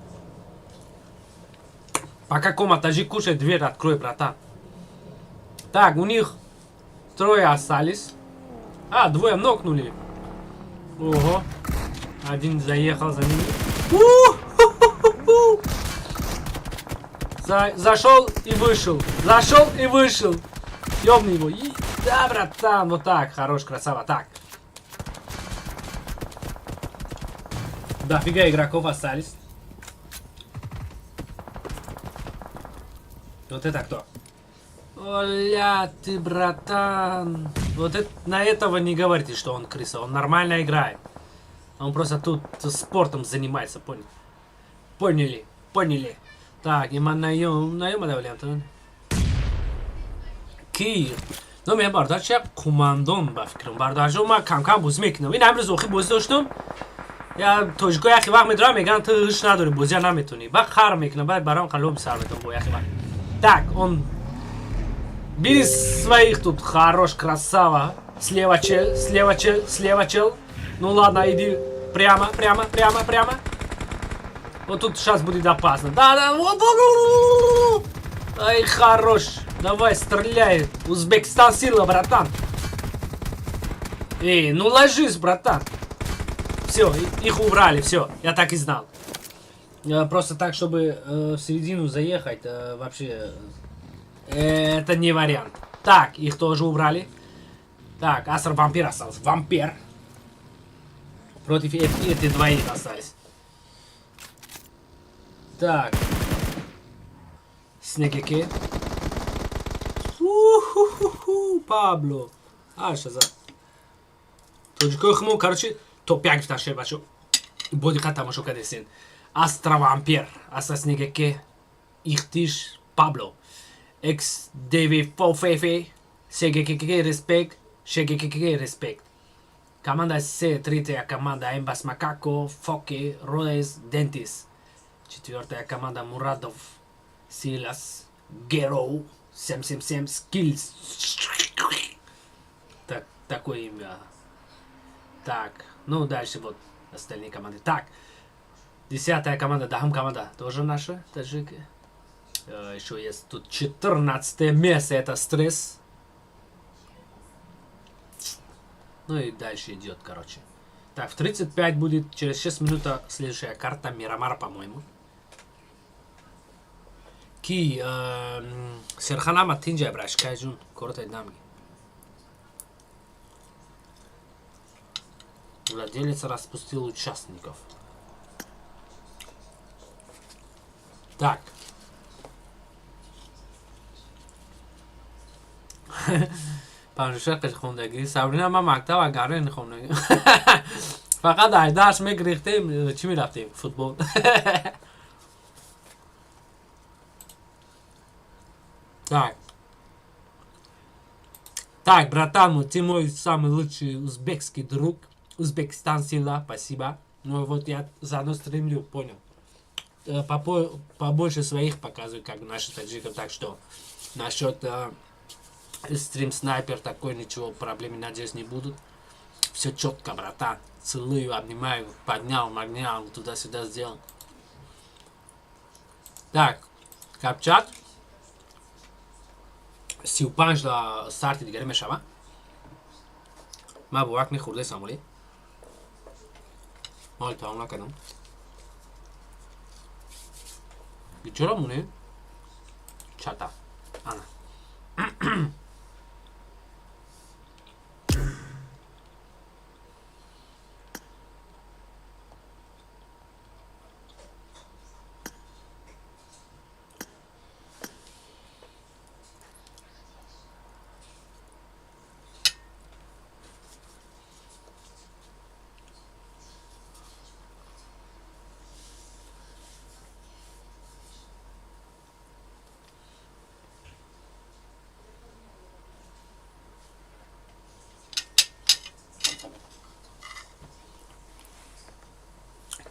Пока кома таджик кушает, дверь открой, братан. Так, у них трое остались. А, двое нокнули. Ого. Один заехал за ними. У-ху-ху-ху-ху. Зашел и вышел. Зашел и вышел. Ёбни его. И... Да, братан, вот так. Хорош, красава. Так. Дофига игроков остались. Вот это кто? Оля, ты, братан. Вот это, на этого не говорите, что он крыса. Он нормально играет. Он просто тут спортом занимается, понял? Поняли, поняли. Так, има наем, наем давлям. Ки? Ну, мен бардача командон ба фикрам. Бардача ма кам-кам боз мекунам. Ин амрӯз охи боз доштум. Я тоҷико яхи вақт медорам, мегӯянд ту ҳуш надорӣ, бозия наметонӣ. Баъд хар мекунам, баъд барам қалоб сар метавам бо яхи вақт. Так, он... Бери своих тут, хорош, красава. Слева чел, слева чел, слева чел. Ну ладно, иди прямо, прямо, прямо, прямо. Вот тут сейчас будет опасно. Да, да, вот, вот. Ай, хорош. Давай, стреляй. Узбекистан сила, братан. Эй, ну ложись, братан. Все, их убрали, все. Я так и знал. Просто так, чтобы в середину заехать, вообще, это не вариант. Так, их тоже убрали. Так, Аср вампир остался. Вампир. Против этих двоих остались. Так. Снегики. Уху-ху-ху, Пабло. Ҳаша зад. Тоҷикои хумон, короче, топ як гирифтан шер бачо. Бо диққат тамошо кардесен. Астра Вампир, Асаснигеке, Ихтиш, Пабло, XDV4FF, СГКК Респект, ШГКК Респект. Команда С, третья команда Эмбас Макако, Фоке, Родес, Дентис. Четвертая команда Мурадов, Силас, Героу, 777, Скиллс. Так, такое имя. Так, ну дальше вот остальные команды. Так, 10-я команда, Дахам команда, тоже наша, таджики. Еще есть тут 14 место, это стресс. Ну и дальше идет, короче. Так, в 35 будет через 6 минут следующая карта Мирамар, по-моему. Ки, Серханама Тинджа Брашкайджун, коротко намги. Владелец распустил участников. Так. Панҷшақи хондагӣ Сабрина, ман мактаб агаре нехондагӣ, фақат ай дарс мегирифтем, чӣ мерафтем, футбол. Так. Так, братан, ты мой самый лучший узбекский друг. Узбекистан сила, спасибо. Ну вот я заодно стримлю, понял. Побольше своих показываю, как наших таджиков. Так что насчет стрим снайпер такой, ничего, проблем, надеюсь, не будут. Все четко, братан. Целую, обнимаю, поднял, магнял, туда-сюда сделал. Так, Капчат. 35 да старти дигаре мешава. Ма бовак мехӯрдаи самолӣ. Мол тамом накардам. Чаро монем? Чата. Ана.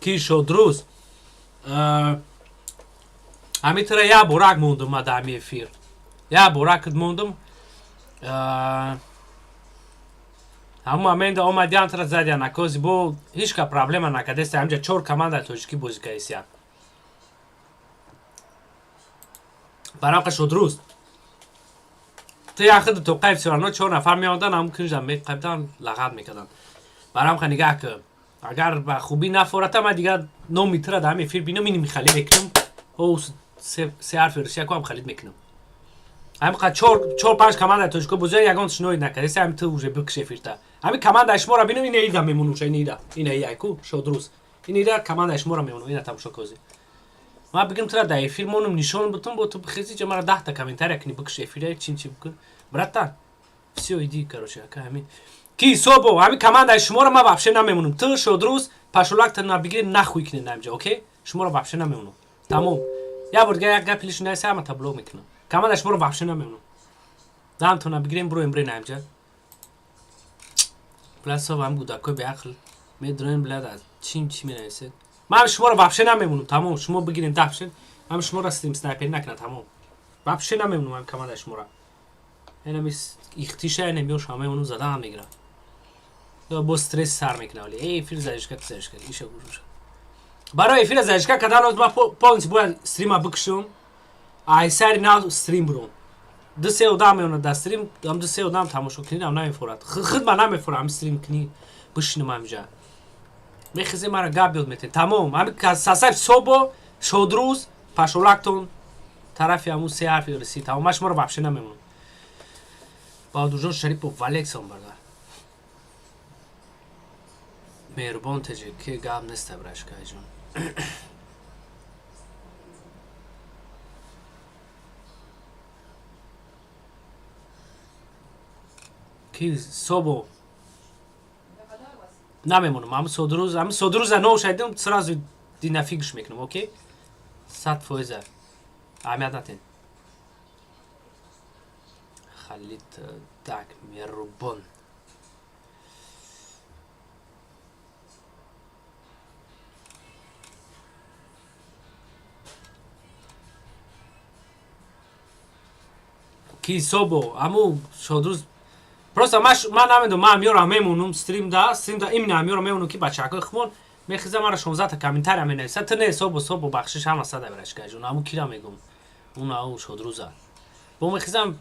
Ки шодрӯз ҳамитра як борак мондум, ма дар ҳами эфир як боракат мондум. Ҳамун момента омадиам, тра задиан акози, бо ҳеч ка проблема накардеста. Ҳамҷа чор команда тоҷикӣ бозӣ кардесия. Барамқа шодрӯз ту яхиду тоқаи всё равно чор нафар меомадан, ҳамун кунҷа меқабидан, лағат мекарданд. Барамқа нигаҳ кун, агар ба хубӣ нафората, ман дигар номи тура дар ҳами эфир бинам, ини михалид мекунам. О, се ҳарфи русия ку ҳам халид мекунам. Ҳамиқа чор панҷ командаи тоҷико бозиа, ягон шиноид накардеса. Ҳами ту уже бикш эфирта. Ҳами командаи шуморо бинам, ина ида мемонуша, ина ида, ина иайку шодрӯз, ина ида командаи шуморо мемонам, ина тамошо козӣ. Ман бигирам, тура дар эфир монум, нишон бутум, бо ту бихези ҷа, мара 10-та комментария кунӣ, бикш эфира, чин чи бикун. Братан, всё, иди, короче, ака ҳамин ки ҳисобо ҳамин командаи шуморо ман вообще намемонам. Ту шодрӯз пашолакта набигири, нахуй кунед намҷа, окей? Шуморо вообще намемонам, тамом. Як бор дига як гапи лишний наиса, ҳама таблог мекунам. Командаи шуморо вообще намемонам. Дамтон набигирем, буроем, бирен намҷа. Бля, сов ҳам гудакои беақл медроем, бля, аз чим чи менависед. Ман шуморо вообще намемонам, тамом. Шумо бигирем дафшен, ман шуморо стрим снайпери накунам, тамом. Вообще намемонам ҳам командаи шуморо. Инами ихтиша, инами ёш ҳама мемонам, задаам мегирам. Бо стресс сар мекунам, вале эй эфир задержка, задержка, иша гӯша. Барои эфира задержка кардан оз ман полностью бояд стрима бикушам, ай сари нав стрим бурам. Ду се одам меонад дар стрим, ам ду се одам тамошо кунӣ ам намефорад. Худ ман намефорам ам стрим кунӣ, бишинам ҳамҷа. Мехезем, мара гап ёд метем. Тамом, ҳами сасаи собо шодрӯз пашолактон тарафи ҳамун се ҳарфи русӣ. Тамом, ман шуморо вообще намемонам. Баҳодурҷон Шарипов, валексон бардар. Меҳрубон теҷи ки гап неста, брашкайҷон. Ки собо намемонам, ҳами содрӯз, ҳами содрӯза нов шайдим, сразу динафигш мекунам, окей? 100%. Аҳамият натен. Халид, так, Мерубон. Ки собо, аму шодрӯз просто ман намедонам, ман амёра мемонум стрим да именно амёра мемонум, ки бачаҳакои хумон мехиза мара 16 та комментария менависад. Ту не, собо, собо, бахшиш ҳама сада брашкаҷон, аму кира мегум, он ау шодрӯза бо мехизам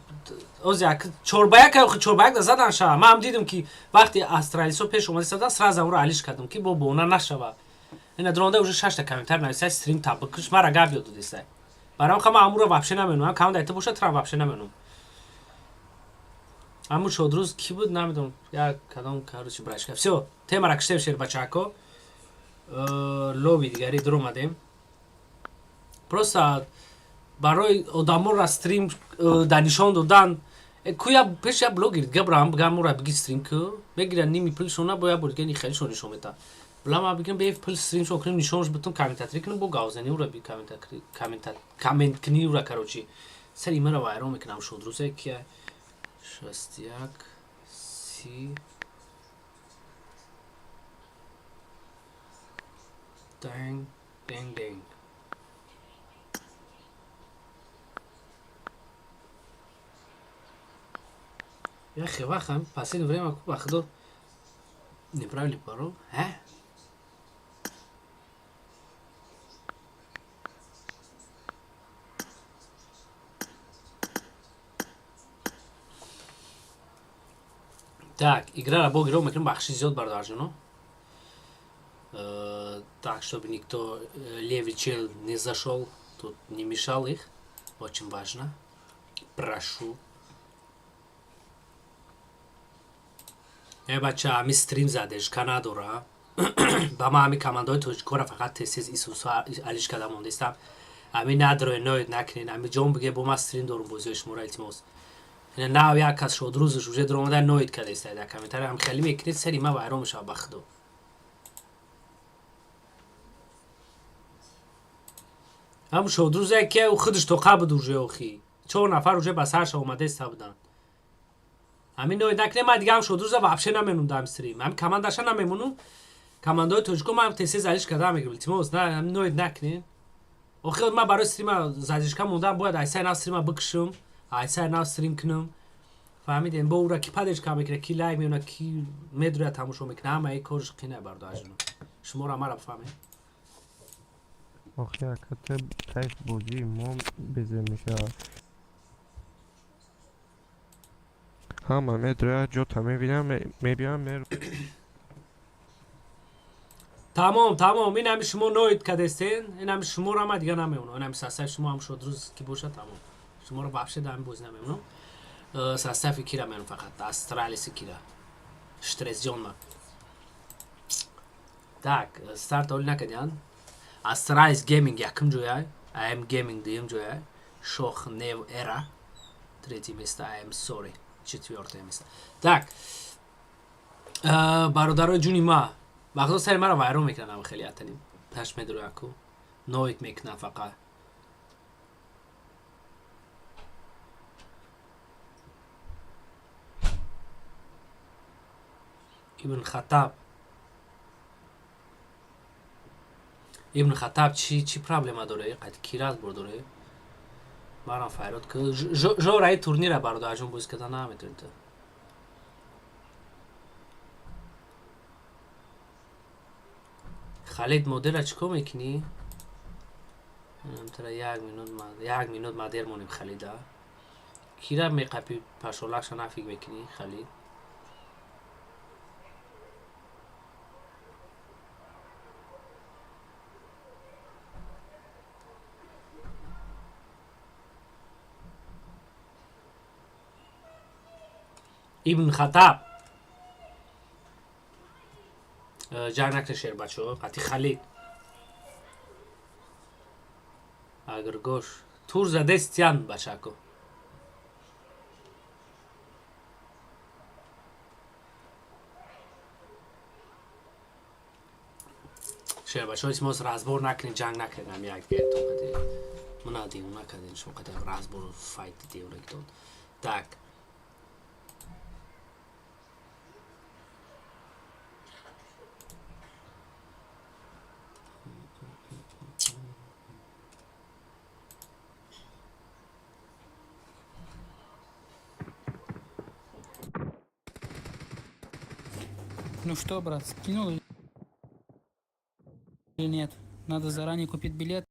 оз як 4 ба 1, 4 ба 1 да задан шава. Ман ҳам дидам, ки вақте астралисо пеш омади задан, сразу амуро алиш кардам, ки бо бона нашава. Ина дронда уже шашта комментар нависад, стрим та бикиш, мара гап ёд додистай. Барам ха ман амуро вообще намедонам, команда айта бошад, трам вообще намедонам. Аму шодрӯз кӣ буд, намедонам, як кадом, короче, брашка. Всё, темара киштем, шер бачаҳако. Лоби дигари дуромадем. Просто барои одаморо стрим дар нишон додан куя пеш як блогер дига бирам бигам, ура биги стрим ку, мегиран ними пулшона, бо як бор дига ни хелишон нишон мета. Била ма бигирам бе пул стримшон кунем, нишонш битум, комментатори кунем, бо гавзани ура би коммент кни ура. Короче, сари мара вайрон мекунам. Шодрӯзе ки 61 30 данг данг данг. Я вақт последнее время ба худо неправильный пароль, а? Так, игра бо гиро мекунем, бахши зиёд бародарҷоно. Так, чтобы никто левый чел не зашел, тут не мешал их. Очень важно. Прошу. Э, бача, ҳами стрим задешка надора. Ба ман ҳами командаҳои тоҷикора фақат тез-тез исусо алиш карда мондистам. Ҳами надроe ноед накунед, ҳами ҷон биге, бо ман стрим дорум бозиҳои шуморо, илтимос. Ина нав як кас шодрӯзаш уже дуромада ноид кардааст дар комментария. Ҳам хеле мекунед, сари ман вайрон мешавад, ба худо. Ҳам шодрӯзе ки худаш тоқа буд уже, охи чор нафар уже ба сарша омадеста буданд. Ҳамин ноид накунед, ман дига ҳам шодрӯза вообще намемонам дар стрим, ҳами командаша намемонам. Командаҳои тоҷико ман тез-тез алиш карда мегирам, илтимос, на ҳамин ноид накунед. Охи ман барои стрима задишка мондам, бояд айсаи нав стрима бикушам, айсаи нав стрим кунам, фаҳмидем? Бо ура ки падешка мекунад, ки лайк меона, ки медуря тамошо мекунад, ҳамаи корш қина, бародарҷоно. Шуморо мара бифаҳмед. Охи ака, тайф бозии мо безе мешавад. Ҳама медрояд, ҷота мебинам, мебиям мер. Тамом, тамом, ин ҳами шумо ноид кардестен, ин ҳами шуморо ма дига намемонам. Ин ҳами состав шумо ҳам шуд рӯз ки бошад, тамом. Шуморо вообще дар ҳамин бозӣ намемонам. Состави кира мемонам, фақат астралиси кира. Штресҷон ма. Так, старт оли накардиан. Астралис гейминг якум ҷоя, АМ гейминг дуюм ҷоя, Шох Нев Эра третье место, АМ Сори четвертое место. Так, бародарои ҷуни ма, вақто сари маро вайрон мекунанд, хеле атани таш медрояку ноид мекунад фақат. Ибн Хаттаб, Ибн Хаттаб чӣ проблема дора? Қад ки разбор дора? Марам файрод ки жораи турнира, бародарҷон, бозӣ карда наметавонӣ ту. Халид, модера чӣ кор мекунӣ? Тара як минут, як минут ма дер монем. Халида кира меқапи, пашолакша нафиг мекунӣ, Халид. Ибн Хаттаб, ҷанг накунед, шербачо, қати Халид. Агргош тур задестиян, бачако. Шербачо, илтимос, разбор накунед, ҷанг накунед ҳами якдигаретон қади. Мана девона кардем шумо қади разбору файт девонагитон. Так. Ну что, брат, скинул или нет? Надо заранее купить билет.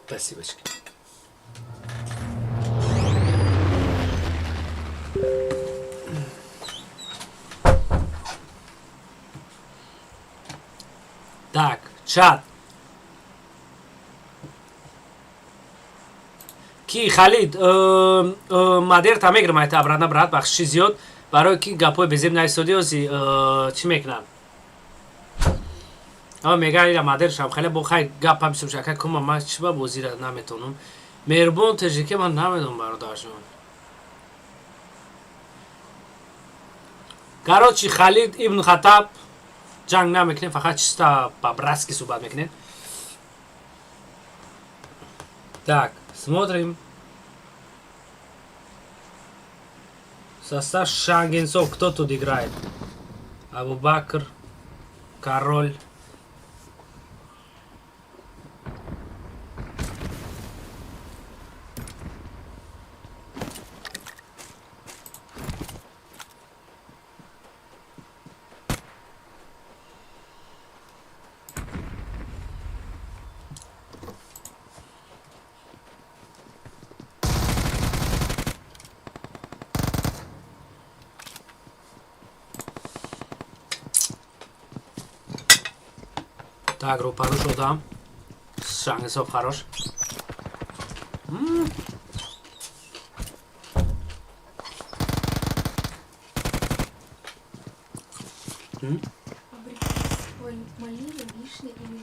Спасибочки. Так, чат. Ки Халид, мадер та мегирам айта обратно, брат, бахшиши зиёд, барои ки гапҳои безеб нависодӣ, ози чӣ мекунам? Ама меган ира мадершам хеле бо хай гап ҳам бисёр ака кума, ман чӣ ба бозира наметонам. Меҳрубон тежике, ман намедонам, бародарҷон. Короче, Халид ибн Хаттаб, ҷанг намекунем, фақат чисто по-братски суҳбат мекунем. Так, смотрим. Состав Шангенцов, кто тут играет? Абубакр, Король. Так, рӯпарӯ шудам. Шангенцов хорош. М. М? Абрикос, ой, малина, вишня и лимон.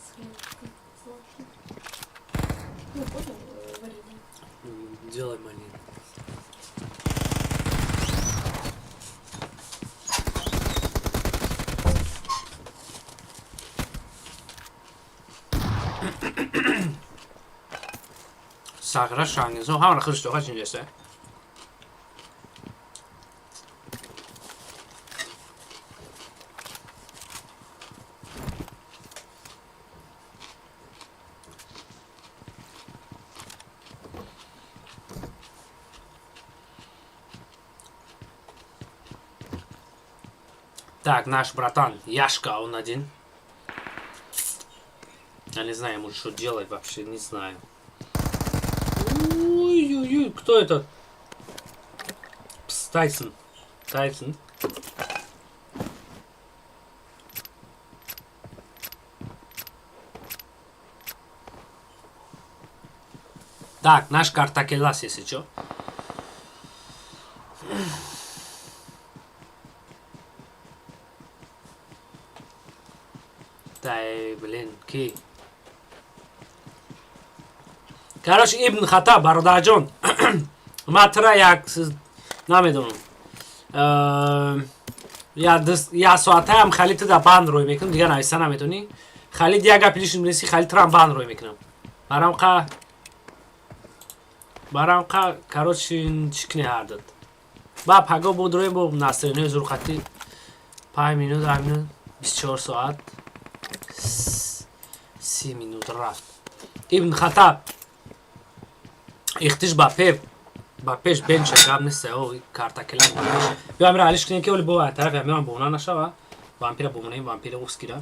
Сладкий, сладкий. Ну, понял, варенье. Делай малину. Сагра Шангенцов ҳамара худш тоха чинҷеста. Так, наш братан Яшка, он один. Я не знаю, ему что делать вообще, не знаю. Ой-ой-ой, кто это? Пс, Тайсон. Тайсон. Так, наш Картакелас, если чё. Дай, блин, ки. Короче, Ибн Хаттаб, бародарҷон. Ма тра як намедонам. Я соатаям Халид да банд рӯй мекунам, дигар нависа наметонӣ. Халид як гапи лишний бинависӣ, Халид трам банд рӯй мекунам. Барам қа, короче, чӣ кунӣ ҳардат. Ба паго буд рӯем бо настроение зурқатӣ 5 минут, 10 минут, 24 соат, 30 минут рафт. Ибн Хаттаб ихтиш ба пеш бенча, гап нест, о картакелан ба пеш. Биё амира алиш кунем, ки оли бо тарафи амирам бона нашава. Вампира бомонем, вампира ускира.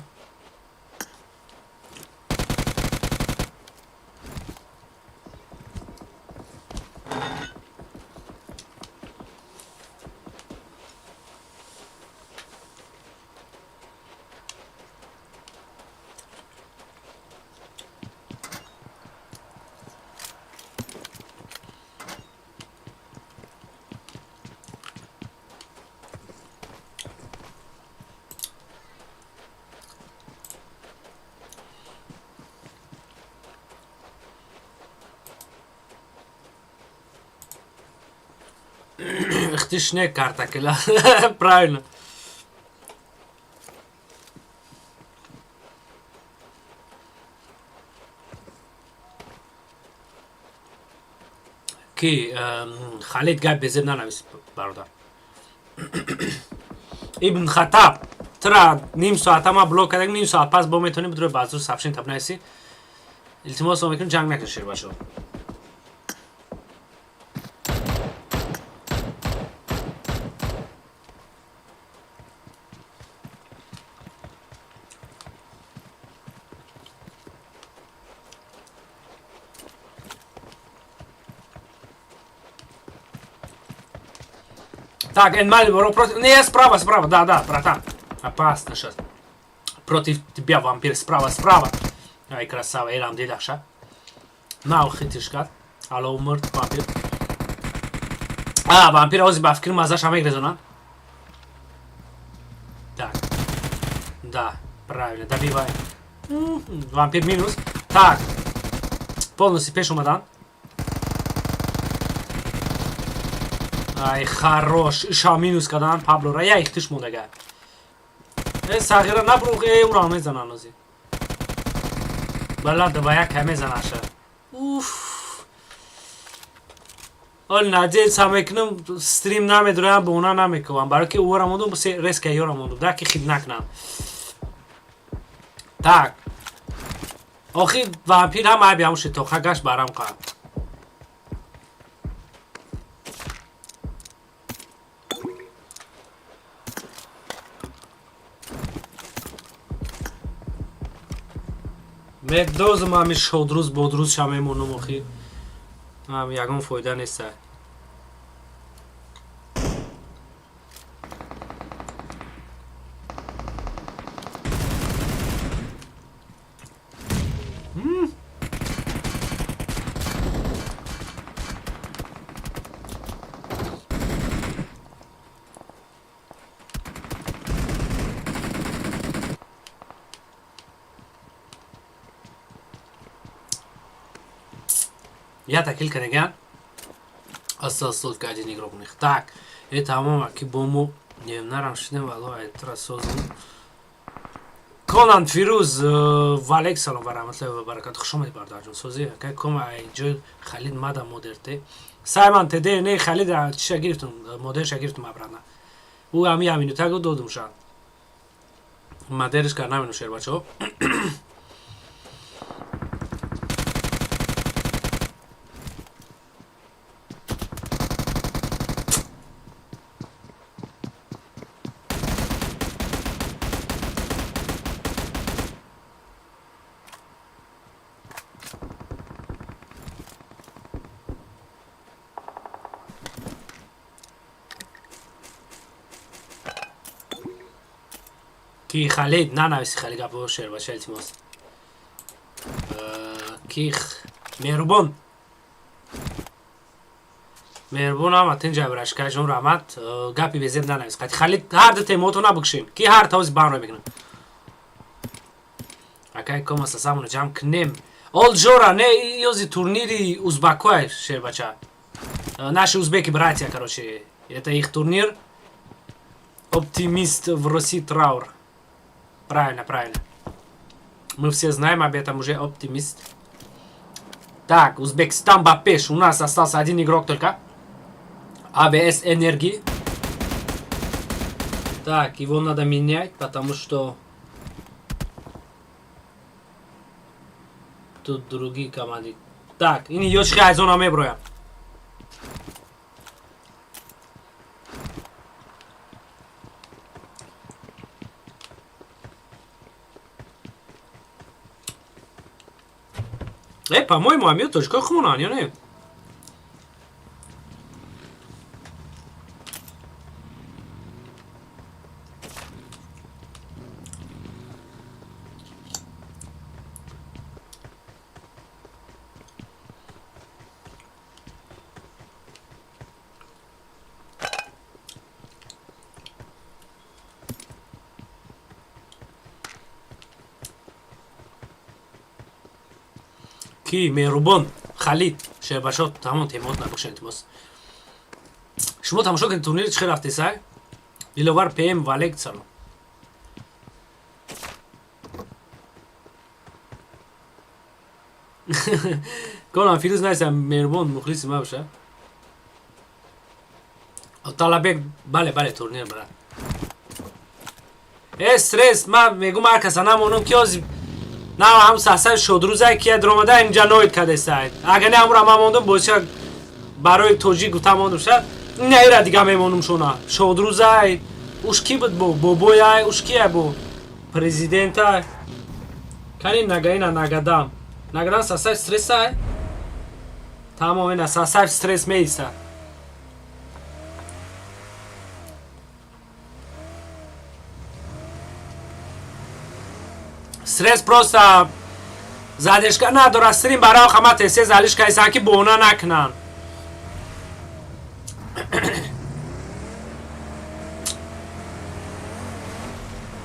Ихтиш не картакела. Правильно. Ки Халид, гап безеб нанавис, бародар. Ибн Хаттаб, тура ним соата ма блок кардем, ним соат пас бо метавонӣ бидрои баъзур сабшин табнаиси. Илтимос мекунем, ҷанг накун, шербачо. Так, Энмали, против. Не, справа, справа, да, да, братан. Опасно сейчас. Против тебя, вампир, справа, справа. Ай, красава, Эрам дидаша. На, хитишкат. Алло, умрт, вампир. А, вампир, ози ба фикр мазаш амегрезона. Так. Да, правильно, добивай. Вампир минус. Так. Полностью пеш омадан. Ай, хорош. Иша минус кадан Пабло ра я ихтиш мондага. Э, сағира набруғ, э, ура мезанан ози. Бала дава як мезанаша. Уф. Ол надеяться мекунам, стрим намедроям, бо она намекувам. Барои ки ура мондум, резко ёра мондум. Да ки хид накунам. Так. Охи вампир ҳам айби ҳамуши тоха гашт барам қа. Медозм ҳами шодрӯз бодрӯз ша мемонам охи. Ҳам ягон фоида неста. Я такил кардаган. Осталось только один игрок у них. Так, это тамом, ки бо мо нарам шудем, вало айтра созм. Конан Фирӯз, валейк салом ва раҳматуллоҳи ва баракату. Хуш омадӣ, бародарҷон. Созӣ акай кома ай ҷой Халид мада модерте. Саймон ТД не Халид чиша гирифтум, модерша гирифтум обратно. Ӯ ҳами я минута го додум ша. Модериш кар намедонам, шербачаҳо. Ки Халид нанависи, хеле гапо, шербача, илтимос. Ки меҳрубон. Меҳрубон ҳама тинҷа брашкаҷон раҳмат. Гапи безеб нанавис. Қати Халид ҳар ду темото набукшем. Ки ҳар тавзи банро мекунам. Акай кома сасамоно ҷамъ кунем. Ол ҷора не ёзи турнири узбакоя, шербача. Наши узбеки братья, короче. Это их турнир. Оптимист в России траур. Правильно, правильно. Мы все знаем об этом уже, оптимист. Так, Узбекистан ба пеш. У нас остался один игрок только. АБС Энергии. Так, его надо менять, потому что тут другие команды. Так, ини ёчки айзона меброям. Э, по-моему, Амир тоҷикои хумонанд ё не? Ки меҳрубон Халид, шербашот, тамом темот набукшен, илтимос. Шумо тамошо кунед турнири чӣ хел рафтесай. Диловар ПМ Валек салом. Колам Фирӯз найсам меҳрубон мухлиси ма боша. Талабек бале бале турнир брат. Э стресс ма мегум ҳар каса намонам ки ози на ҳам сасай шодрӯзай ки дромада инҷа ноид кадесай. Агар не амра ма мондум бозиша барои тоҷик гуфта мондум ша. Не ира дига мемонум шона. Шодрӯзай уш ки буд бо бобояй уш кия бо президентай. Кани нагаина нагадам. Нагадам сасай стрессай. Тамом ина сасай стресс меиста. Стресс просто задержка надорад стрим барои хама тесе залиш кайсан ки бона накунанд.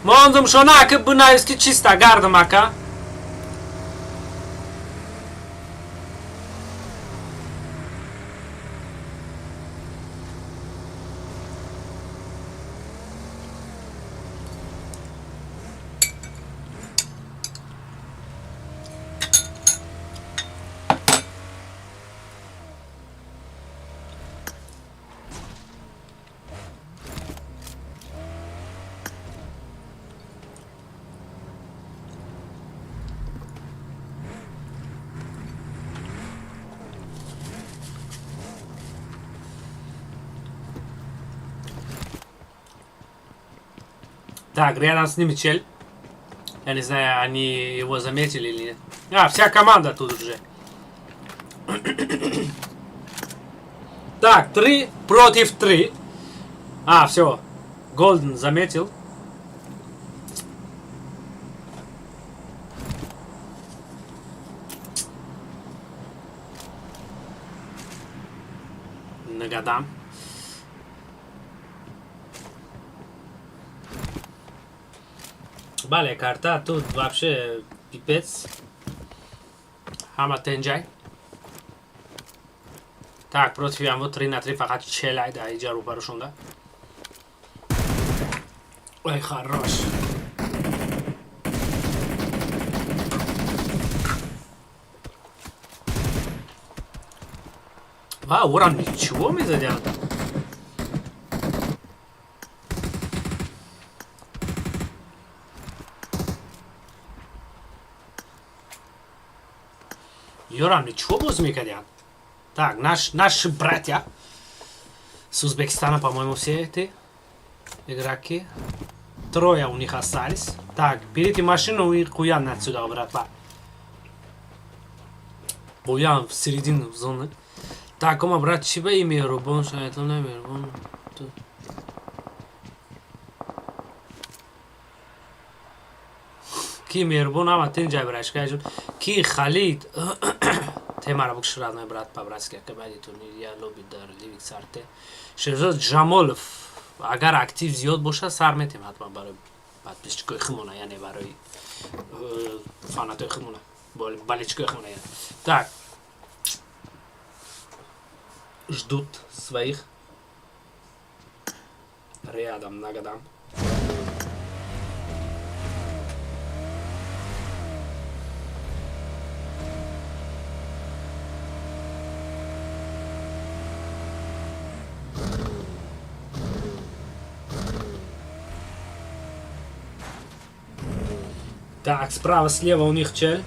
Мондум шона аки бинавис ки чиста гардам ака. Так, рядом с ними чель. Я не знаю, они его заметили или нет. А, вся команда тут уже. Так, 3 против 3. А, все. Голден заметил. Нагадам. Бале, карта тут вообще пипец. Ҳама тенҷай. Так, против ямво 3 на 3 фақат челай да иҷа рӯбарӯ шонда. Ой, хорош. Ва, урам ничего мезадян. Ёрам ничего боз мекардян. Так, наши братья с Узбекистана, по-моему, все эти игроки. Трое у них остались. Так, берите машину и куян отсюда, братва. Куян в середину зоны. Так, кома, брат, чиба имя Рубон, шайтон, Рубон. Ки меҳрубон ама тинҷай брашка ҷон. Ки Халид темара букш родной брат по-братски акабади турнир я лоби дар Ливик Сарте. Шерзод Ҷамолов агар актив зиёд бошад сар метем ҳатман барои подписчикои химона, яъне барои фанатои химона, болельщикои химона. Так. Ждут своих рядом нагадам. Так, справа, слева у них чель.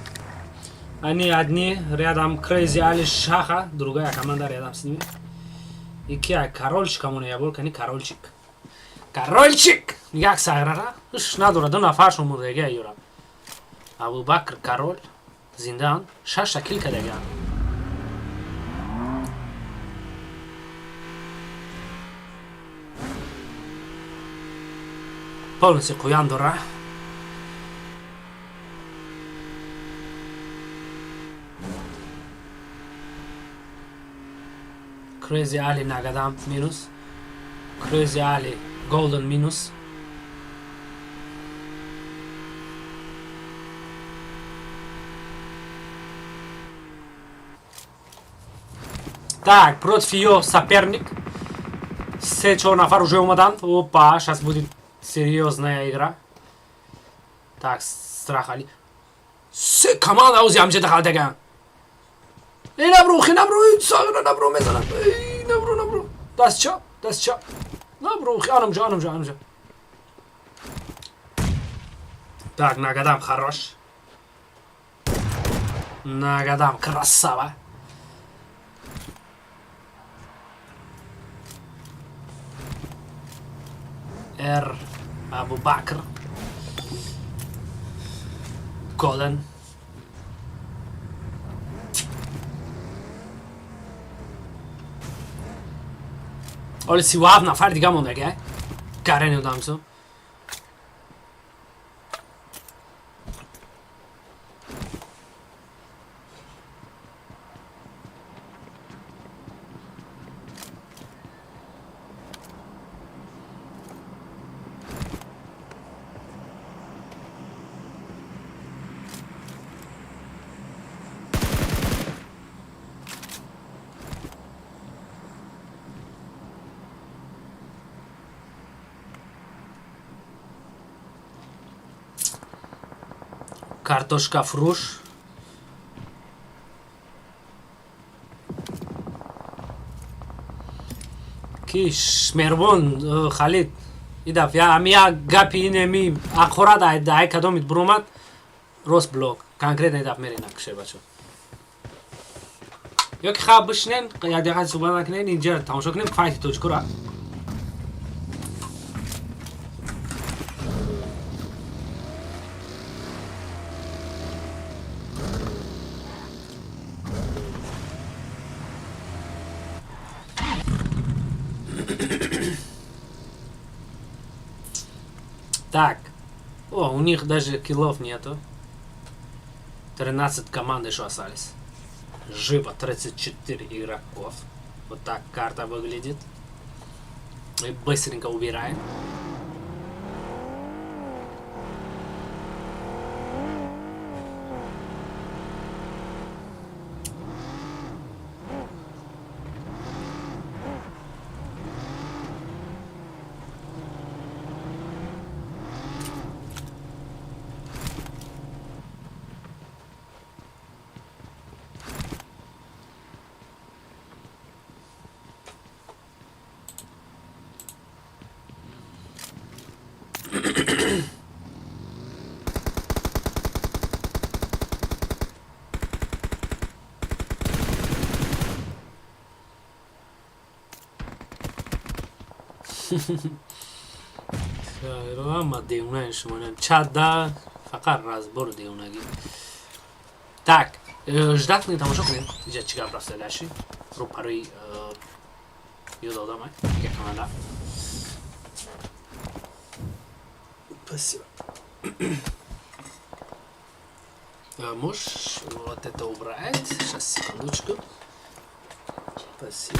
Они одни, рядом Crazy Ali Шаха, другая команда рядом с ними. И кия, корольчик, кому не ябор, кани корольчик. Корольчик! Як сайрара? Уш, надура, ду нафар шуму деге юра. Абу Бакр король, зиндан, шашта килка деге. Полностью куян дора. Crazy Ali Nagadam minus. Crazy Ali Golden minus. Так, против ее соперник. Се-чор нафар уже омаданд. Опа, сейчас будет серьезная игра. Так, Страх Али. Се команда ози ҳамҷа дахалтаган. Эй, набро, хи набро, эй, сагра набро мезанад. Эй, набро, набро. Даст чап, даст чап. Набро, хи анамҷа, анамҷа, анамҷа. Так, нагадам, хорош. Нагадам, красава. Р. Абу Бакр. Голен. Оли 37 нафар дига мондаги, гарени одамсо. Картошка фурӯш. Ки меҳрубон, Халид, идаф ами як гапи инеми аққорат ай кадомит буромад, рост блок конкретно идаф мерена кише, бачо. Ё ки хаб бишинен, як дақиқа суҳбат накунен, инҷа тамошо кунем файти тоҷикура. Так. О, у них даже киллов нету. 13 команд еще остались. Живо 34 игроков. Вот так карта выглядит. И быстренько убираем. Ама девона шумо чада фақат разбор девонагӣ. Так, ждать кунед, тамошо кунед. Иҷа чӣ гап рафта даши? Рӯпарои ёд одам, як команда. Спасибо. Можешь вот это убрать? Сейчас, секундочку. Спасибо.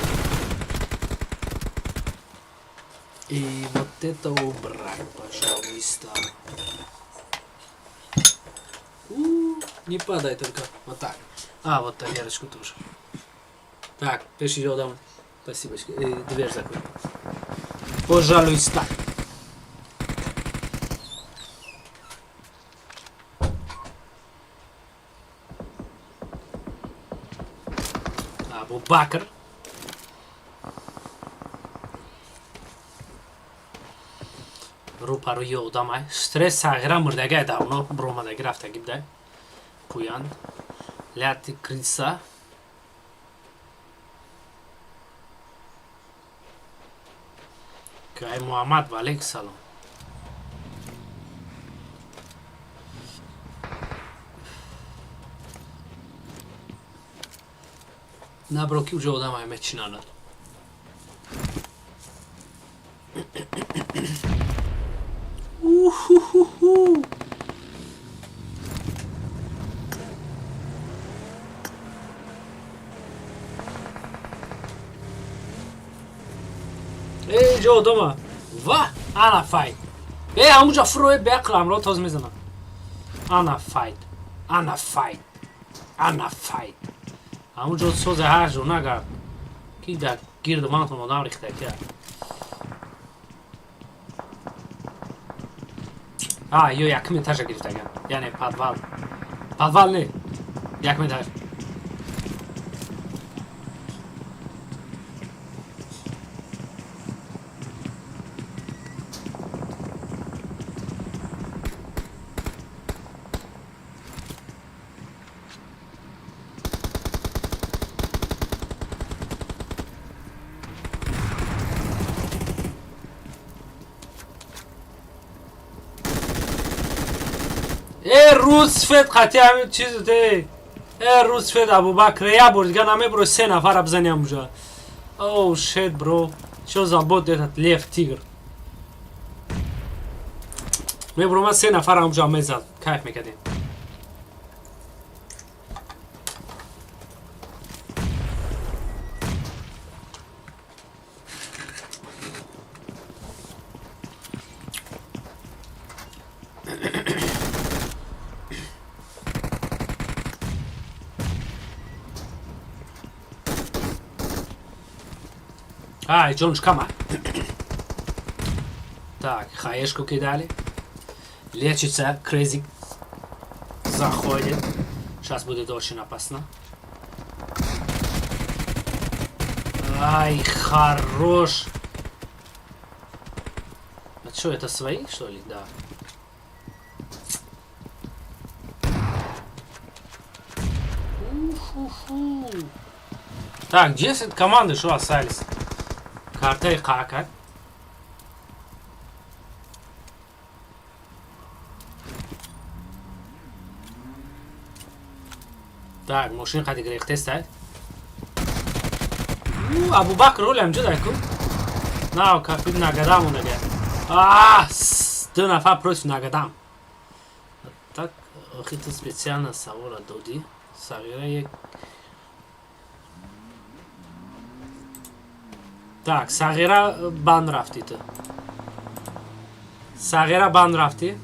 И вот это убрать, пожалуйста. У, не падай только. Вот так. А, вот тарелочку тоже. Так, пиши домой. Спасибо. Дверь закрой. Пожалуйста. Абу Бакр. Рӯпарӯи одамай стресс сағира мурдагай давно буромадаги рафтаги будай. Пӯян ляти криса. Кай Муҳаммад, ваалейкум салом. Набро ки уже одамай мечинанад. Уху-ху-ху. Эй, ҷо одама. Ва, ана файт. Э, ҳамуҷа фурӯе беақламро тоз мезанам. Ана файт. Ана файт. Ана файт. Ҳамуҷо созе ҳар ҷо нагар. Ки дар гирду мантон одам рихтакия. А, ё якум этажа гирифтаган. Яъне подвал. Подвал не. Якум этаж. Э, рӯзфед қатъи ҳамин чиз де. Э, рӯзфед Абубакр, я бор дига намебро, се нафара бизани ҳамуҷа. Oh shit, bro. Что за бот этот лев тигр? Мебро, ман се нафара ҳамуҷа мезад. Кайф мекардем. Ай, Джонш, кама. Так, хаешку кидали. Лечится, Крейзи заходит. Сейчас будет очень опасно. Ай, хорош. А что, это свои, что ли? Да. Уфу-фу. Так, 10 команды что остались? Картаи қаъкак. Так, мошин қади гирехтеста. Абубакр роль ҳамҷо даку. На, кафид нагадам онага. А, ду нафар против нагадам. Так, охи ту специально савола додӣ. Сағира як. Так, Сағира банд рафтӣ ту. Сағира банд рафтӣ.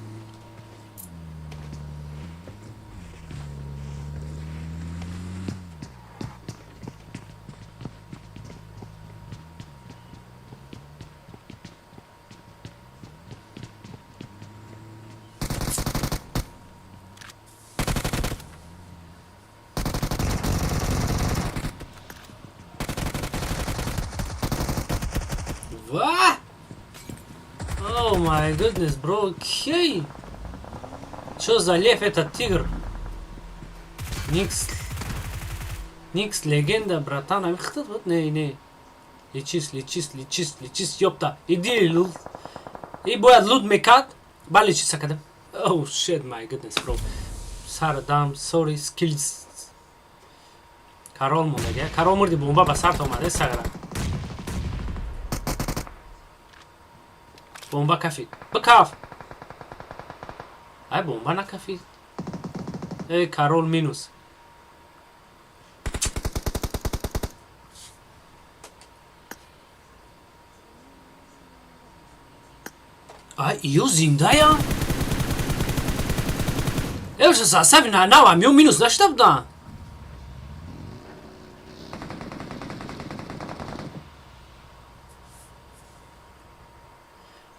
What? Oh my goodness, bro. Окей. Что за лев этот тигр? Никс. Никс легенда, братан. А вот не, не. Лечись, лечись, лечись, лечись, ёпта. Иди, лут. И бояд лут мекат. Ба лечиться когда. Oh shit, my goodness, bro. Сардам, sorry, skills. Карол мондаги. Карол мурди, бомба ба сарт омаде, сагра. Бомба кафид. Бикаф. Ай, бомба накафид. Эй, Карол минус. Ай, ё зиндаям? Эй, уже состави на навам, ё минус нашта будан.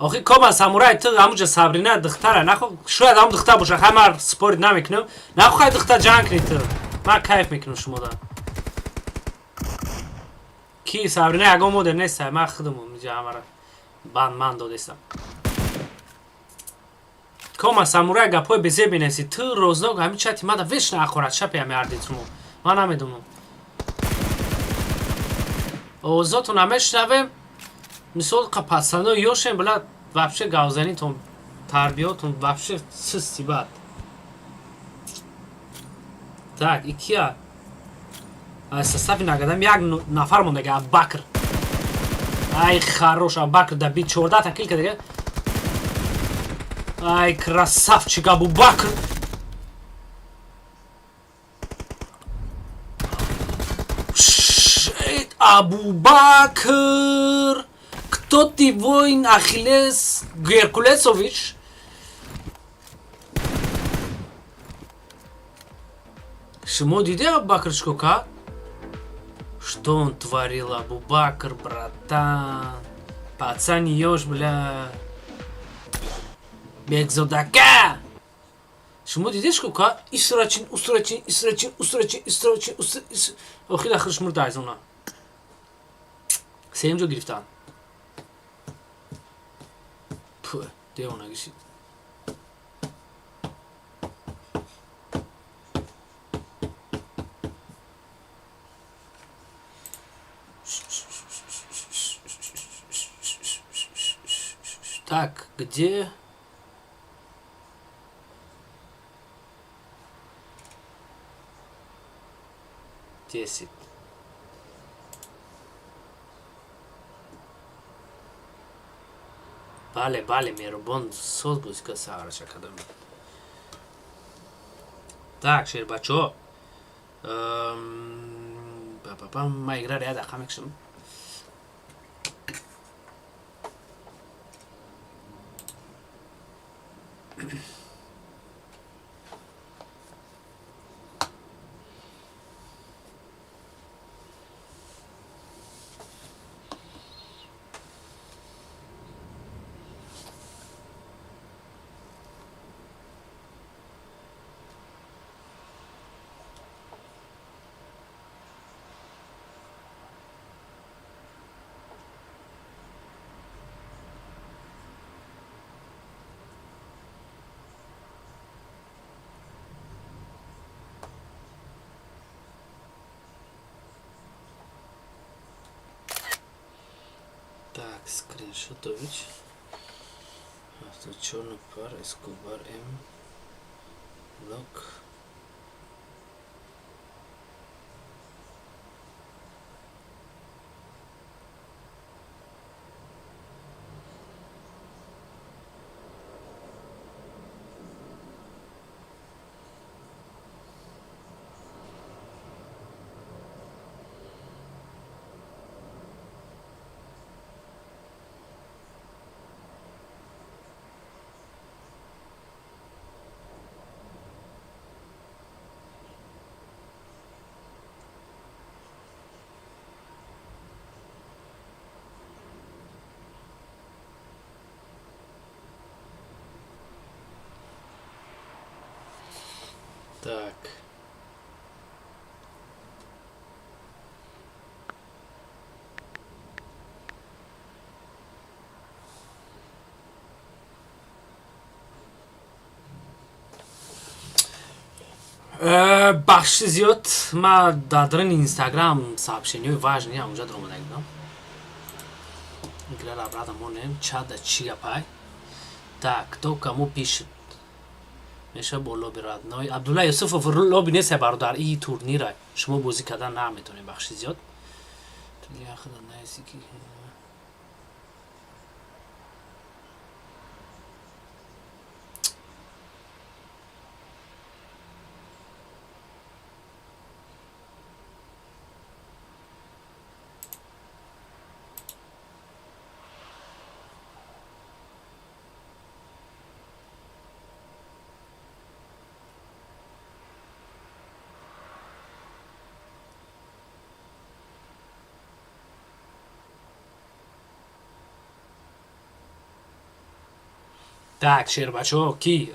Охи коба самурай ту ҳамуҷа Сабрина духтара нахо, шояд ҳам духтар боша, ҳама спорит намекунам. Нахоҳай духтар ҷанг кунӣ ту. Ман кайф мекунам шумода. Ки Сабрина ягон модер нест, ман худам инҷа ҳамара банд ман додестам. Кома самурай гапҳои безеб менависӣ. Ту рознок ҳамин чати мада вечно ақорат шапи ҳами ардитуму. Ман намедонам. Овозотон намешнавем. Мисол пацано ёшем, била вообще гавзанитон, тарбиётон вообще систи бад. Так, икия. Ай, состави нагадам як нафар мондаги, Аббакр. Ай, хорош, Аббакр добит 14 та килка дига. Ай, красавчик Абубакр. Shit, Абубакр. Кто ты, воин Ахиллес Геркулесович? Шумо диде Абубакр чико кард? Что он творил, Абубакр, братан? Пацан ёш, бля. Бекзодака! Шумо дидеш ку ка исрачин, усрачин, исрачин, усрачин, исрачин, ус охир ахирш мурда аз она. Сеюм ҷо гирифтан. Пу, девонагишид. Так, где? 10. Бале, бале, меҳрубон соз бозика сараша кардам. Так, шербачо. Па-па-пам, ма игра ряда хамекшам. Так, скриншотович. Авто черный пар, Эскобар М. Лок. Так. Бахши зиёд, ма дар даруни инстаграм сообщениҳои важные онҷа даромада будам. Играра обратно монем, чада чӣ гапай. Так, кто кому пишет? Меша бо лоби родной. Абдулла Юсуфов лоби нест, бародар, и турнира. Шумо бозӣ кардан наметонед, бахши зиёд. Так, шербачо, ки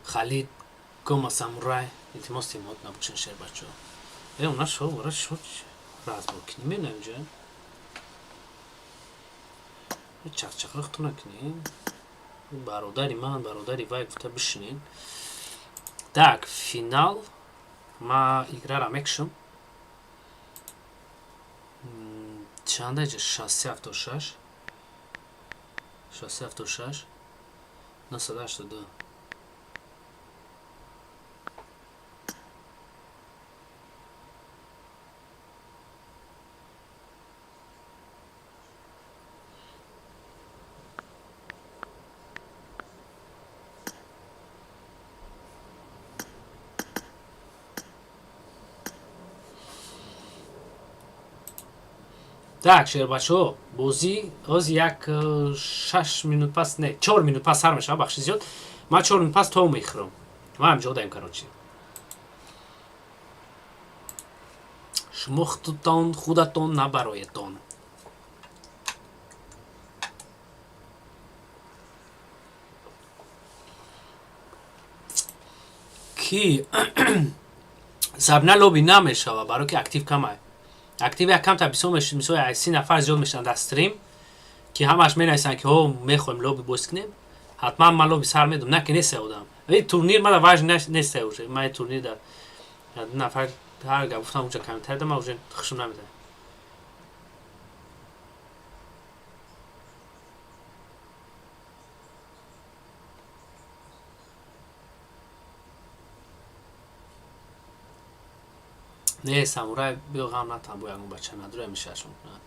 Халид Кома Самурай, илтимос тимот набошен шербачо. У нас шо, вара шо разбор кни менам ҷа. Чақчақро хто накунед. Бародари ман, бародари вай гуфта бишинед. Так, финал. Ма играра мекшам. Чанда ҷа? 676. 676. 982. Так, шербачо, бозӣ ҳозир як 6 минут пас, не, 4 минут пас сар мешавад, бахши зиёд. Ман 4 минут пас то мехӯрам. Ман ҳам ҷо даем, короче. Шумо худатон, худатон набароедтон. Ки Сабина, лоби намешава, барои ки актив камай. Актив як камта бисёр мешид, мисол, 30 нафар зиёд мешаванд дар стрим, ки ҳамаш менависанд, ки ҳо, мехоҳем лоби боз кунем. Ҳатман ман лоби сар медум, на ки неста одам. И турнир мада важно неста уже. Ман турнир да нафар ҳар гап гуфтам, уҷа комментарий да ман уже хушум намедам. Не, самурай, биё, ғам натан, бо ягон бача надура мешашон кунад.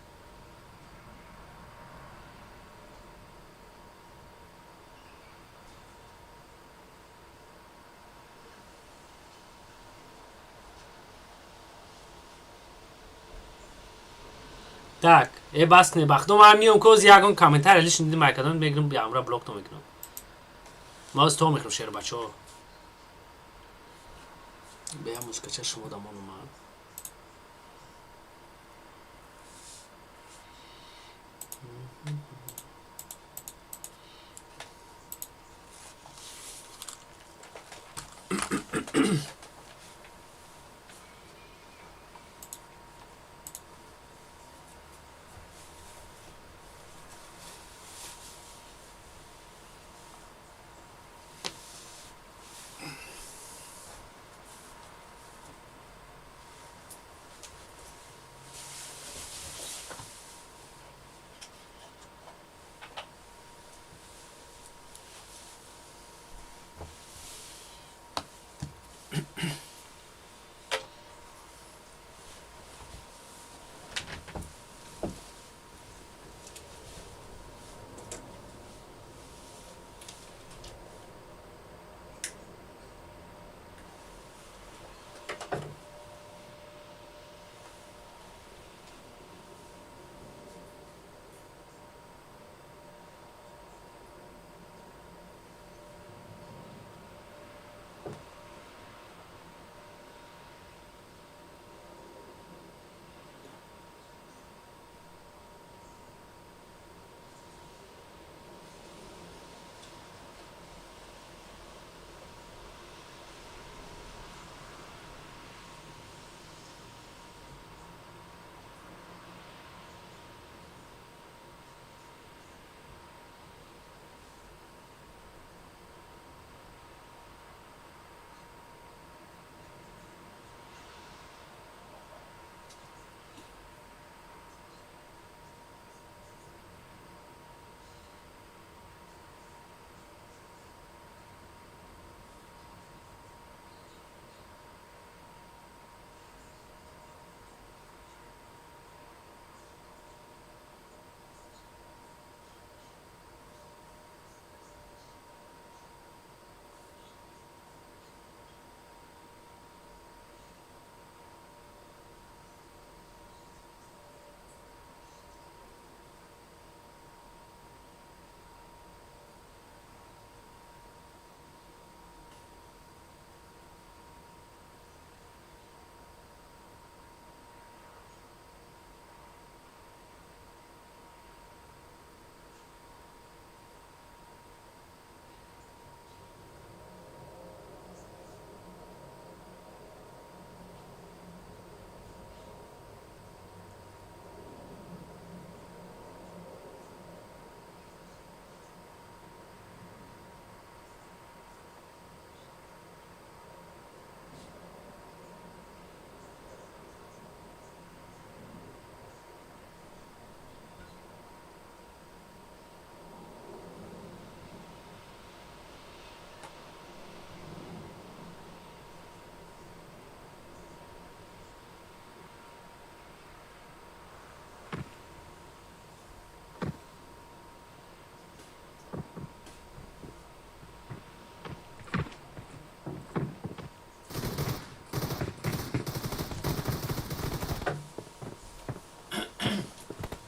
Так, э, бас не, бахдом ман миём, коз ягон комментарий лишний дидим, айкадон мегирам, ямра блок то мекунам. Ма оз то мехӯрам, шер бачаҳо. Бея музыкача шумо дамон омад.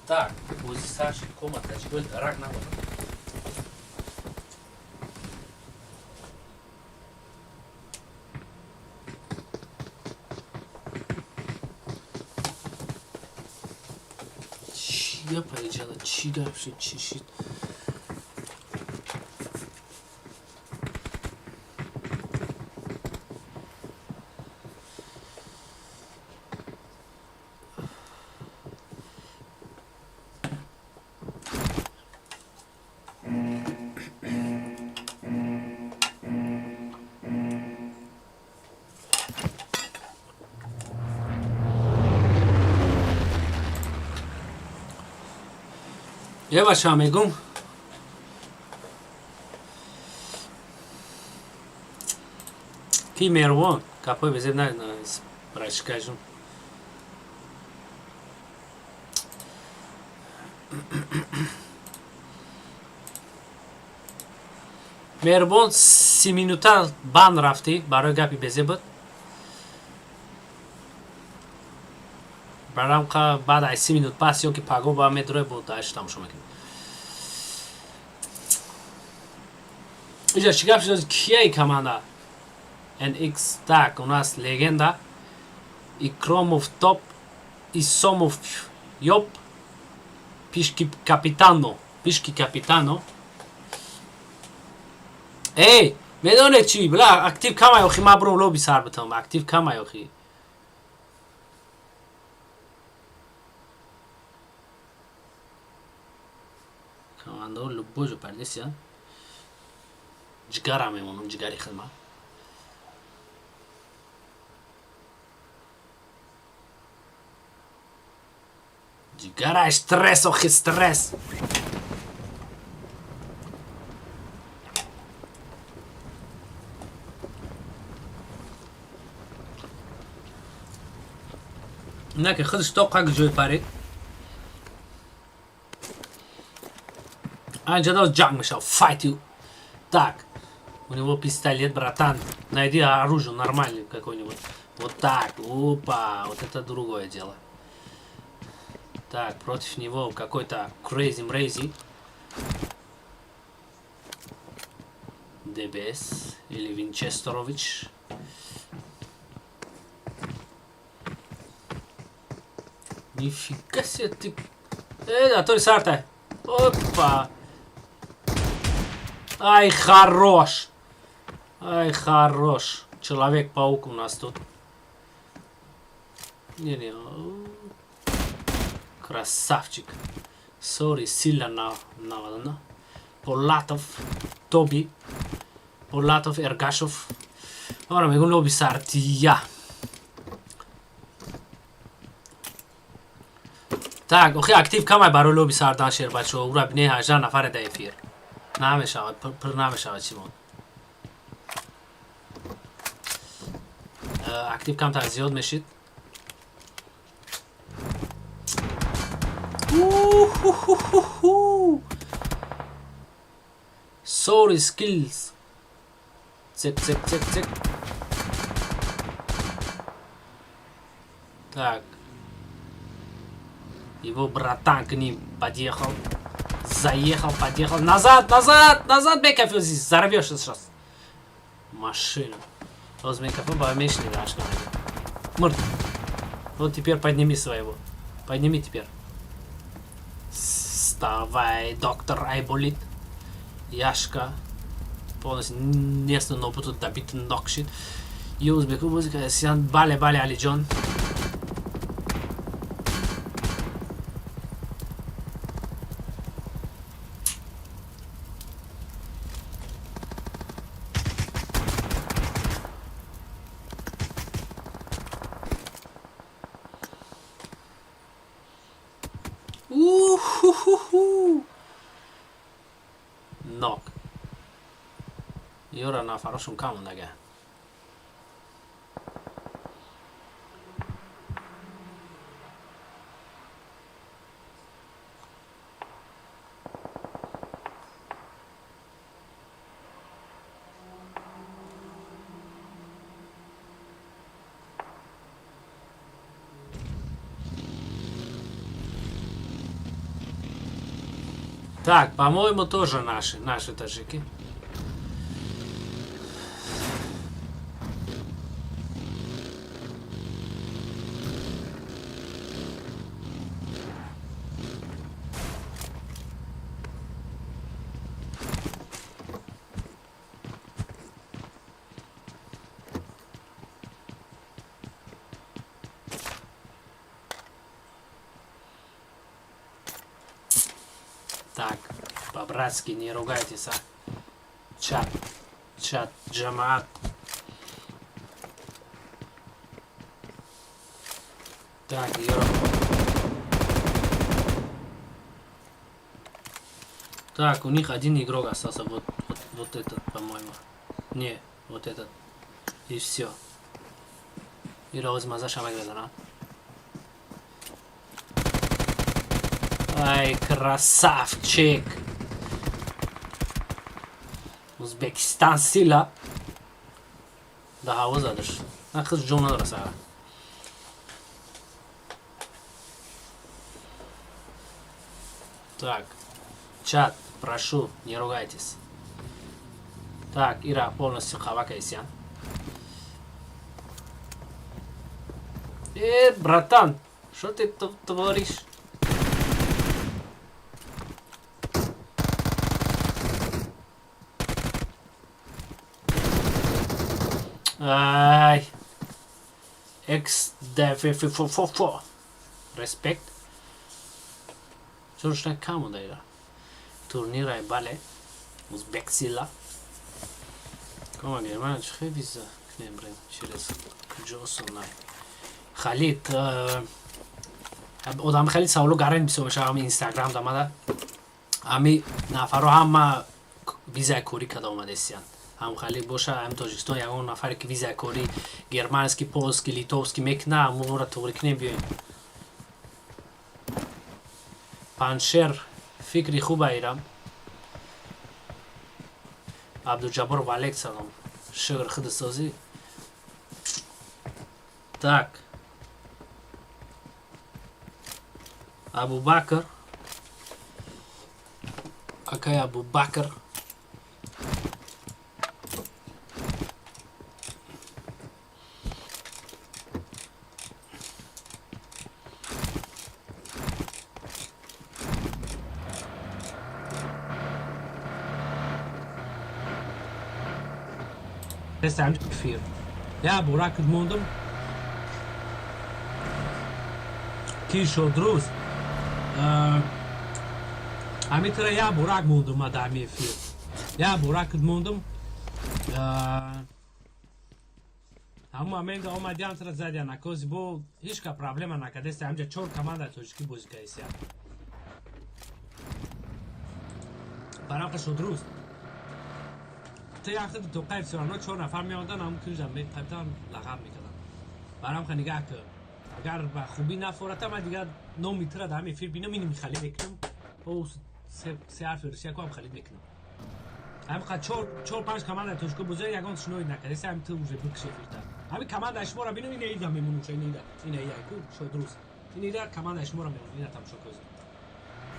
Так, бози сар шид, кома таҷикои дарак набошад. Чӣ гапа иҷада? Чӣ гап шид? Чӣ шид? Е, бача, мегум, ки Мервон капои безеб на брачкажун. Меҳрубон, 30 минута банд рафтӣ барои гапи безеб буд. Барам баъд аз 30 минут пас ё ки паго ба медрои бо дааш тамошо мекунем. Иҷа чӣ гап шуд? Кияи команда NX? Так, у нас легенда Икромов топ, Исомов ёп, Пишки капитано, Пишки капитано. Эй, медонед чӣ, бла, актив камай охи, ма бром лоби сар битам, актив камай охи. Командо любой ҷо пардесия. Ҷигара мемонам, ҷигари хидмат. Ҷигара стресс охи, стресс. На ки худаш то қак ҷой парид. Анҷа ҷанг мешав, fight you. Так, у него пистолет, братан. Найди оружие нормальный какой-нибудь. Вот так, опа, вот это другое дело. Так, против него какой-то Crazy Мрейзи. ДБС или Винчестерович. Нифига себе ты. А то сарта. Опа. Ай, хорош. Ай, хорош. Человек-паук у нас тут. Не-не. Красавчик. Сори, сильно навалено. Полатов. Тоби. Полатов, Эргашов. Ора, мегум лоби сартия. Так, охи, актив камай барои лоби сардан, шербачо. Ура бне 18 нафаре да эфир. Намешавад, пур намешавад чимон. Актив камтар зиёд мешид. Уху-ху-ху-ху. Sorry skills. Цик, цик, цик, цик. Так. Его братан к ним подъехал. Заехал, подъехал. Назад, назад, назад, Бекаф, здесь взорвешь сейчас. Машину. Возьми кафе, бамешный наш. Мурт. Вот теперь подними своего. Подними теперь. Вставай, доктор Айболит. Яшка. Полностью несно нопуту добит нокшит. Узбеку музыка. Сян бале бале Алиджон. Уху-ху-ху. Нок. Ёра нафарошум камондага. Так, по-моему, тоже наши таджики. Так, по-братски не ругайтесь, а. Чат, чат, джамаат. Так, Юра. Так, у них один игрок остался, вот, вот, вот этот, по-моему. Не, вот этот. И все. Ира маза шамак мезанам. Ай, красавчик! Узбекистан сила. Да ҳаво задаш. На хыз ҷон надора сара. Так. Чат, прошу, не ругайтесь. Так, Ира полностью қавакайсян. Э, братан, что ты тут творишь? Ай. X D F F F F F. Респект. Чоршна каму да ира. Турнира бале. Узбек сила. Кома Германия чхе виза к ним брем через Ҷосунай. Халид одам хеле саволу гарен бисёр мешава ами Инстаграм дамада. Ами нафаро ҳама визаи корӣ када омадесиян. Ҳам хали боша, ҳам Тоҷикистон ягон нафаре ки визаи корӣ германский, польский, литовский мекуна, ҳамонро туғри кунем, биёем. Паншер фикри хуба ирам. Абдуҷаббор валек салом. Шукр, худ созӣ. Так. Абубакр. Акай Абубакр. Эфир. Я бурак мондам. Ки шуд рӯз? Ҳамитра я бурак мондум ма дар ҳами эфир. Я бурак мондум. Ҳамун момента омадиам тра задиан акози бо ҳеч ка проблема накардеста, ҳамҷа чор команда тоҷикӣ бозӣ кардесия. Барамқа шуд рӯз. Ту як худи тоқаи всё равно чор нафар меомадан, ҳамун кунҷа меқабидан, лағаб мекардан. Барамқа нигаҳ кун. Агар ба хубӣ нафората, ман дигар номи тура дар ҳамин эфир бинам, иним халид мекунам. О, се ҳарфи русия ку ҳам халид мекунам. Ҳамин чор чор панҷ команда тоҷико бозӣ ягон шинои накард. Ҳамин ту уже бикш эфирта. Ҳамин команда шуморо бинам, ина ида мемонум, ина ида. Ина ида ку шодрӯз. Ина ида команда шуморо мемонум, ина тамошо кӯз.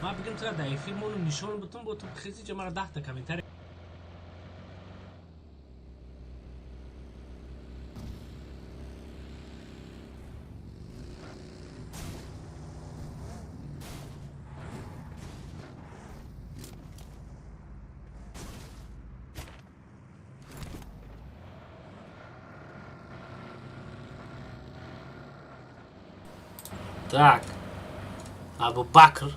Ман бигам тура дар эфир монум нишон бутум, бо ту хези ҷа мара 10 та комментарий. Так. Абу Бакр.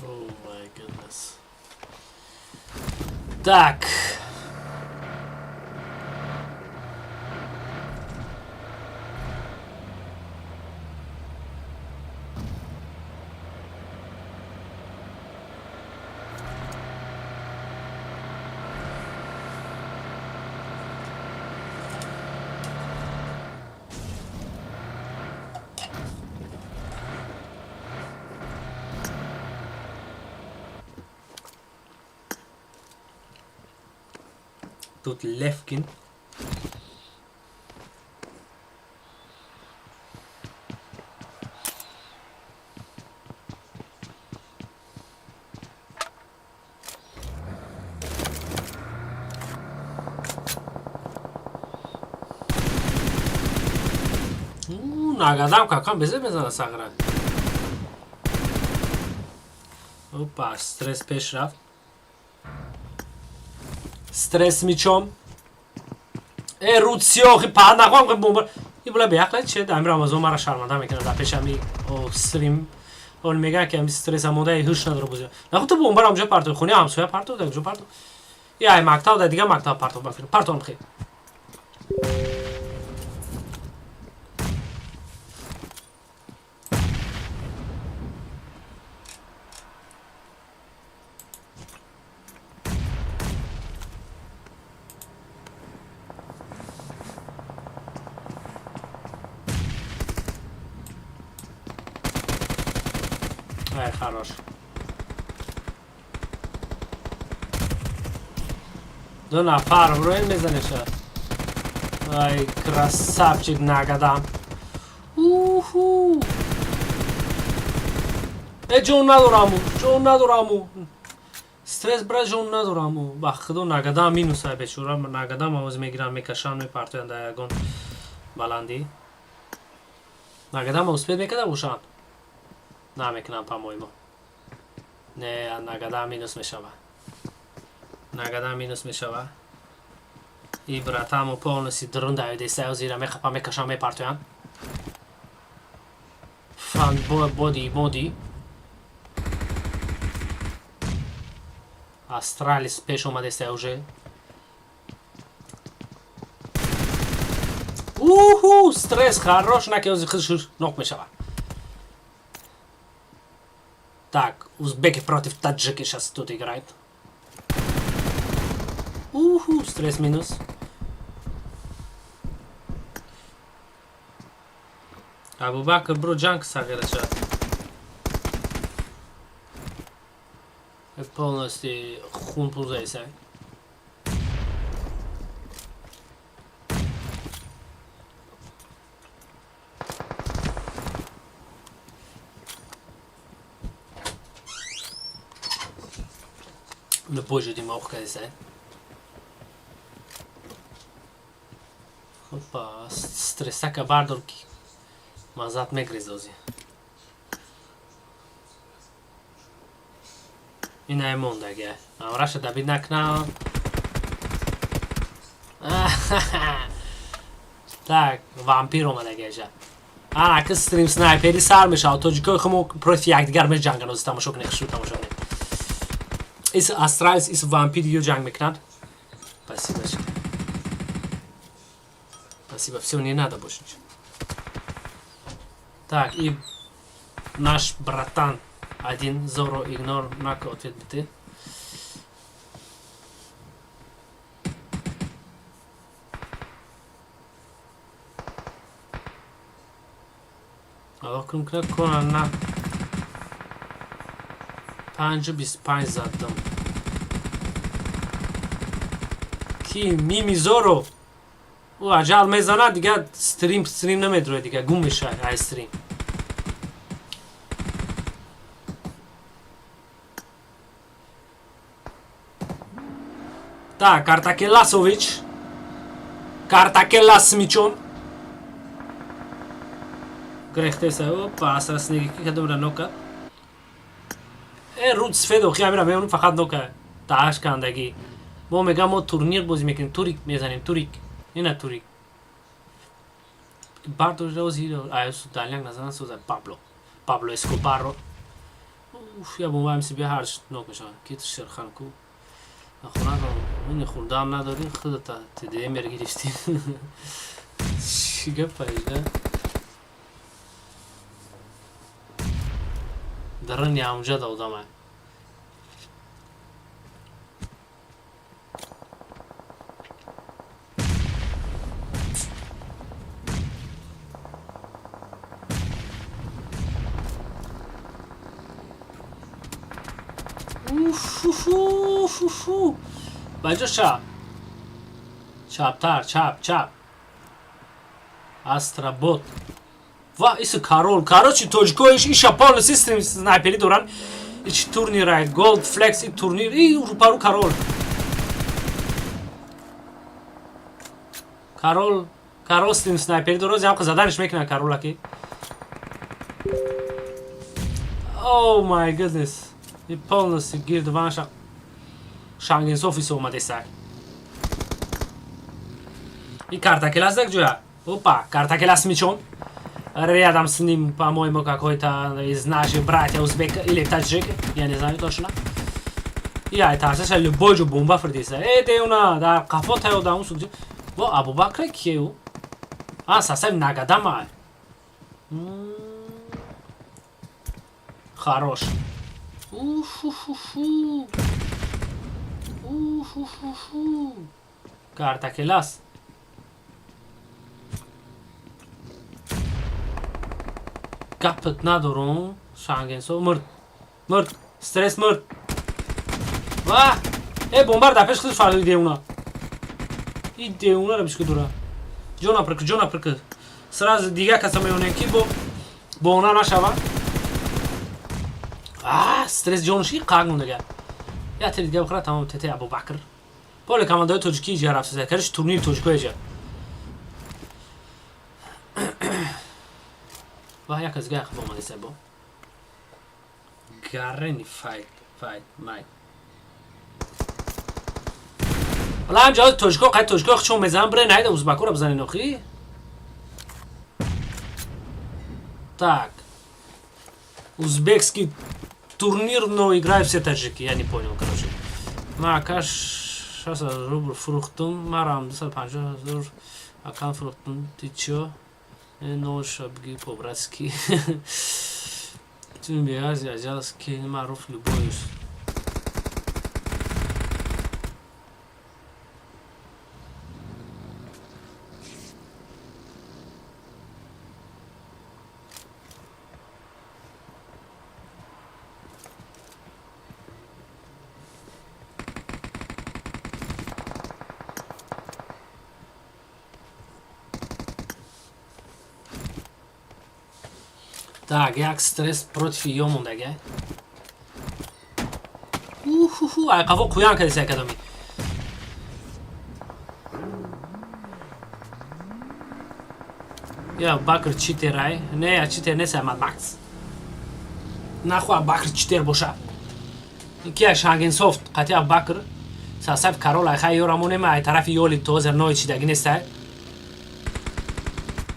Oh my goodness. Так. Тут Левкин. Нагадам какам безе мезана сағра. Опа, стресс пеш рафт. Стресс мичом. Э, руцио, хи па нахвам хи бомба. И була беақла че ами Рамазон мара шарманда мекунад дар пеши ами стрим. Он мега ки ами стресс амода ҳуш надора бозӣ. Наху ту бомбара онҷо партов, хони ҳамсоя партов, дар ҷо партов. И ай мактаб дар дигар мактаб партов ба фикр. Партом хи. Ай, хорош. Ду нафар броин мезанеша. Ай, красавчик нагадам. Уху. Э, ҷон надораму, ҷон надораму. Стресс бра ҷон надораму. Ба худо нагадам минус ай бечора, нагадам овоз мегирам, мекашам, мепартоям дар ягон баландӣ. Нагадам успед мекарда бошанд? Намекунам, по-моему. Не, нагада минус мешава. Нагада минус мешава. И братаму полностью друн давидеста, зира мехапа, мекашам, мепартоям. Фан боди моди. Астралис пеш омадеста уже. Уху, стресс хорош, наки ози худш нок мешава. Так, узбеки против таджики сейчас тут играют. Уху, стресс минус. Абубакр бро ҷанг сағираша. Полностью хун пузайся. Позже Дима ухкайся. Опа, стрессака бардорки. Мазат мегрезози. Ина мондаге. Амраша дабид накна. Так, вампир омадаге жа. Ана ки стрим снайпери сар мешавад. Тоҷикои хумо против якдигар меҷанганд. Ози тамошо кунед, хушрӯ тамошо кунед. Ис Астралис, ис вампир ё ҷанг мекунад. Спасибо. Спасибо. Все, не надо больше ничего. Так, и наш братан один, Зоро, игнор, нака, ответ бите. Алло, кун на 5:25 задам. Ки мими Зоро? Ӯ аҷал мезанад, дигар стрим намедрояд, дигар гум мешавад ай стрим. Так, Картакеласович. Картакелас с мячом. Грехтеса, опа, асаснеги ки кадомра нока. Э, руд сфедо, хи амира меонум фақат нока. Тааш кандагӣ. Мо мегам мо турнир бозӣ мекунем, турик мезанем, турик. Ина турик. Бардор рози, ай су даляк назанан соза Пабло. Пабло Эскобаро. Уф, я бомба ам себе ҳарш нок мешавад. Ки Шерхан ку. Хона ин хурдаам надорӣ, худата ТДМ гирифтӣ. Чӣ гапа да? Дарани амҷада одама. Уф-фу-фу-фу-фу. Баҷоша. Чаптар, чап, чап. Астработ. Ва, иси Карол. Короче, тоҷико иша полностью стрим снайпери доран. Ич турнира, Gold Flex и турнир и рупару Карол. Карол, Карол стрим снайпери дорад, зям заданиш мекунад Каролаки. Oh my goodness. И полностью гирд ванша Шангенс офис омадеса. И карта келас так ҷоя. Опа, карта келас мечом. Рядом с ним, по-моему, какой-то из наших братьев узбек или таджик, я не знаю точно. Я это аса любой ҷо бомба фирдеса. Э, деуна, дар қафо таё да он суг. Во Абубакр киев? А, сасав нагадама. Хорош. Уфу-фу-фу. Уфу-фу-фу. Карта келас. Гапат надорум. Шангенсо мурд. Мурд. Стресс мурд. Ва! Э, бомбар дар пеш худаш фарди деуна. И деунаро бишку дура. Ҷона прик, ҷона прик. Сразу дига каса меонем ки бо бона нашава. А, стресс ҷонш и қаг мондага. Я тери дига бихӯра тамом тете Абубакр. Поле командаҳои тоҷикӣ иҷа рафтаса. Короче, турнири тоҷико иҷа. Ва як аз дига қафо омадеса бо. Гарени файт, файт, майт. Ҳола ҳам ҷавоби тоҷико, қай тоҷико чун мезанам, бире наида узбакоро бизанен охи. Так. Узбекский турнир, но играют все таджики, я не понял, короче. Ма акаш 6 рубл фурӯхтум, марам 250 ҳазор акан фурӯхтум, ты чё? Ноша бги по-братски. Ты Азия, азиатский маруф любой. Так, як стресс против ё мондага. Уху, ай қафо қуян кардеса акадами. Я Бакр читерай. Не, я читер не Мад Макс. Нахуй Бакр читер боша. Ки Шангенсофт қатия Бакр. Сасав Карол ай хай ёра монема ай тарафи ёли тозер ной чидаги нестай.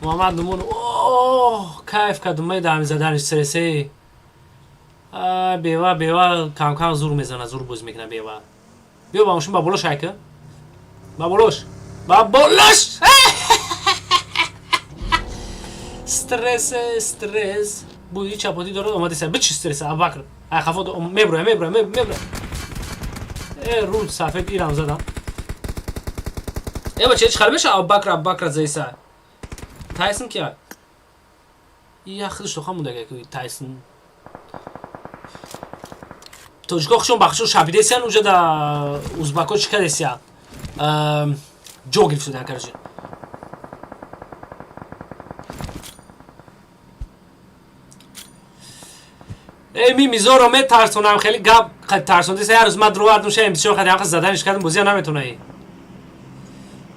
Муҳаммад Нумон оҳ кайф кардум медаҳам задани стрессе. Бева бева камкам зур мезана, зур боз мекуна бева. Биё ба мошин ба болош айка. Ба болош. Ба болош. Стресс, стресс. Буи чапоти дорад омадеса. Бичи стресс Абубакр. Ай хафо меброя, меброя, меброя. Э, ру сафед ирам задам. Э, бача, ҳеч хал меша Абубакр, Абубакр заиса. Тайсон кия? Я худаш тоха мондага ки Тайсон. Тоҷико хушон бахшо шабидесиян уҷа да узбако чӣ кардесиян? Ҷо гирифтудан короче. Эй ми мизоро метарсонам хеле гап тарсондеса як рӯз ман дровардум ша МП4 қад як заданиш кардам бозия наметонаи.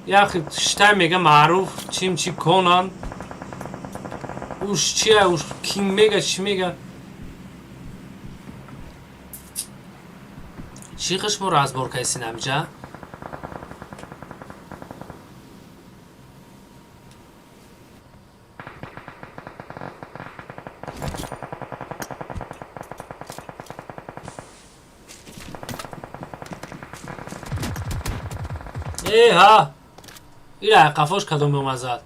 Як штай мега маъруф чим чи конан. Уш чия уш кин мега чи мега. Чӣ қишмо разбор кайсин амҷа? Э ҳа. Ира қафош кадом омад зад.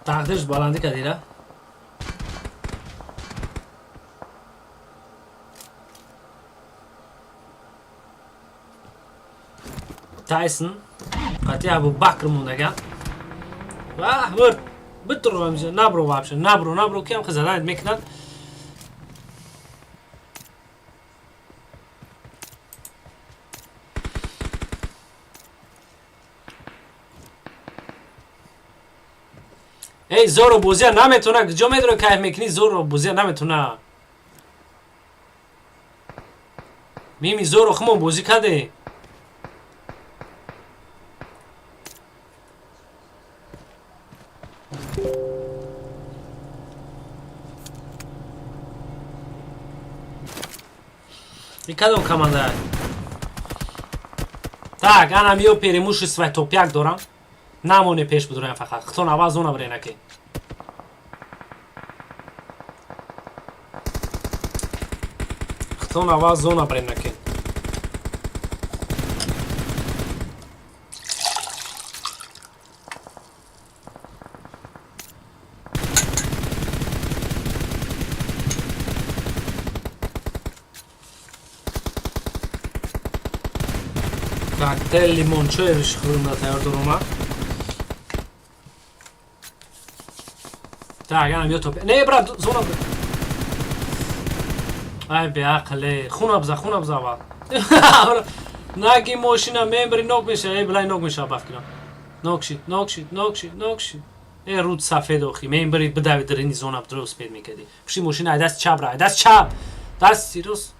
Тақдирш баландӣ кардира. Тайсон қатъи Абубакр мондаган. Ваҳ, мурд. Битур ҳамиҷа, набро вообще, набро, набро, киам хизаданет мекунад. Эй, Зоро бозия наметона, куҷо медро кайф мекунӣ, Зоро бозия наметона. Мими Зоро хумон бозӣ кардем. И кадом команда? Так, ана миё перемуши свай топяк дорам. Намоне пеш будураям фақат. Хитон аввал зона биренаки. Хитон аввал зона биренаки. Коктейл лимончоевиш хӯрда тайёр дорома. Так, ана миё топ. Не, брат, зона. Ай, беақле. Хуна бза, хуна бза аввал. Наги мошина мембри нок меша, эй, билай нок меша бафкина. Нок шид, нок шид, нок шид, нок шид. Э, руд сафед охи, мембри бидави дарини зона бдро успед мекади. Пуши мошина ай даст чап ра, ай даст чап. Дасти рост.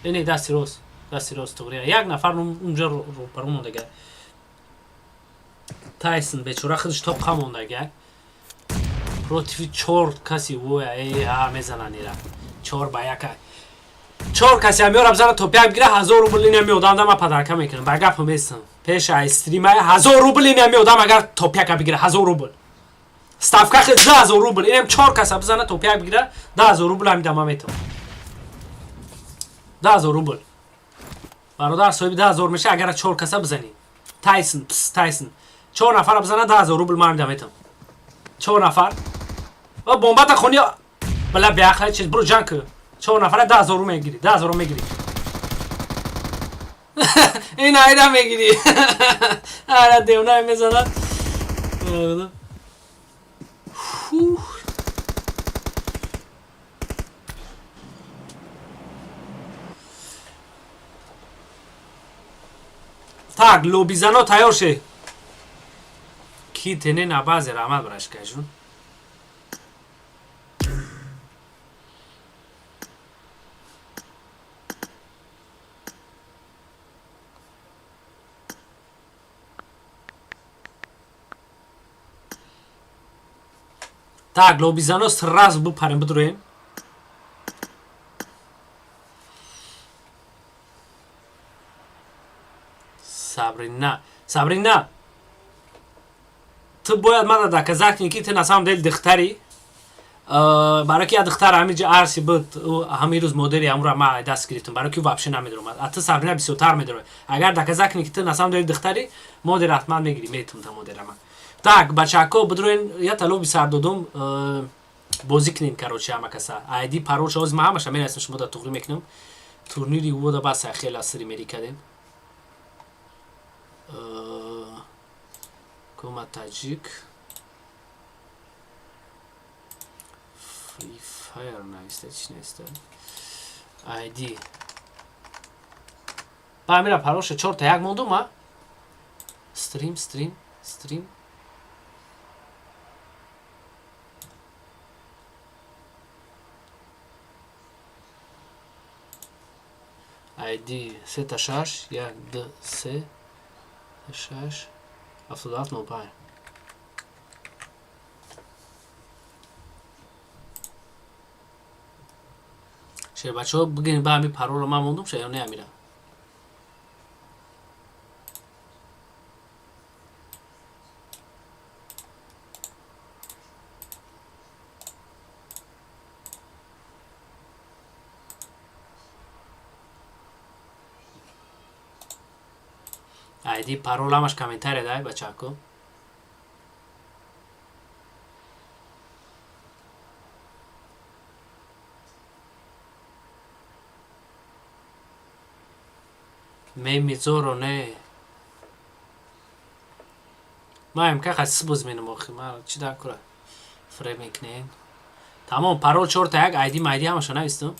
Э, не, дасти рост. Дасти рост туғри. Як нафар унҷа рӯбарӯ мондага. Тайсон бечора худаш топ хамондага. Против чор каси воя, эй, ҳа, мезананд ира. 4 ба 1. Чор каси ҳам ёрам зана топ як бигира, 1000 рубл ина меодам, да ма подарка мекунам. Ба гапам местам. Пеша ай стрима 1000 рубл ина меодам, агар топ яка бигира, 1000 рубл. Ставка хел 2000 рубл. Инам чор каса бизана топ як бигира, 10,000 рубл ҳам дама метавон. 10,000 рубл. Бародар соҳиби 10,000 меша, агар чор каса бизанӣ. Тайсон, пс, Тайсон. Чор нафара бизана, 10,000 рубл ман ҳам метавон. Чор нафар. Ва бомбата хони бала беақла чиз бро ҷанг кун. Чор нафара 10,000 мегирӣ, 10,000 мегирӣ. Ин айда мегирӣ. Ара девна мезанад. Фух. Так, лобизано тайёр ше. Ки тене набазе раҳмат барашкажун. Так, лобизано сразу бупарем бидроем. Сабрина, Сабрина. Ту бояд мана доказать кунӣ, ки ту на самом деле духтари. Барои ки я духтар ҳамиҷа арси буд, ҳамин рӯз модери ҳамура ма даст гирифтам, барои ки вообще намедиромад. А ту Сабрина бисёртар медиромад. Агар доказать кунӣ, ки ту на самом деле духтари, модер ҳатман мегирӣ, метум та модера ман. Так, бачако, бидроен, я та лоби сар додум, бозӣ кунем, короче, ҳама каса. Айди паролша ҳозир ман ҳамаша менависам, шумо да туғрӣ мекунам. Турнири вода бас хеле сири мери кардем. Кома таҷик. Free Fire нависта, чӣ нависта? ID. Ба мера паролша 4 та 1 мондум, а? Стрим, стрим, стрим. ID 3 6 1 2 3 6 77 05. Шербачаҳо, бигиред, ба ҳамин паролро ман мондум ша ё не амира? Айди парол ҳамаш комментария дай, бачако. Мемизоро не. Ма МК хасис боз менам охи. Ма чӣ дар кура? Фреб мекунен. Тамом, парол 4 та 1, айди майди ҳамаша навистум.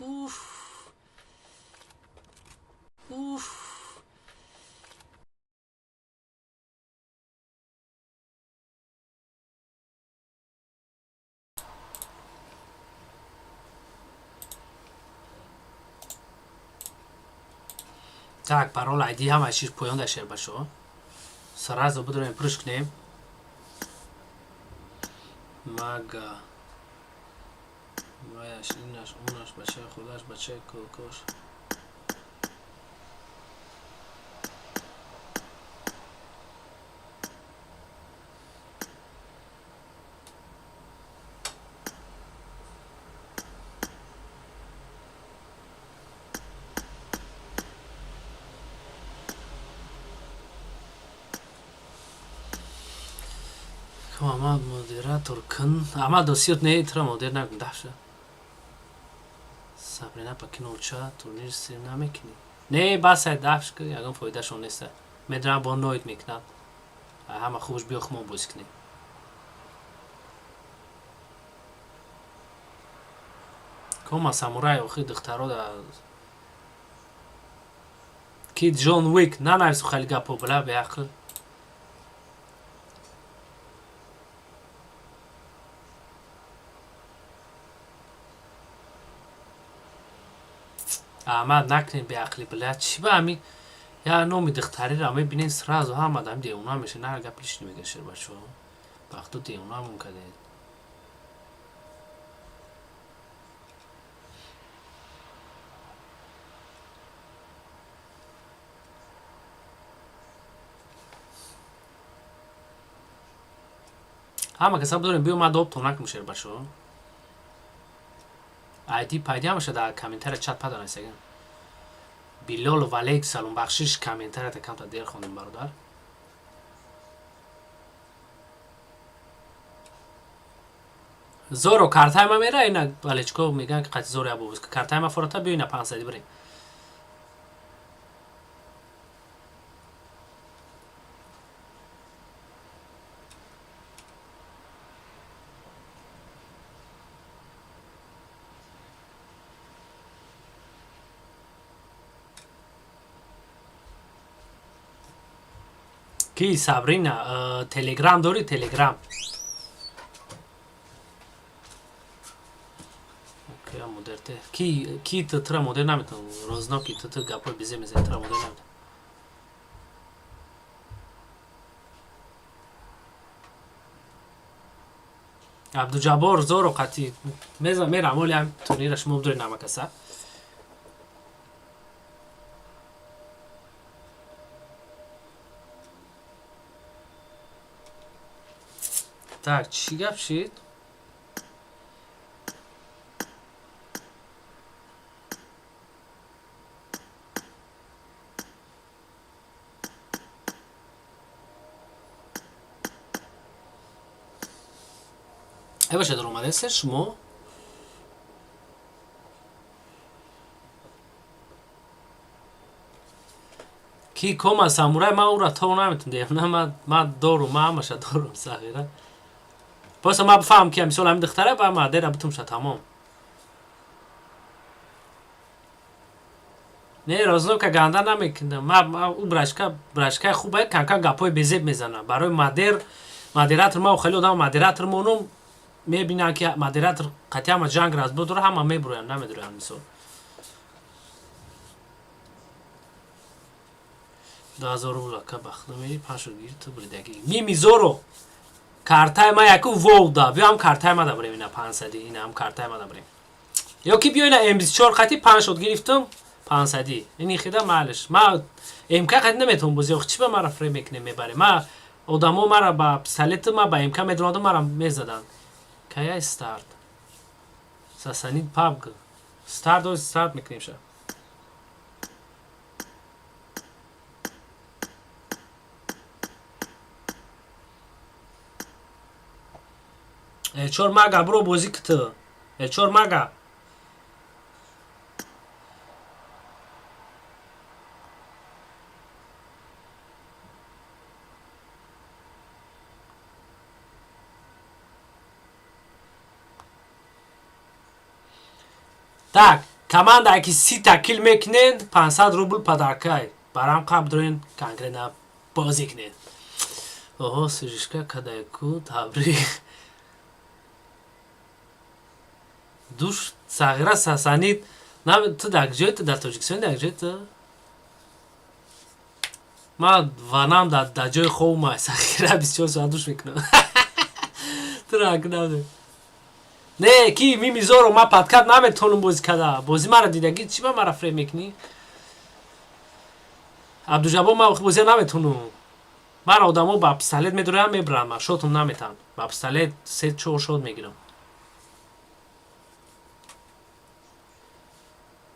Уф. Уф. Так, парол ID ҳама чиз поён дар шербашо. Сразу бидроем пурш кунем. Мага. Ваяш, инаш, унаш, бачаи худаш, бачаи кӯкош. Аҳмад модератор кун. Аҳмад досиёт не, тра модер накун, даҳша. Сабрина пакиноча турнир стрим намекунӣ. Не, бас ай дафш ки ягон фоидашон нест. Медонам бо ноид мекунад. Ҳама хубш биё хумон бозӣ кунем. Кома самурай охи духтаро да ки Ҷон Уик нанавису хеле гапо била беақл. Аҳмад накунед беақлӣ била чӣ ба ами я номи духтариро мебинед сразу ҳама дам девона меша на гап лишний мега шербачо. Вақту девонамон кардед. Ҳама каса бидонем биё ман доптон накунам шербачо. Айди пайди ҳамаша дар комментария чат пада нависаган. Билолов алейк салом бахшиш комментарията камта дер хондем бародар. Зоро картаи ма мера ина балечко меган ки қати зоро ябо картаи ма форота биё ина 500 бирем. Ки Сабрина, Телеграм дорӣ Телеграм? Окей, модерте. Ки ки ту тра модер наметавон. Розно ки ту ту гапои безе мезани тра модер наметавон. Абдуҷаббор зоро қатӣ мезан мерам оли ҳам турнира шумо бидоред намакаса. Так, чӣ гап шид? Э бошад омадесте шумо? Ки кома самурай, ман ӯра то наметун деям. На, ман дорум, ман ҳамаша дорум, сағира. Просто ман бифаҳмам, ки мисол ҳамин духтара ба мадера битумша, тамом. Не, розновка ганда намекунам. Ма ӯ брашка, брашкаи хубе, камкам гапҳои безеб мезанам. Барои модер, модератор ма хеле одам модератор монум, мебинам, ки модератор қатъи ҳама ҷанг разбор дора, ҳама мебуроянд, намедуроянд. Мисол, 2000 рубл ака бахт намери, паншо гир ту бридаги. Мимизоро картаи ма яку вовда. Биё, ҳам картаи ма дабрем, ина 500, ина ҳам картаи ма дабрем. Ё ки биё, ина М24 қати паншот гирифтам, 500. Ини хида маълиш. Ма МК қати наметавон бозӣ. Ох, чӣ ба мара фрем мекунем, мебарем? Ма одамо мара ба пистолети, ма ба МК медрондам, мара мезаданд. Каяй старт? Сасанид пабг. Старт, оз старт мекунем ша. Чор мага, бро, бозӣ киту. Чор мага. Так, команда ки 30-та кил мекунен, 500 рубл подаркай. Барам қаб дорен, конкретно бозӣ кунен. Оҳо, сижишка кадайку, табрик. Душ сағира сасанид. На, ту дар ҷой, ту дар Тоҷикистон, дар ҷой ту? Ма ванам дар ҷои хобма, сағира, 24 соат душ мекунам. Туро акнавде. Не, ки мимизоро ма подкат наметонам бозӣ када. Бозӣ мара дидагӣ, чӣ ба мара фрем мекунӣ? Абдуҷаббор, ма бозия наметонам. Мара одамо ба пистолет медороянд, мебаранд, ма шотум наметаҳанд. Ба пистолет се чор шот мегирам.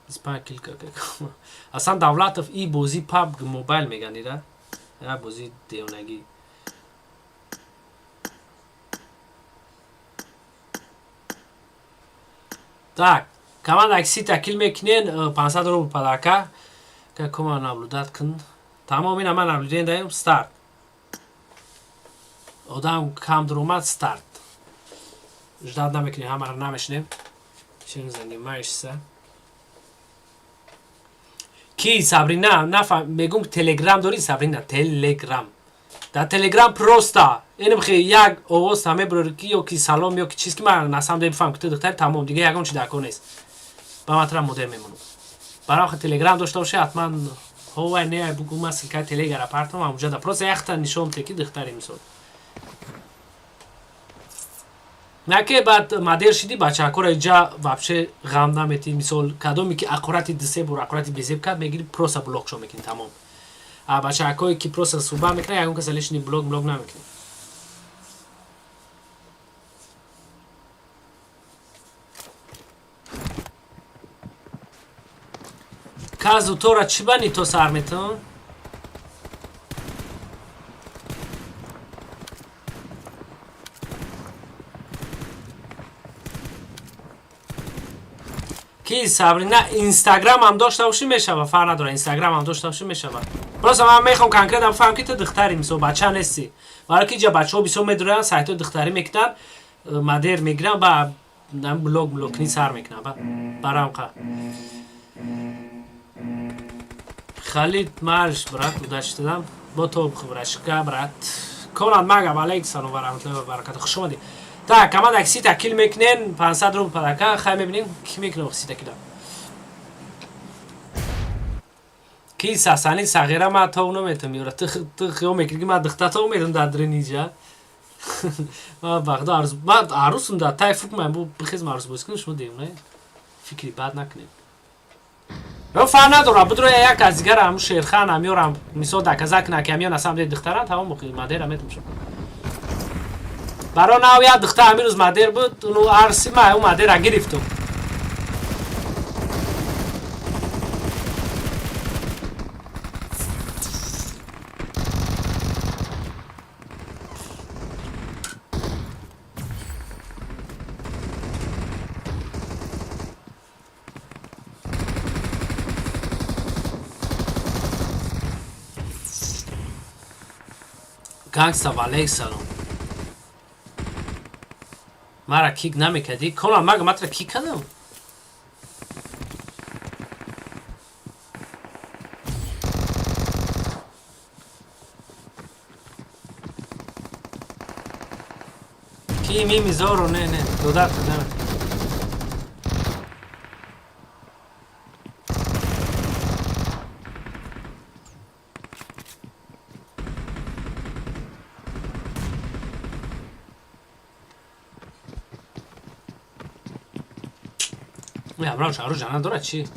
25 кил. Асан Давлатов, и бозӣ PUBG Mobile меган ира. Я бозӣ девонагӣ. Так, команда 30-та кил мекунен, 500 рубл подарка. Как наблюдать кун. Тамом, ина ман наблюдение даем, старт. Одам кам дуромад, старт. Ждать намекунем, ҳамаро намешинем. Чем занимаешься? Ки Сабрина, нафа мегум, Телеграм дори, Сабрина, Телеграм. Дар Телеграм просто инам хе як овоз та мебарори, ки ё ки салом, ё ки чиз, ки ман на самом деле бифаҳмам, ки ту духтари, тамом, дига ягон чи дар кор нест. Ба ман тура модер мемонам. Барои хе Телеграм дошта бошӣ, ҳатман ҳовай не бугу, ман ссылкаи телегара партам, ҳамуҷа просто яхта нишон те, ки духтари, мисол. На ки баъд модер шидӣ, бачаҳакоро иҷа вообще ғам наметӣ. Мисол, кадоме ки ақурати дусе бор ақурати безеб кард, мегири, просто блокшо мекунӣ, тамом. А бачаҳакое ки просто суҳбат мекунад, ягон каса лишний блок намекунӣ. Казу тора чӣ бани то сар метон? Ки Сабрина, Инстаграмам дошта бошӣ мешава, фарқ надора, Инстаграмам дошта бошӣ мешава. Просто ман мехоҳам конкретно бифаҳмам, ки ту духтари, мисол, бача нестӣ. Барои ки иҷа бачаҳо бисёр медуроянд, сайтҳои духтарӣ мекунанд, модер мегиранд, ба блок блокнӣ сар мекунанд, ба барамқа. Халид марш, брат, удачи дадам. Бо то брашка, брат. Конад магам, алейк салом ва раҳматуллоҳи ва баракатуҳ. Хуш омадӣ. Так, команда 30-та кил мекунен, 500 рубл подарка, хай мебинем, ки мекунем 30-та кила. Ки сасани сағира, ма тов наметам ёра. Ту хиёл мекунӣ, ки ман духта тов метам дар дринижа. Ма бағдо арз, ман арӯсум дар тай фук, ман бу бихезм арӯс бозӣ кунам, шумо девона. Фикри бад накунед. Ё фарқ надора, бидро як аз дигар ҳамун Шерхан ҳамёрам, мисол, доказать кунад, ки ҳамён на самом деле духтаран, тамом, модера метам шуд. Баро нав як духтар ҳамин рӯз модер буд, уну арси ма ӯ модера гирифтум. Гангста валейк салом. Мара кик намекардӣ? Кола мага матра кик кардам? Ки мими зоро не не додарта не. Ябрам шару жана дора чи?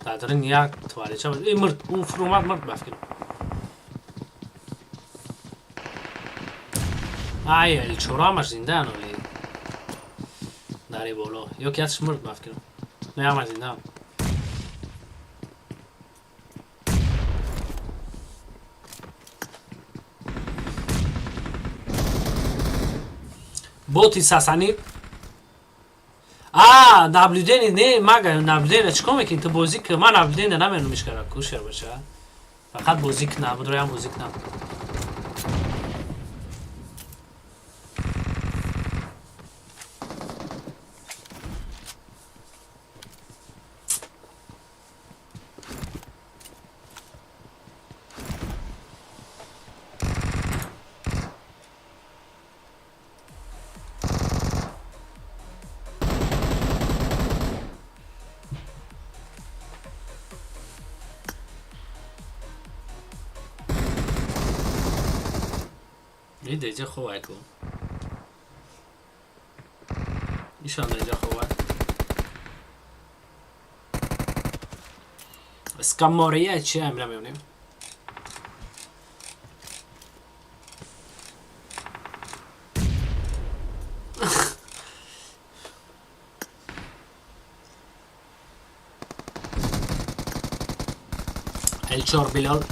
Дадрин як туалетча э мурд, ӯ фурӯмад мурд бафкин. Ай, элчора ҳамаш зиндаан оли. Дари боло. Ё ки ятш мурд бафкин. Не ҳамаш зиндаан. Боти сасанид А, наблюдение не, мага наблюдение чикор мекунӣ? Ту бозӣ ки ман наблюдение наменумиш кара кушер баша. Фақат бозӣ кна, будроям бозӣ кна. Деҷа ховай ку. Ишон деҷа ховай. Скамория чи амира мебинем? Элчор Билол.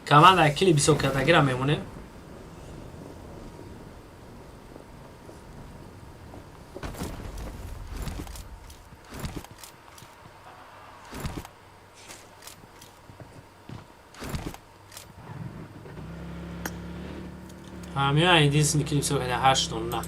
Команда кили бисёр кардагира мемонем. Ҳамиён единственный кили бисёр карда ҳашт дона.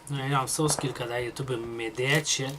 Инам соз кил када ютуб медиа чия.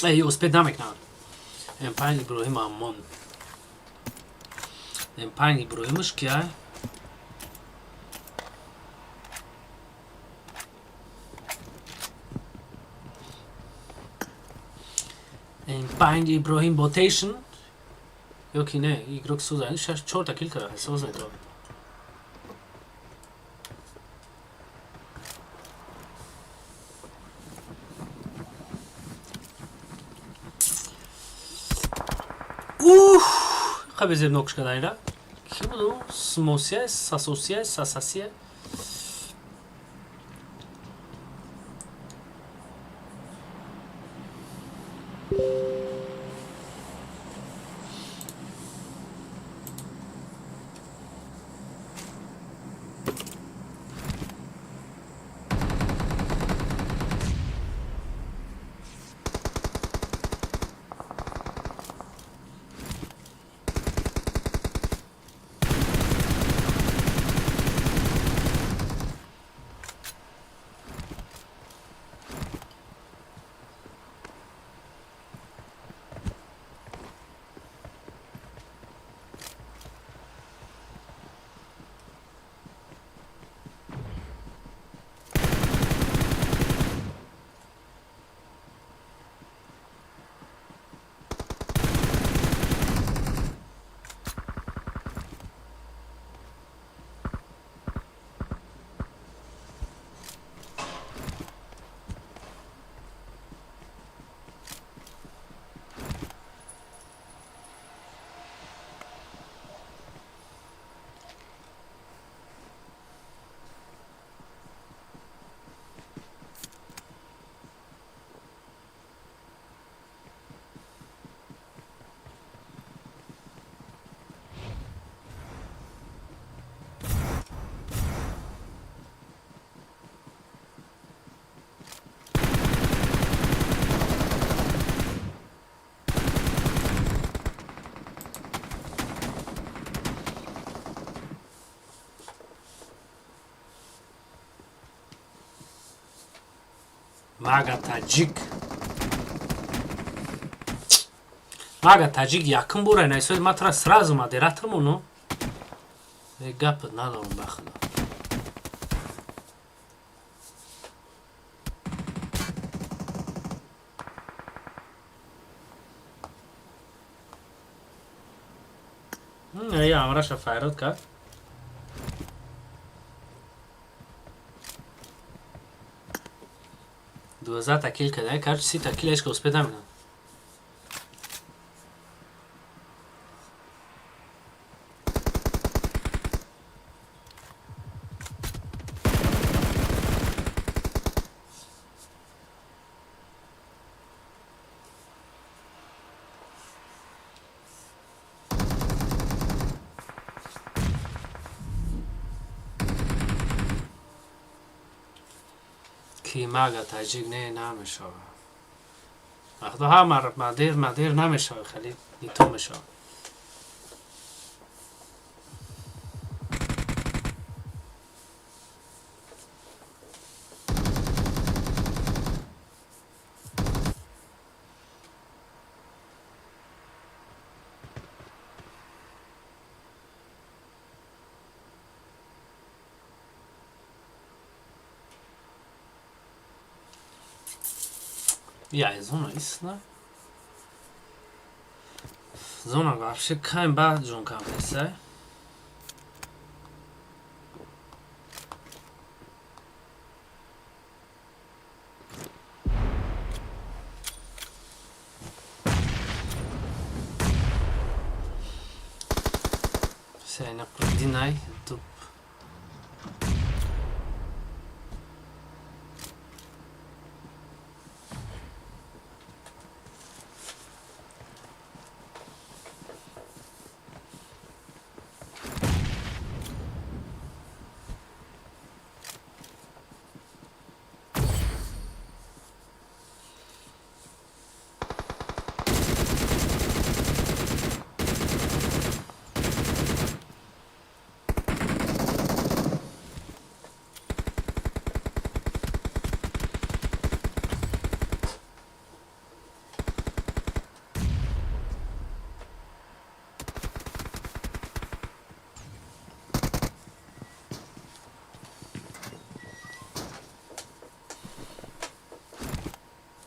Эй, успеть намекнад. М5 Иброҳим Аммон. М5 Иброҳимаш кия? М5 Иброҳим Ботейшн ё ки не, игрок соза, шаш чорта кил кара, соз метавонад. Ух, хабе зебнокш кадаира. Ки буду? Смосия, сасосия, сасасия. Мага таҷик. Мага таҷик якум бора найсои ма тра сразу модератор мону. Э, гап надорам ба худо. Я амраша файрод кард. 12 кил кадай, карч 30 кил ешка успе намекунад. Ки мага таҷик не намешава. Вақто ҳама мадир мадир намешава, хеле нито мешава. Ja, зона истина. Зона вообще кайм ба ҷон кам неста. Се Динай туп.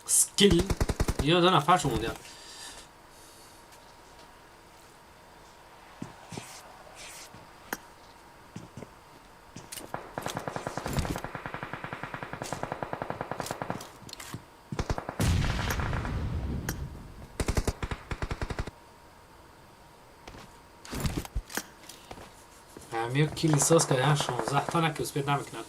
Скил. Ё ду нафар шумон дия. Ҳамиё кили соз кардан 16 та наки успед намекунад.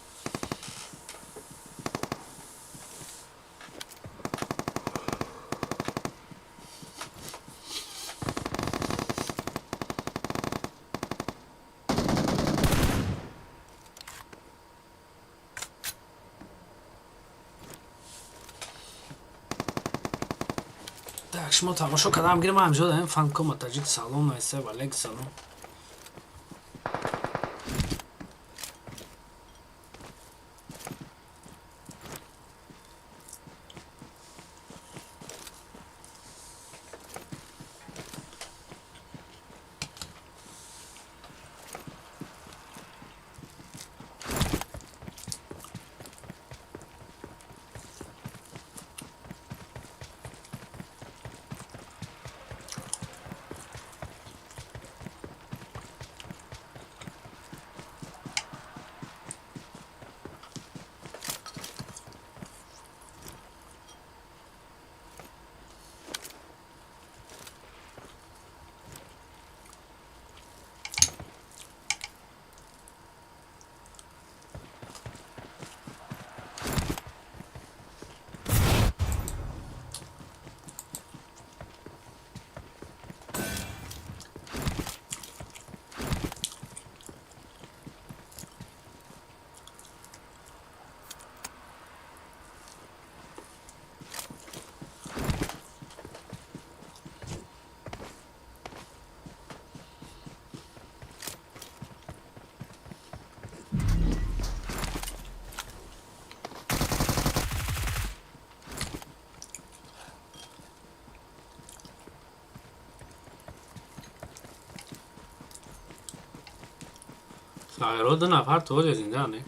Так, шумо тамошо кардам гирам ҳамҷо даем фанкома таҷик салом найса валек салом. Тағйирот ду нафар то ҳоҷа зинда не?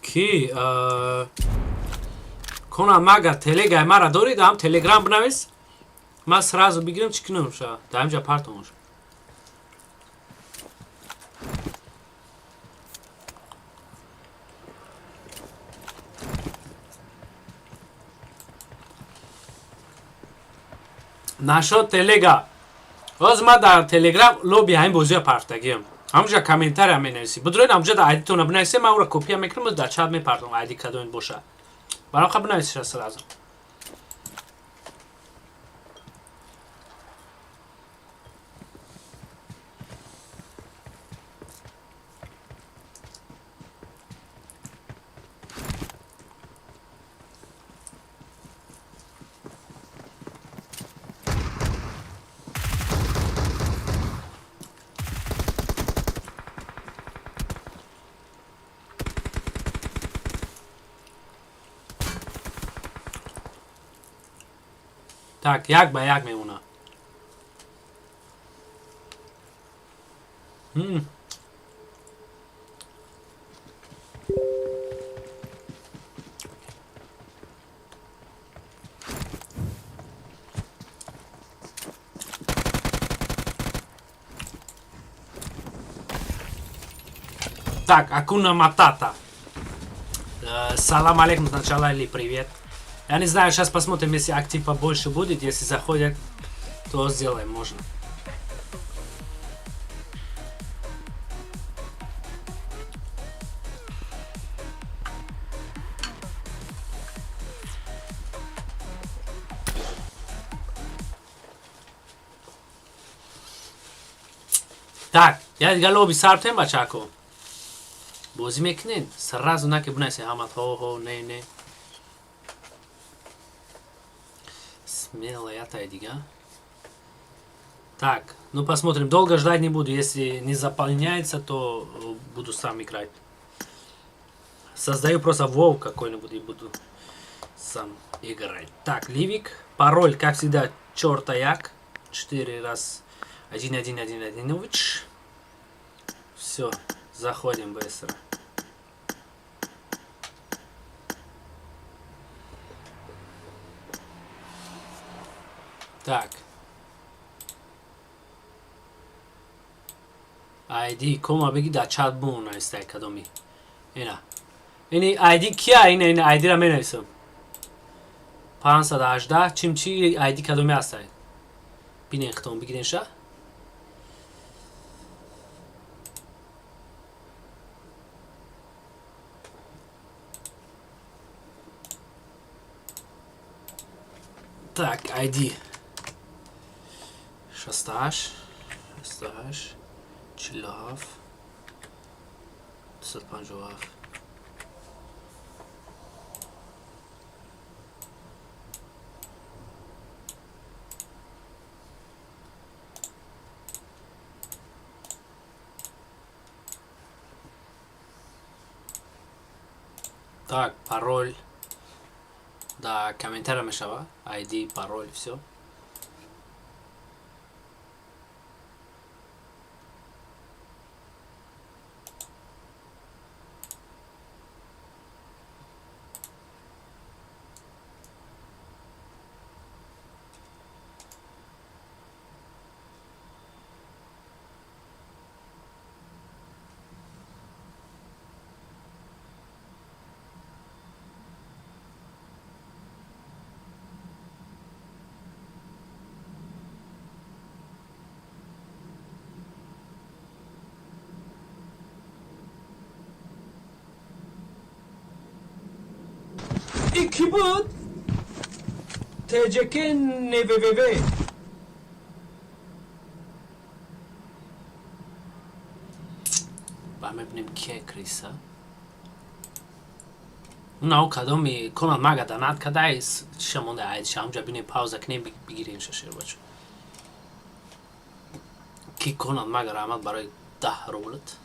Ки кона мага телегай мара дорӣ, даам телеграм бинавис, ман сразу бигирам, чӣ кунам ша даамҷа партомош. Нашод телега. Ҳозир ман дар телеграм лоби ҳамин бозия партагиам. Ҳамунҷа комментария менависӣ. Бидроед ҳамунҷа дар айдитона бинависед, ман ӯро копия мекунам, дар чат мепартом, айди кадоин боша. Баром ха бинависиша сразу. Так, як ба як мемона. Так, Акуна Матата. Салам алейкум сначала или привет. Я не знаю, сейчас посмотрим, если актив побольше будет, если заходят, то сделаем, можно. Так, я дига лоби сартем, бачако. Бозӣ мекунед? Сразу наки бинависе ҳамат ҳо ҳо не не. Смело я дига. Так, ну посмотрим. Долго ждать не буду. Если не заполняется, то буду сам играть. Создаю просто Вов какой-нибудь и буду сам играть. Так, Ливик. Пароль, как всегда, чертаяк. 4 раз 1 1 1 1. Все, заходим быстро. Так. ID кома беги дар чат бумон навистай кадоми. Ина. Ини ID кия? Ина ина ID ра менависам. 518 чим чи ID кадоми ҳастай? Бинен хитон бигирен ша. Так, ID. 68, 68, 47, 257. Так, пароль. Да, комментарий мешава. ID, пароль, все. И ки буд? ТЖК НВВВ. Ба мебинем кия криса. Уна кадоми конат мага донат кадай чиша монда айд шамҷа бинем, пауза кунем, бигирем шашер бачо. Ки конат мага, раҳмат барои 10 рублат.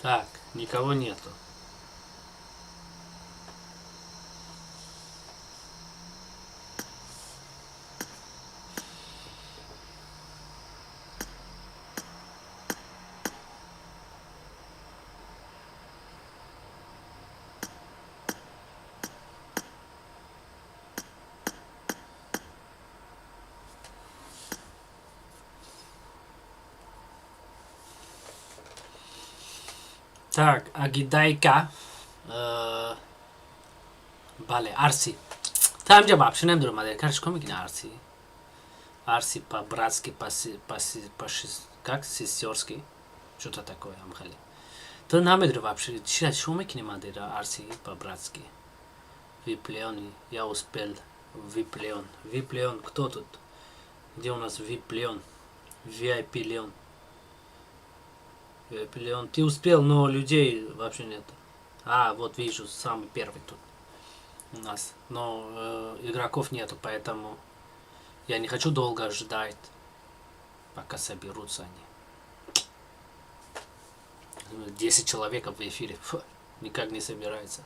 Так, никого нету. Так, Агидайка. Бале, Арси. Та ҳамҷа вообще намедонам, мадер чикор мекунӣ Арси? Арси по-братски, как сестерски, что-то такое ам хеле. Ту намедонӣ вообще чӣ шо мекунӣ мадера Арси по-братски. Виплеон, я успел. Виплеон. Виплеон, кто тут? Где у нас Виплеон? VIP Леон. Леон, ты успел, но людей вообще нет. А, вот вижу, самый первый тут у нас. Но игроков нету, поэтому я не хочу долго ждать, пока соберутся они. 10 человек в эфире. Фу, никак не собирается.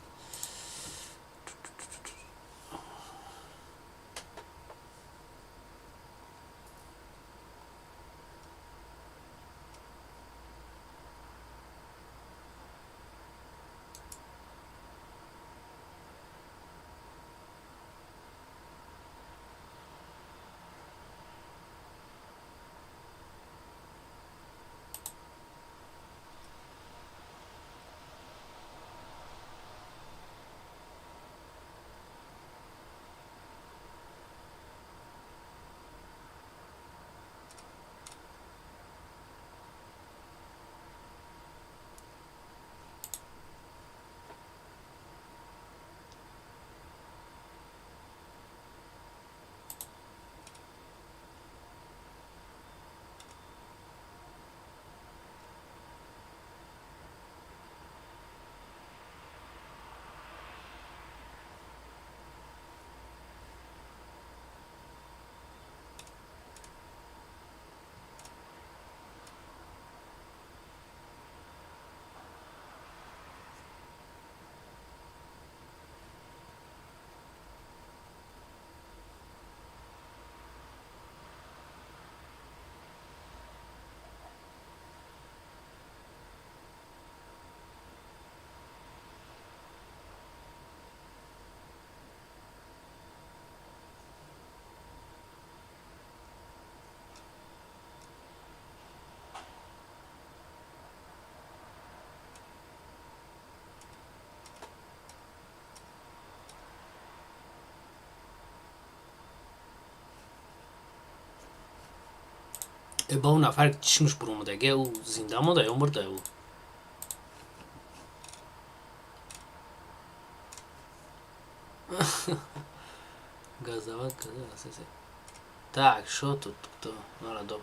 Ба он нафар чишмаш буромадаги, ӯ зинда монда ё мурда ӯ? Газовать, газовать. Так, что тут кто? Народок.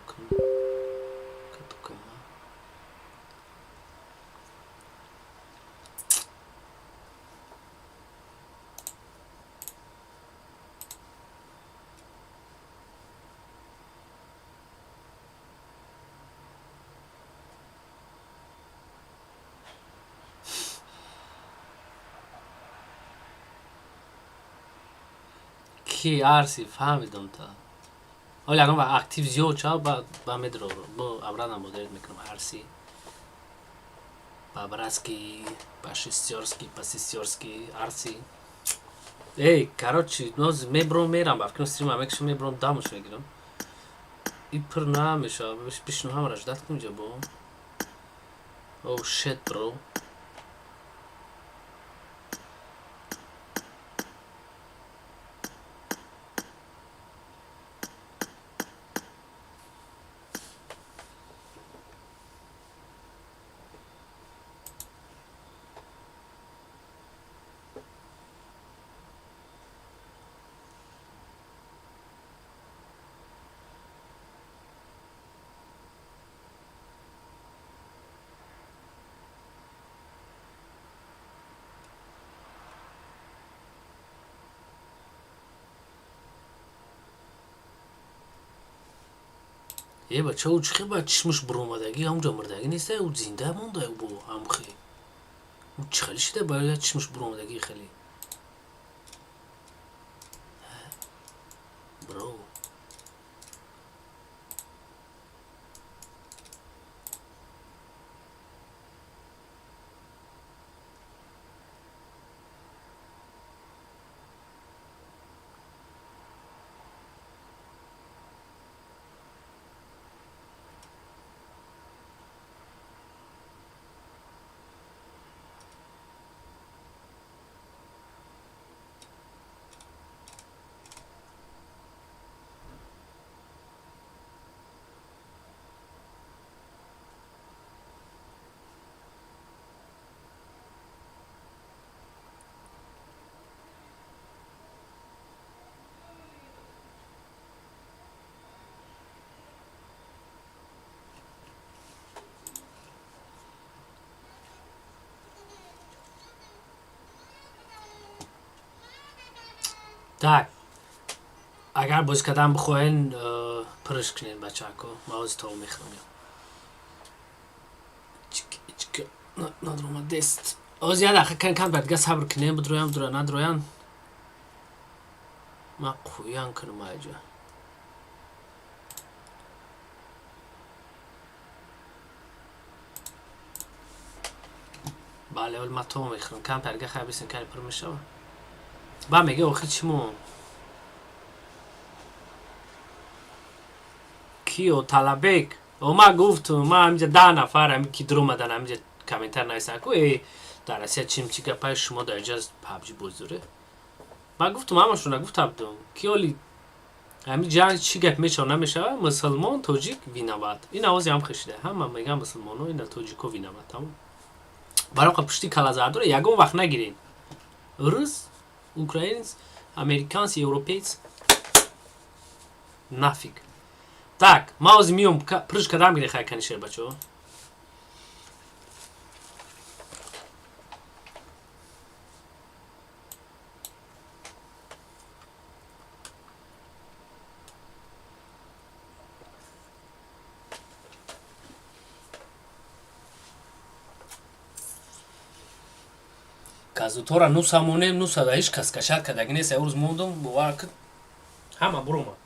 Ки арси фаҳмидам та. Оли ягон вақт актив зиёд шав, ба медроро. Бо обратно модерит мекунам арси. По-братски, по-шестёрски, по-сестёрски, арси. Эй, короче, ноз мебром мерам, ба фикрам стрима мекшам мебром дамуш мегирам. И пур намешава, бишну ҳамара ждать кун ҷа бо. Oh shit, bro. Е, бача, ӯ чӣ ба чишмаш буромадагӣ, ҳамҷо мурдагӣ неста, ӯ зинда монда бо ҳамхе. Ӯ чӣ хеле шида ба чишмаш буромадагӣ хеле. Бро. Так, агар бозӣ кардан бихоҳен, пурш кунед, бачако. Ман ҳозир то мехӯрам. Надромадест. Ҳозир як дақиқа кан кам дига сабр кунем, бидроям, бидроя, надроян. Ман қӯян кунам айҷа. Бале, ҳол ман то мехӯрам. Кам дига хай бисен, кани пур мешава. Ба мега охир чӣ мо? Киё Талабек? О, ман гуфтум, ман ҳаминҷа 10 нафар ҳами ки дуромадан, ҳаминҷа комментар нависанд ку, э, дар Россия чим чӣ гапай, шумо дар инҷа PUBG бозӣ доред. Ман гуфтум, ҳамашона гуфта будум, ки оли ҳами ҷанг чӣ гап мешава, намешава, мусулмон, тоҷик виноват. Ин овози ҳам хешида. Ҳама меган мусулмоно, ина тоҷико виноват, тамом. Барои пушти калазардора ягон вақт нагирен. Рус, украинец, американец, европеец нафиг. Так, ман ҳозир миём, пурш кардам гире хай кани шер бачаҳо. Казутора нуса монем, нуса да ҳеҷ кас кашад кардаги нест. Рӯз мондум, бовар кун, ҳама буромад.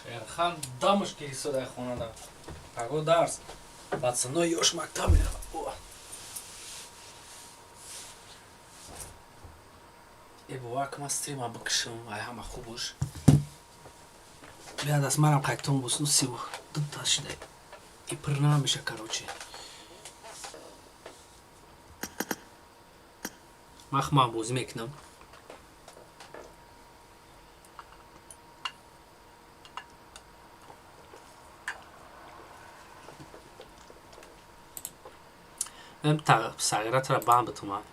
Шерхан дамаш гирифтодай хонада. Паго дарс. Пацано ёш мактаб мерава. Э, бовар кун, ман стрима бикушам, ай ҳама хубуш. Биад аз манам қайтон бусну 32 та шида. И пир намеша, короче. Ман хумам бозӣ мекунам. Сағиратро банд битумад.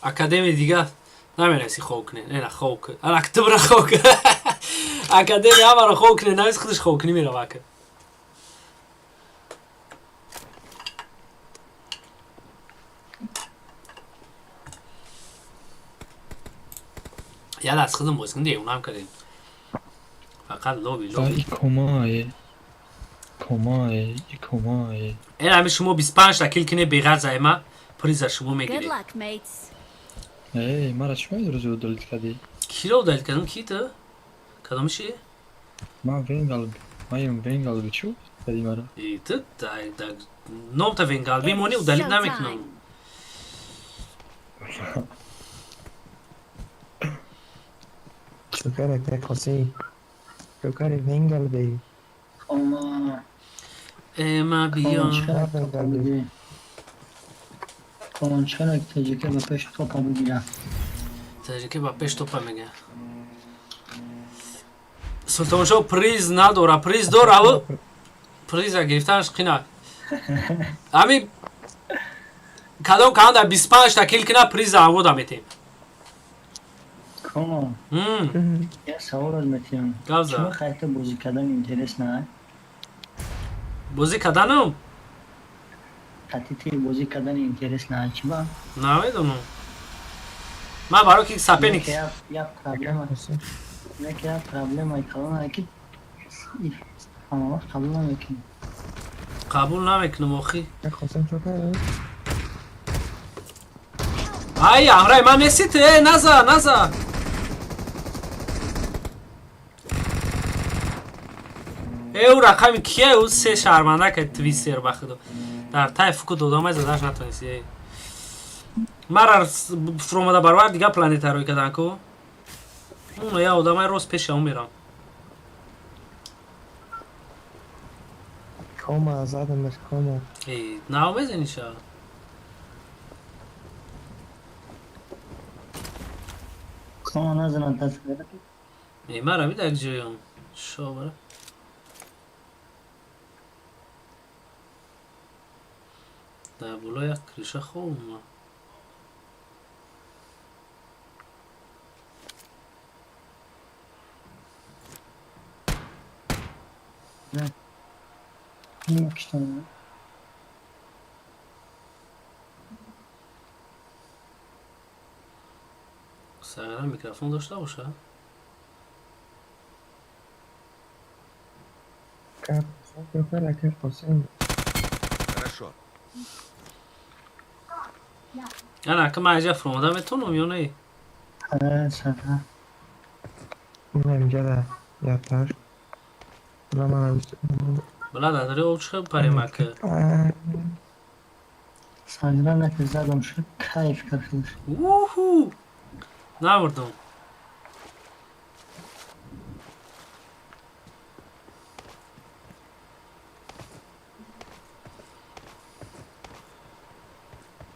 Академия дига намераси хоб кунед. Ена хоб кун. Ана ктубра хоб кун. Академия ҳамаро хоб кунед, навис худаш хоб кунӣ мерава ака. Яла аз худам боз кун, девонам кардем. Фақат лоби лоби. И комае. Комае, и комае. Эн ҳами шумо 25 та кил кине беғарз айма приза шумо Good мегиред. luck, mates. Эй, мара чӣ рӯзи удалить кардӣ? Киро удалить кардам? Ки ту? Кадомиши? Ман венгал, маем венгал чӣ кардӣ мара? И ту да номта венгал бимонӣ удалить намекунам. Чокар ака Қосим. Чокар венгал бей. Кома. Эма биё. Комончарак таҷика ба пеш топа бигира. Таҷика ба пеш топа мега. Султоншо приз надора, приз дора, ав приза гирифтанаш қина. Ами кадом канда 25 та кил кина приза авода метем. Кома. Я савол аз метиҳам. Гавза. Чима хайта бозӣ кардан интерес на? Бозӣ карданам? Хати бозӣ кардан интерес на чима? Намедонам. Ман барои ки соперник Як проблема. Як проблема калона ки ҳама вақт қабул намекунӣ. Қабул намекунам охи. Қосим чокар. Ай, ҳамраи ман нести ту, э, наза, наза. Э, ӯ рақами кия? Ӯ се шарманда ка твистер ба худо. Дар тай фуку додамай задаш натонисти. Э. Мара фуромада барвар дига планета рӯй кардан ку. Уно я одамай рост пеша ӯ мерам. Кома задамаш кома. Э, нав мезаниша. Кома назанад даст. Э, мара бидак ҷоём. Шо бара. Дар боло як криша хоб омад. Киштам. Сагара микрофон дошта боша? Чокар ака Қосим. Хорошо. Ана, ка ман аҷа фуромада метавонам ё не? Сара. Инам ҷада яташ. Била мана Била дар об чӣ парем ака? Сагра наки задам шуд кайф кард худаш. Уху! Набурдум.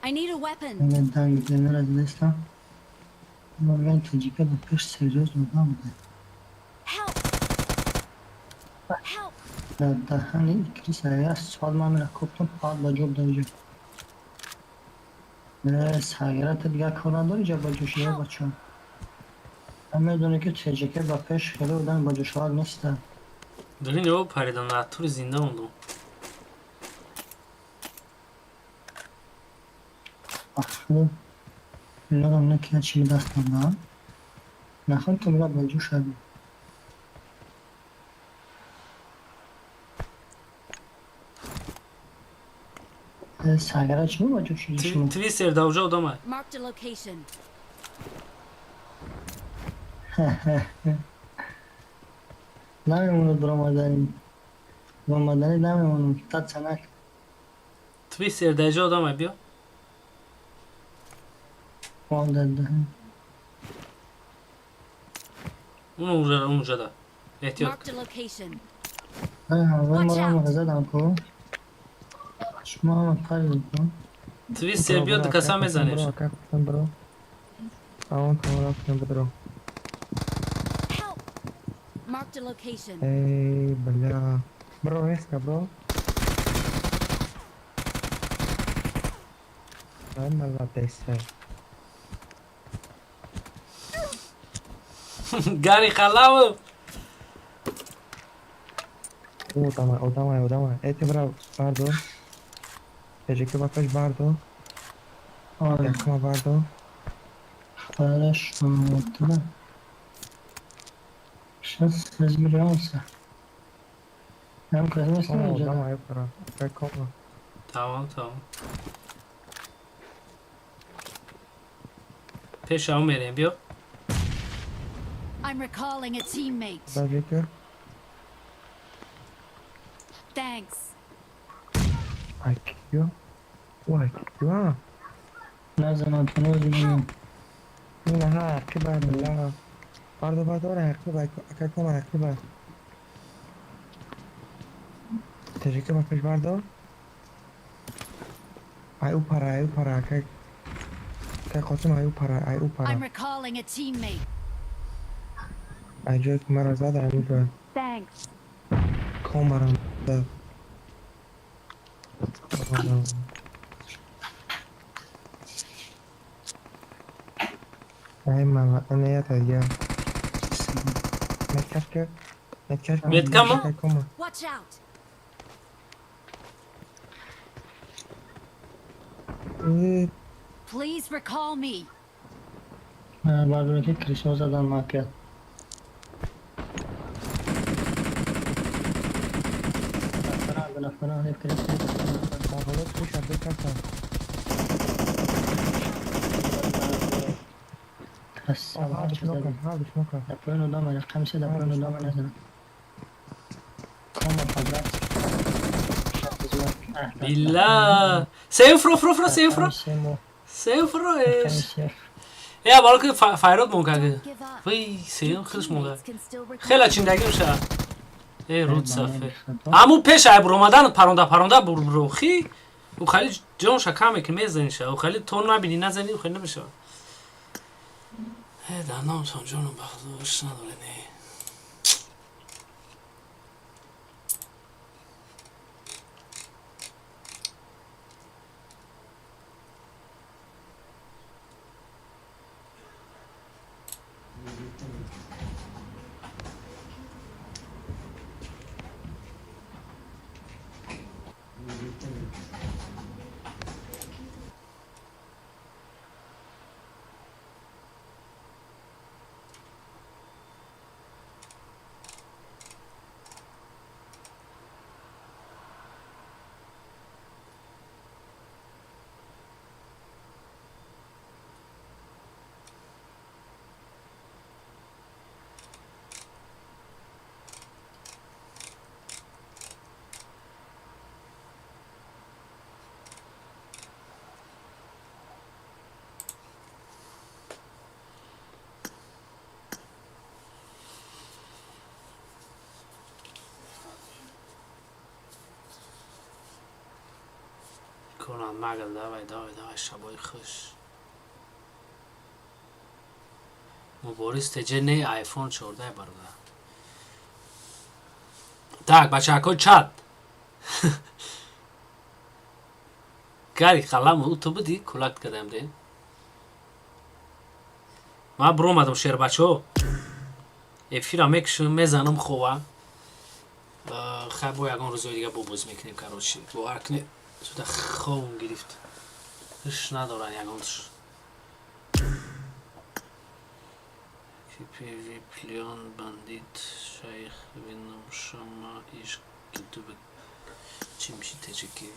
I need a weapon. Ман данг денера дидастам. Ман таҷика ба пеш серьёзно набуда. Help! Help! Дар даҳани икриса як соат ман мера коптам пад ба ҷоб дар ҷо. Э, саграта дигар кор надори ҷа ба ҷош я бача. Ман медонам ки таҷика ба пеш хеле одами ба ҷошавар неста. Дурини об паридам, натури зинда мондум. Ахло. Милодам накина чи дастам да. Наход ки мила ба ҷо шави. Э, сагра чи ба ҷо шуди шумо? Твистер да уҷа одамай. Marked a location. Намемонад баромадани. Баромадани намемонад. Та цанак. Твистер да иҷа одамай биё. Дар даҳан. Уно уҷа, он уҷа да. Эҳтиёт. Marked a location. Вай мара задам ку. Шумо ҳама паридед ку. Твистер биё ду каса мезанеш. Бро, ака Қосим бро. Аон там рафтем бро. Help! Marked a location. Эй, бля. Бро, резко, бро. Ай, молодец. Гари Халавов. Одамай, одамай, одамай. Эти бра бардор. Тежеки ба пеш бардор. Оре. Якма бардор. Хорошо, туда. Сейчас разберемся. Нам казалось, О, что одамай, пора. Какого? Тамом, тамом. Пешао мерем, биё. I'm recalling a teammate. Подождите. Thanks. Ай, кё? Ой, кё? Назанам, назанам. Не, ха, киба, бля. Бардор, бардор, киба, какого, киба. Тежеки ба пеш бардор. Ай, упара, ай, упара, как... Как хотим, ай, упара, ай, I'm упара. recalling a teammate. Ай, ҷое ки маро зад, ай, упара. Thanks. Комарам зад. Ай, мама, ана я я. Меткашка, меткашка. Метка ма? Кома. Watch out. Please recall me. Бардор, ки кришо задан макет. Нафара, нафара, Поворот пуша, бекаса. Да поён одама, рақами се да поён одама назанам. Кома по-братски. Билла. Сефро, фро, фро, сефро. Сефро эш. Я бало ки файрод мон каги. Вай, сеюм хелш монда. Хела чиндаги меша. Э, руд сафе. Аму пеш ай буромадан паронда паронда бур буру хи. У хали ҷонша кам мекунӣ мезаниша. У хали то набини назани, у хали намешава. Э, дар номтон ҷоном ба худо иш надоре не. Конан Магл, давай, давай, давай, шабои хуш. Мубориз теҷе не iPhone 14 бародар. Так, бачаҳако чат. Гари қалам ӯ ту будӣ кулакт кардам де. Ман биромадам шербачо. Эфира мекушам, мезанам хова. Хай бо ягон рӯзои дига бобоз мекунем, короче. Бовар кунед, зуда ховм гирифт. Иш надоран ягонташ. КПВ Плеон Бандит Шайх Вином Шама Иш Кидубе чӣ меши теҷики.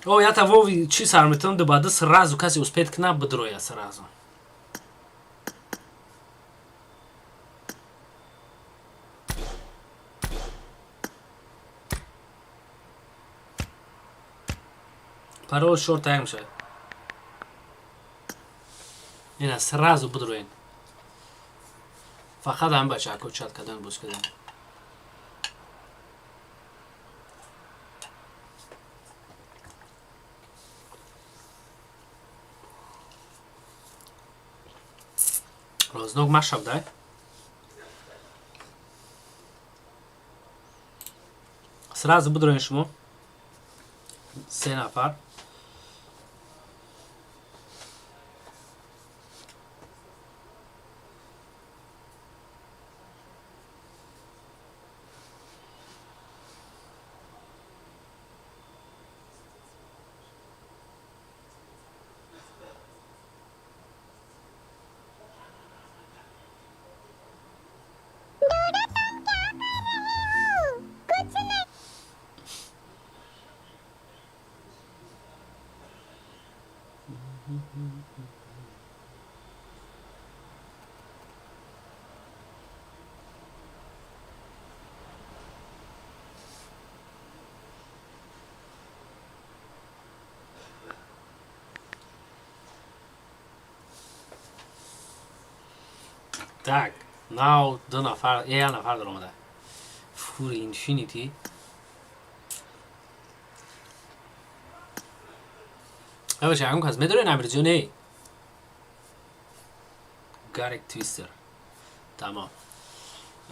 О, ята вови чӣ сар метавон дубада сразу касе успеет кна бидроя сразу. Парол шорт таям шавад. Ина сразу бидроен. Фақат ҳам бачаҳако чат кардан боз кардан. Рознок машав дай. Сразу бидроен шумо. Се нафар. Так, нав ду нафар, як нафар даромада. Фури Инфинити. Баша, ягон кас медорен Амирҷон эй? Гарик Твистер. Тамом.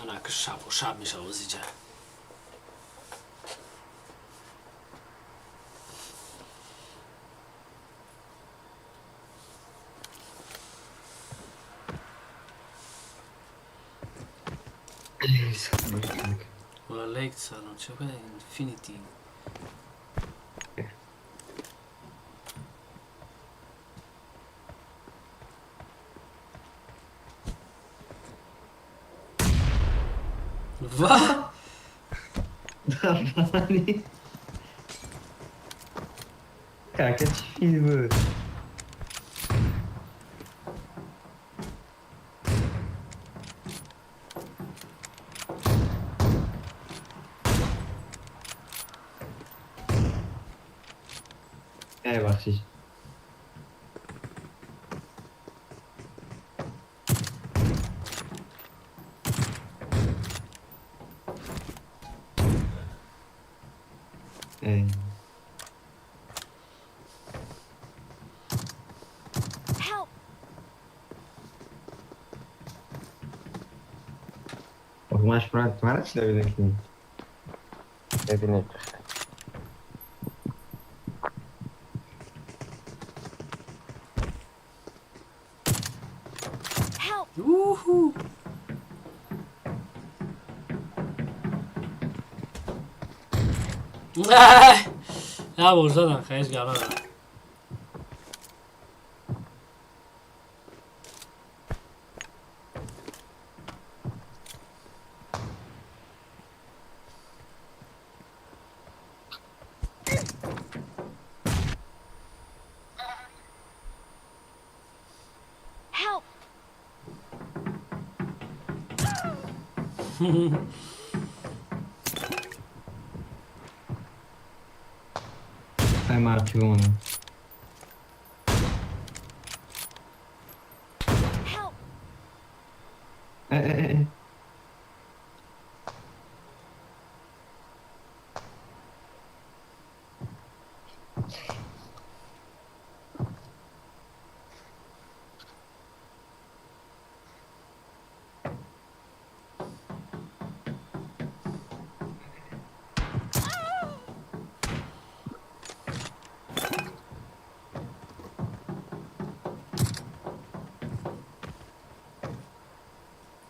Ана ки шаб шаб мешава озиҷа. Валейк салом, чӣ Инфинити. Ва! Как это фильмы? Эй, бахшиш. Эй. Help! Маш брат, мара чӣ бибинем ки? Бибинем. Help! Уху! На бор задан, хаеш гап надорам. Help! Ай, марки бимонам. Help! Э, э, э.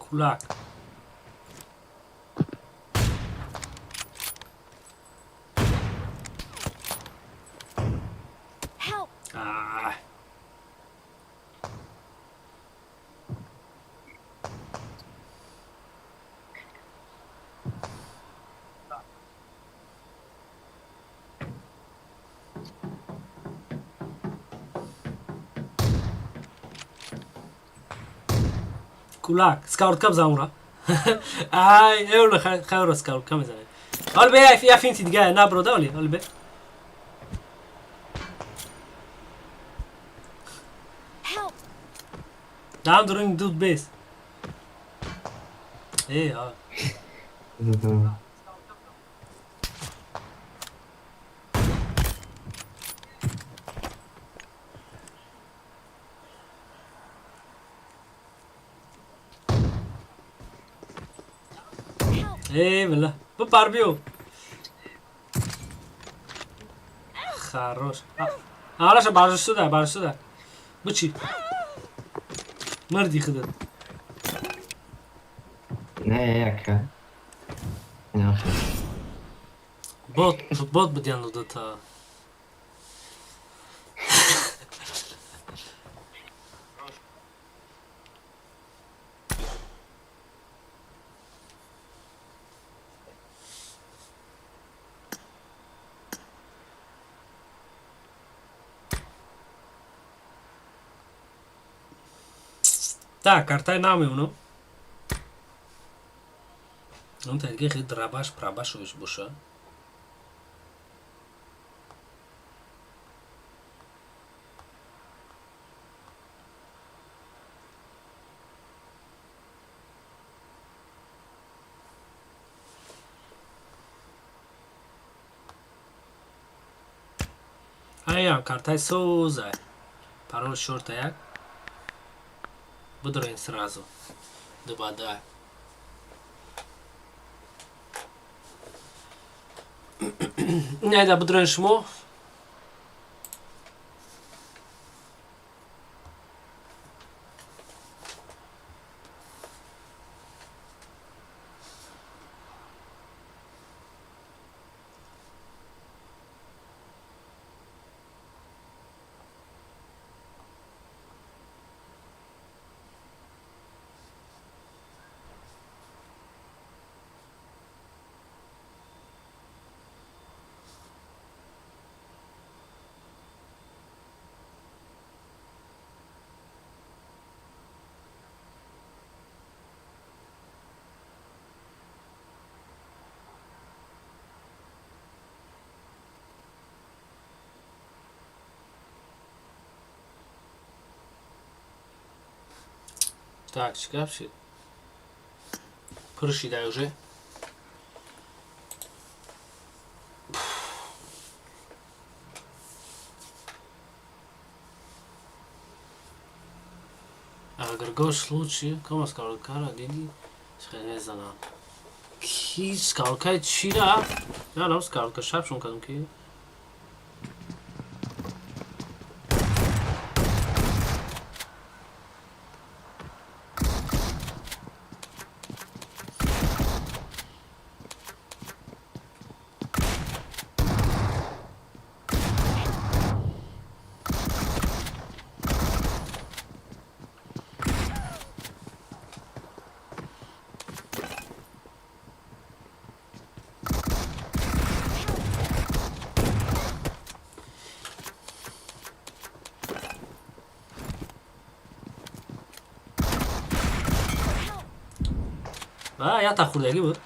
Кулак. Help! А. Кулак, скаутка бзан ура. Ай, эвла хайро скаутка мезанад. Ҳол бе я финти дига на брода оли, ҳол бе. Help! Дам дурин дуд бес. Э, ҳа. Задам. Э, вала. Бипар биё. Хорош. Алаша баржсуда, баржсуда. Бучи. Марди худат. Не, яка. Не, охе. Бот, бот бидян дудата. Так, картаи нав мемонам. Он та дига хеле драбаш прабаш ош боша. Аям картаи созай. Парол шорта як. Бидроин сразу. Дубада. Не, да бидроин шумо. Так, чӣ гап шид? Пур шидай уже. Агар гош случай, кома скалкара диди, хеле мезанам. Ки скалкаи чира? Я нам скалка шабшон кардам ки. Ята хурдагӣ буд.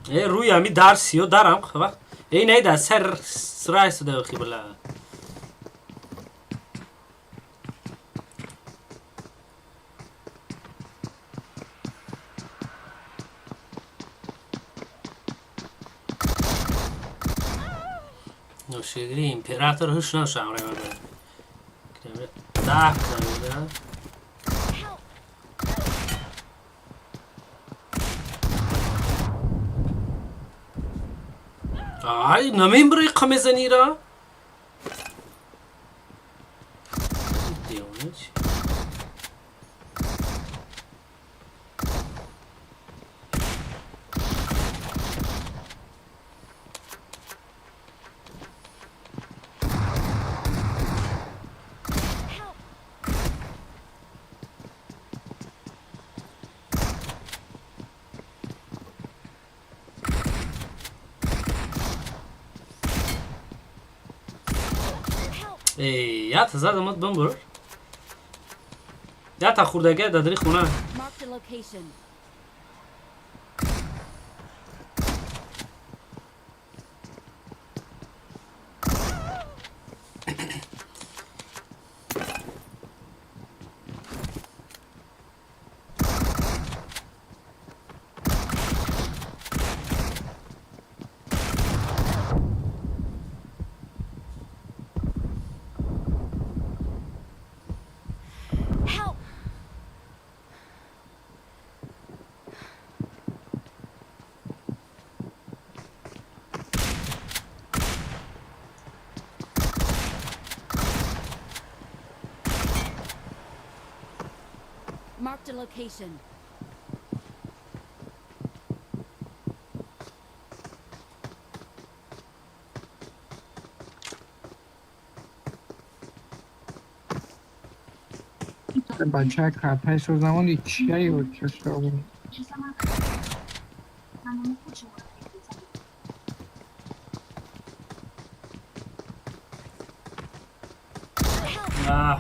Э, рӯи ҳами дар сиё дарам вақт. Э, не, дар сар рай суда хибла. Ношигри император ҳуш нашам рай мабара. Так, да. Ай, намембари қамезанира. Девона чи? Ята задамат бамбур. Ята хурдага дадри хона. Marked a location. Help! Marked a location. بچه کارتای سوزمون چیه بود که شما А.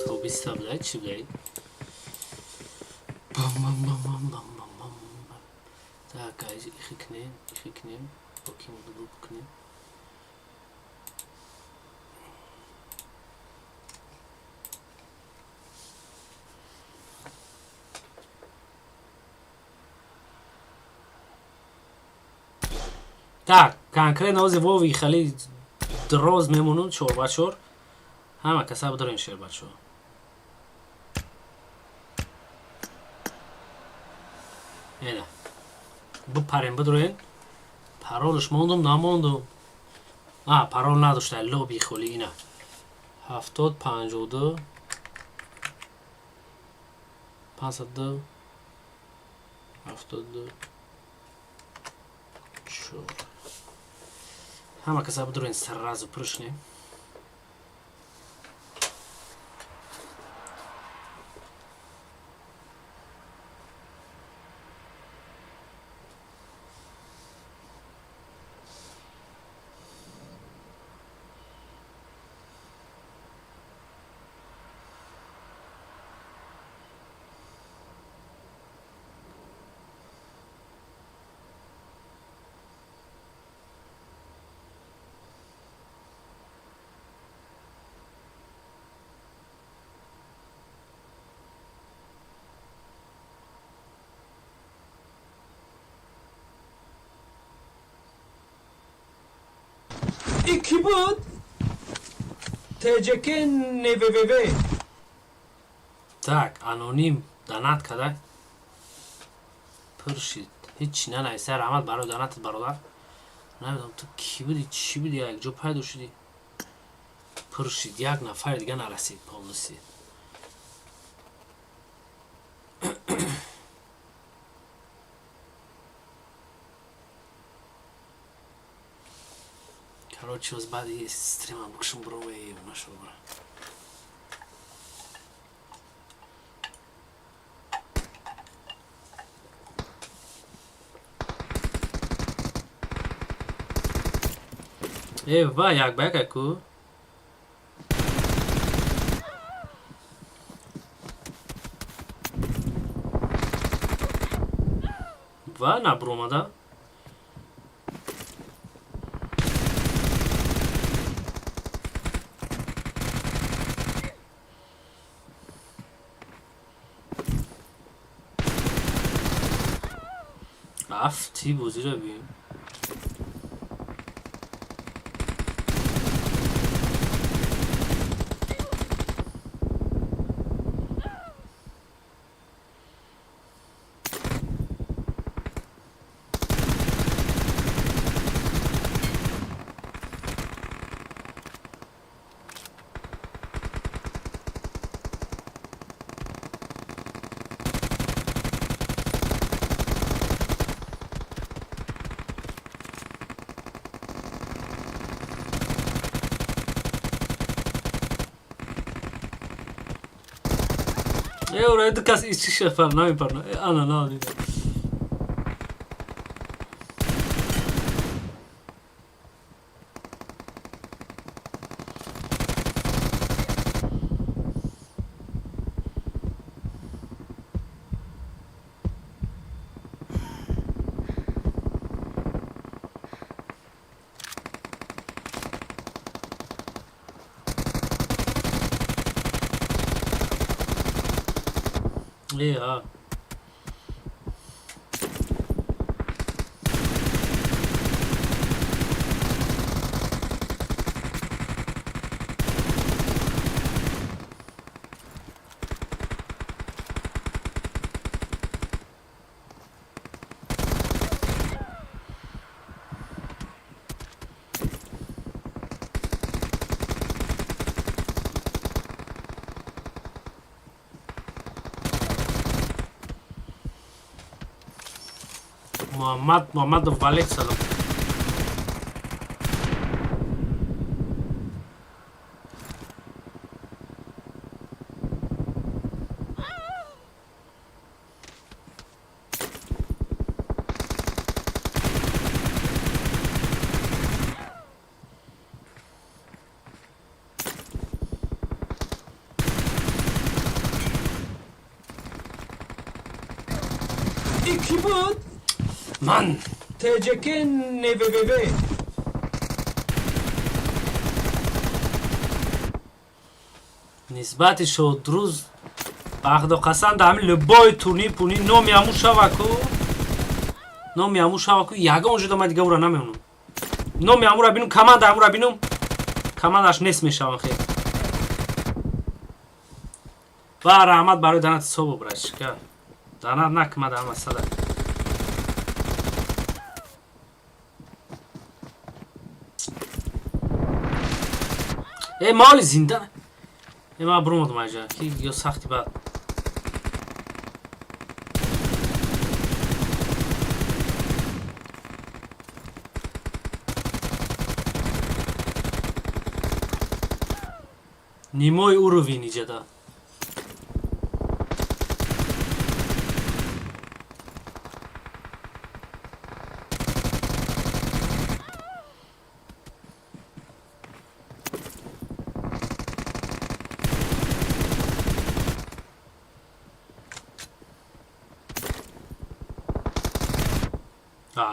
То биста блядь, чи блядь? Бам бам бам бам бам бам бам. Так, ихи кунем, ихи кунем, окей, буду кунем. Так, конкретно ози вови хали дроз мемонум чор ба чор. Ҳама каса бидорем шер бачо. Эна. Бипарем бидроен. Паролш мондум, намондум. А, парол надошта, лоби холи ина. 70 52 502 72 4. Ҳама каса бидроен сразу прышнем. И ки буд? ТЖК НВВВ. Так, аноним донат када. Пур шид. Ҳеҷ нанависа. Раҳмат барои донатат, бародар. Намедонам ту кӣ будӣ, чӣ будӣ, як ҷо пайдо шудӣ. Пур шид, як нафари дига нарасид полностью. Короче, оз баъди стрима букшум брове нашо бра. Э, ва, як ба як ку. Ва, набромада. Афти бозиро бин. Э, ду кас ичи фар намепарна. Ана на дида. Ja. Муҳаммад Муҳаммадов, ваалейк салом. И кӣ буд? Ман ТЖК НВВВ. Нисбати шодрӯз бахдо қасам, дар ҳамин любой турнир пурнир номи ҳамун шаваку, номи ҳамун шаваку, ягон ҷудо ман дига ӯра намемонам. Номи ҳамура бинум, команда ҳамура бинум, командаш нест мешавам. Хел ва раҳмат барои данати собо, брачка, данат накма дар масъала. Э, моли зинда. Э, ман бурмадам айҷа ки ё сахти бад. Нимои уровень иҷада.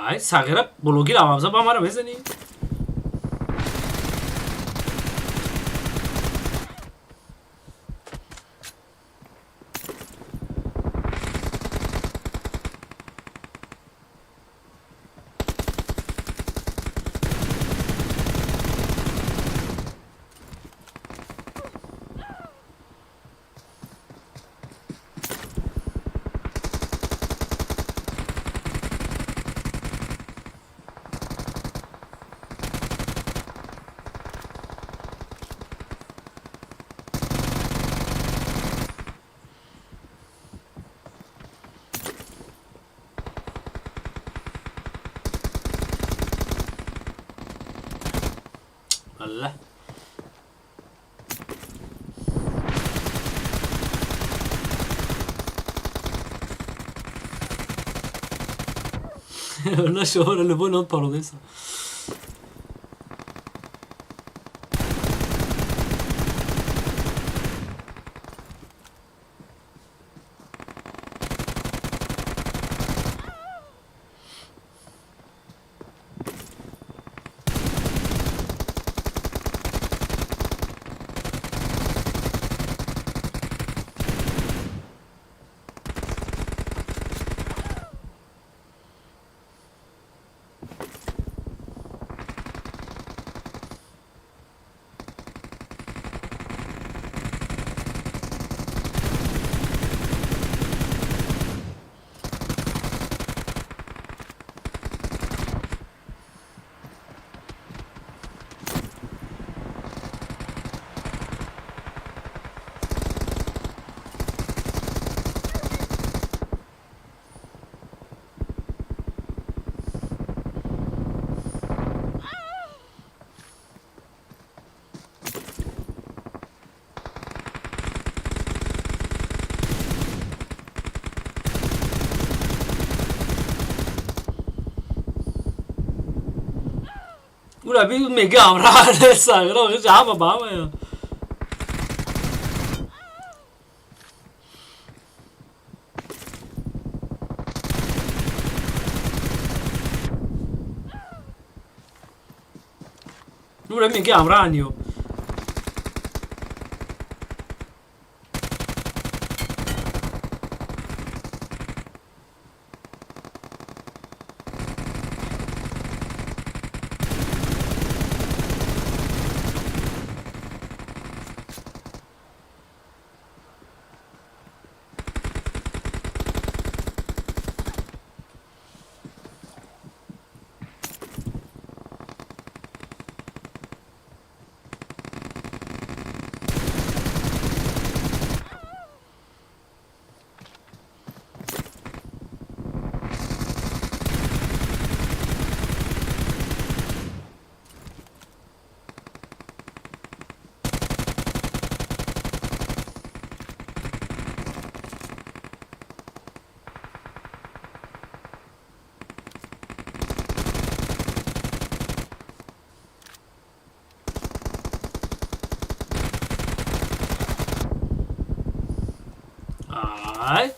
Ай, сағира блогер авабза ба мара мезанӣ? Валлаҳ. Валлаҳ, шуморо любой нот пародеса. Ура би мегам ра сағира ҳама ба ҳама. Ура мегам ранио. Ай?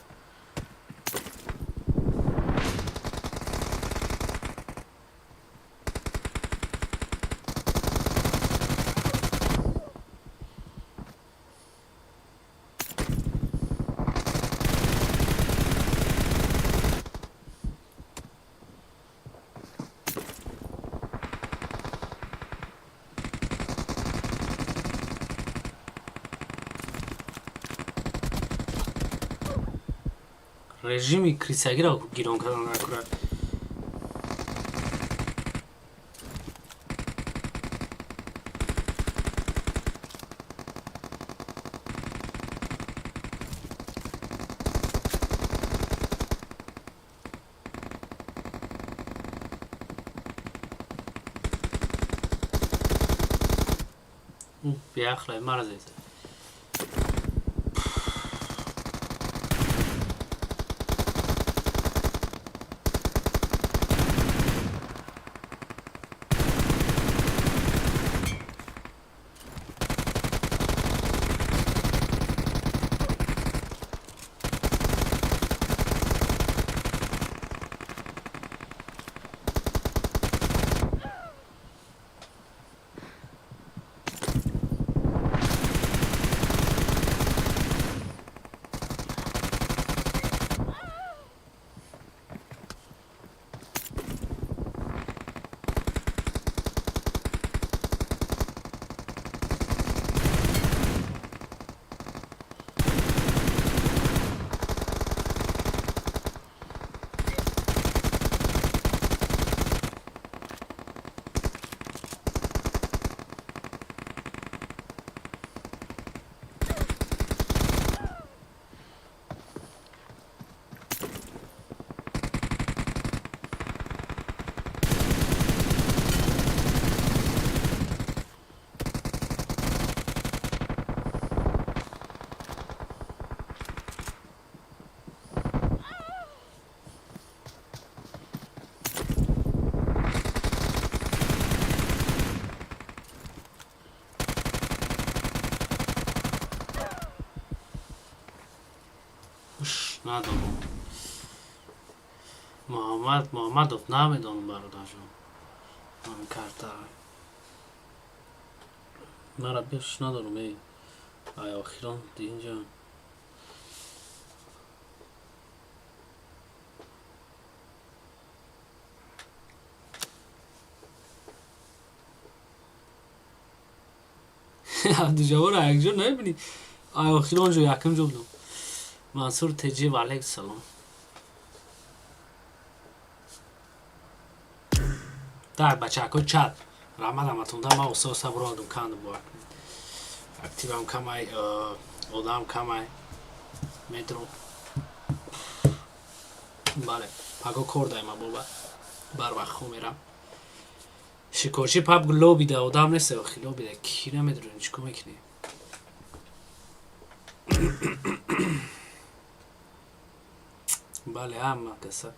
Режими крисагиро гирон кардан накунад. Биахлай маразеса. Надонам. Муҳаммад Муҳаммадов, намедонам, бародарҷон. Ман карта мара беш надорам. Эй, ай, охирон динҷа. Абдуҷаббор якҷо намебинӣ. Ай, охирон ҷо якум ҷо будам. Мансур Теҷи, ваалайкум салом. Так, бачаҳако, чат, раҳмат ҳаматонда. Ман оста оста бурондум, кандум, бо активам камай, одам камай, метро. Бале, паго кор даема, боба барвақт хо мерам. Шикорчи паб лобида одам нест, охи лобида ки намедонем чӣ кор мекунӣ. Бале, ҳама каса.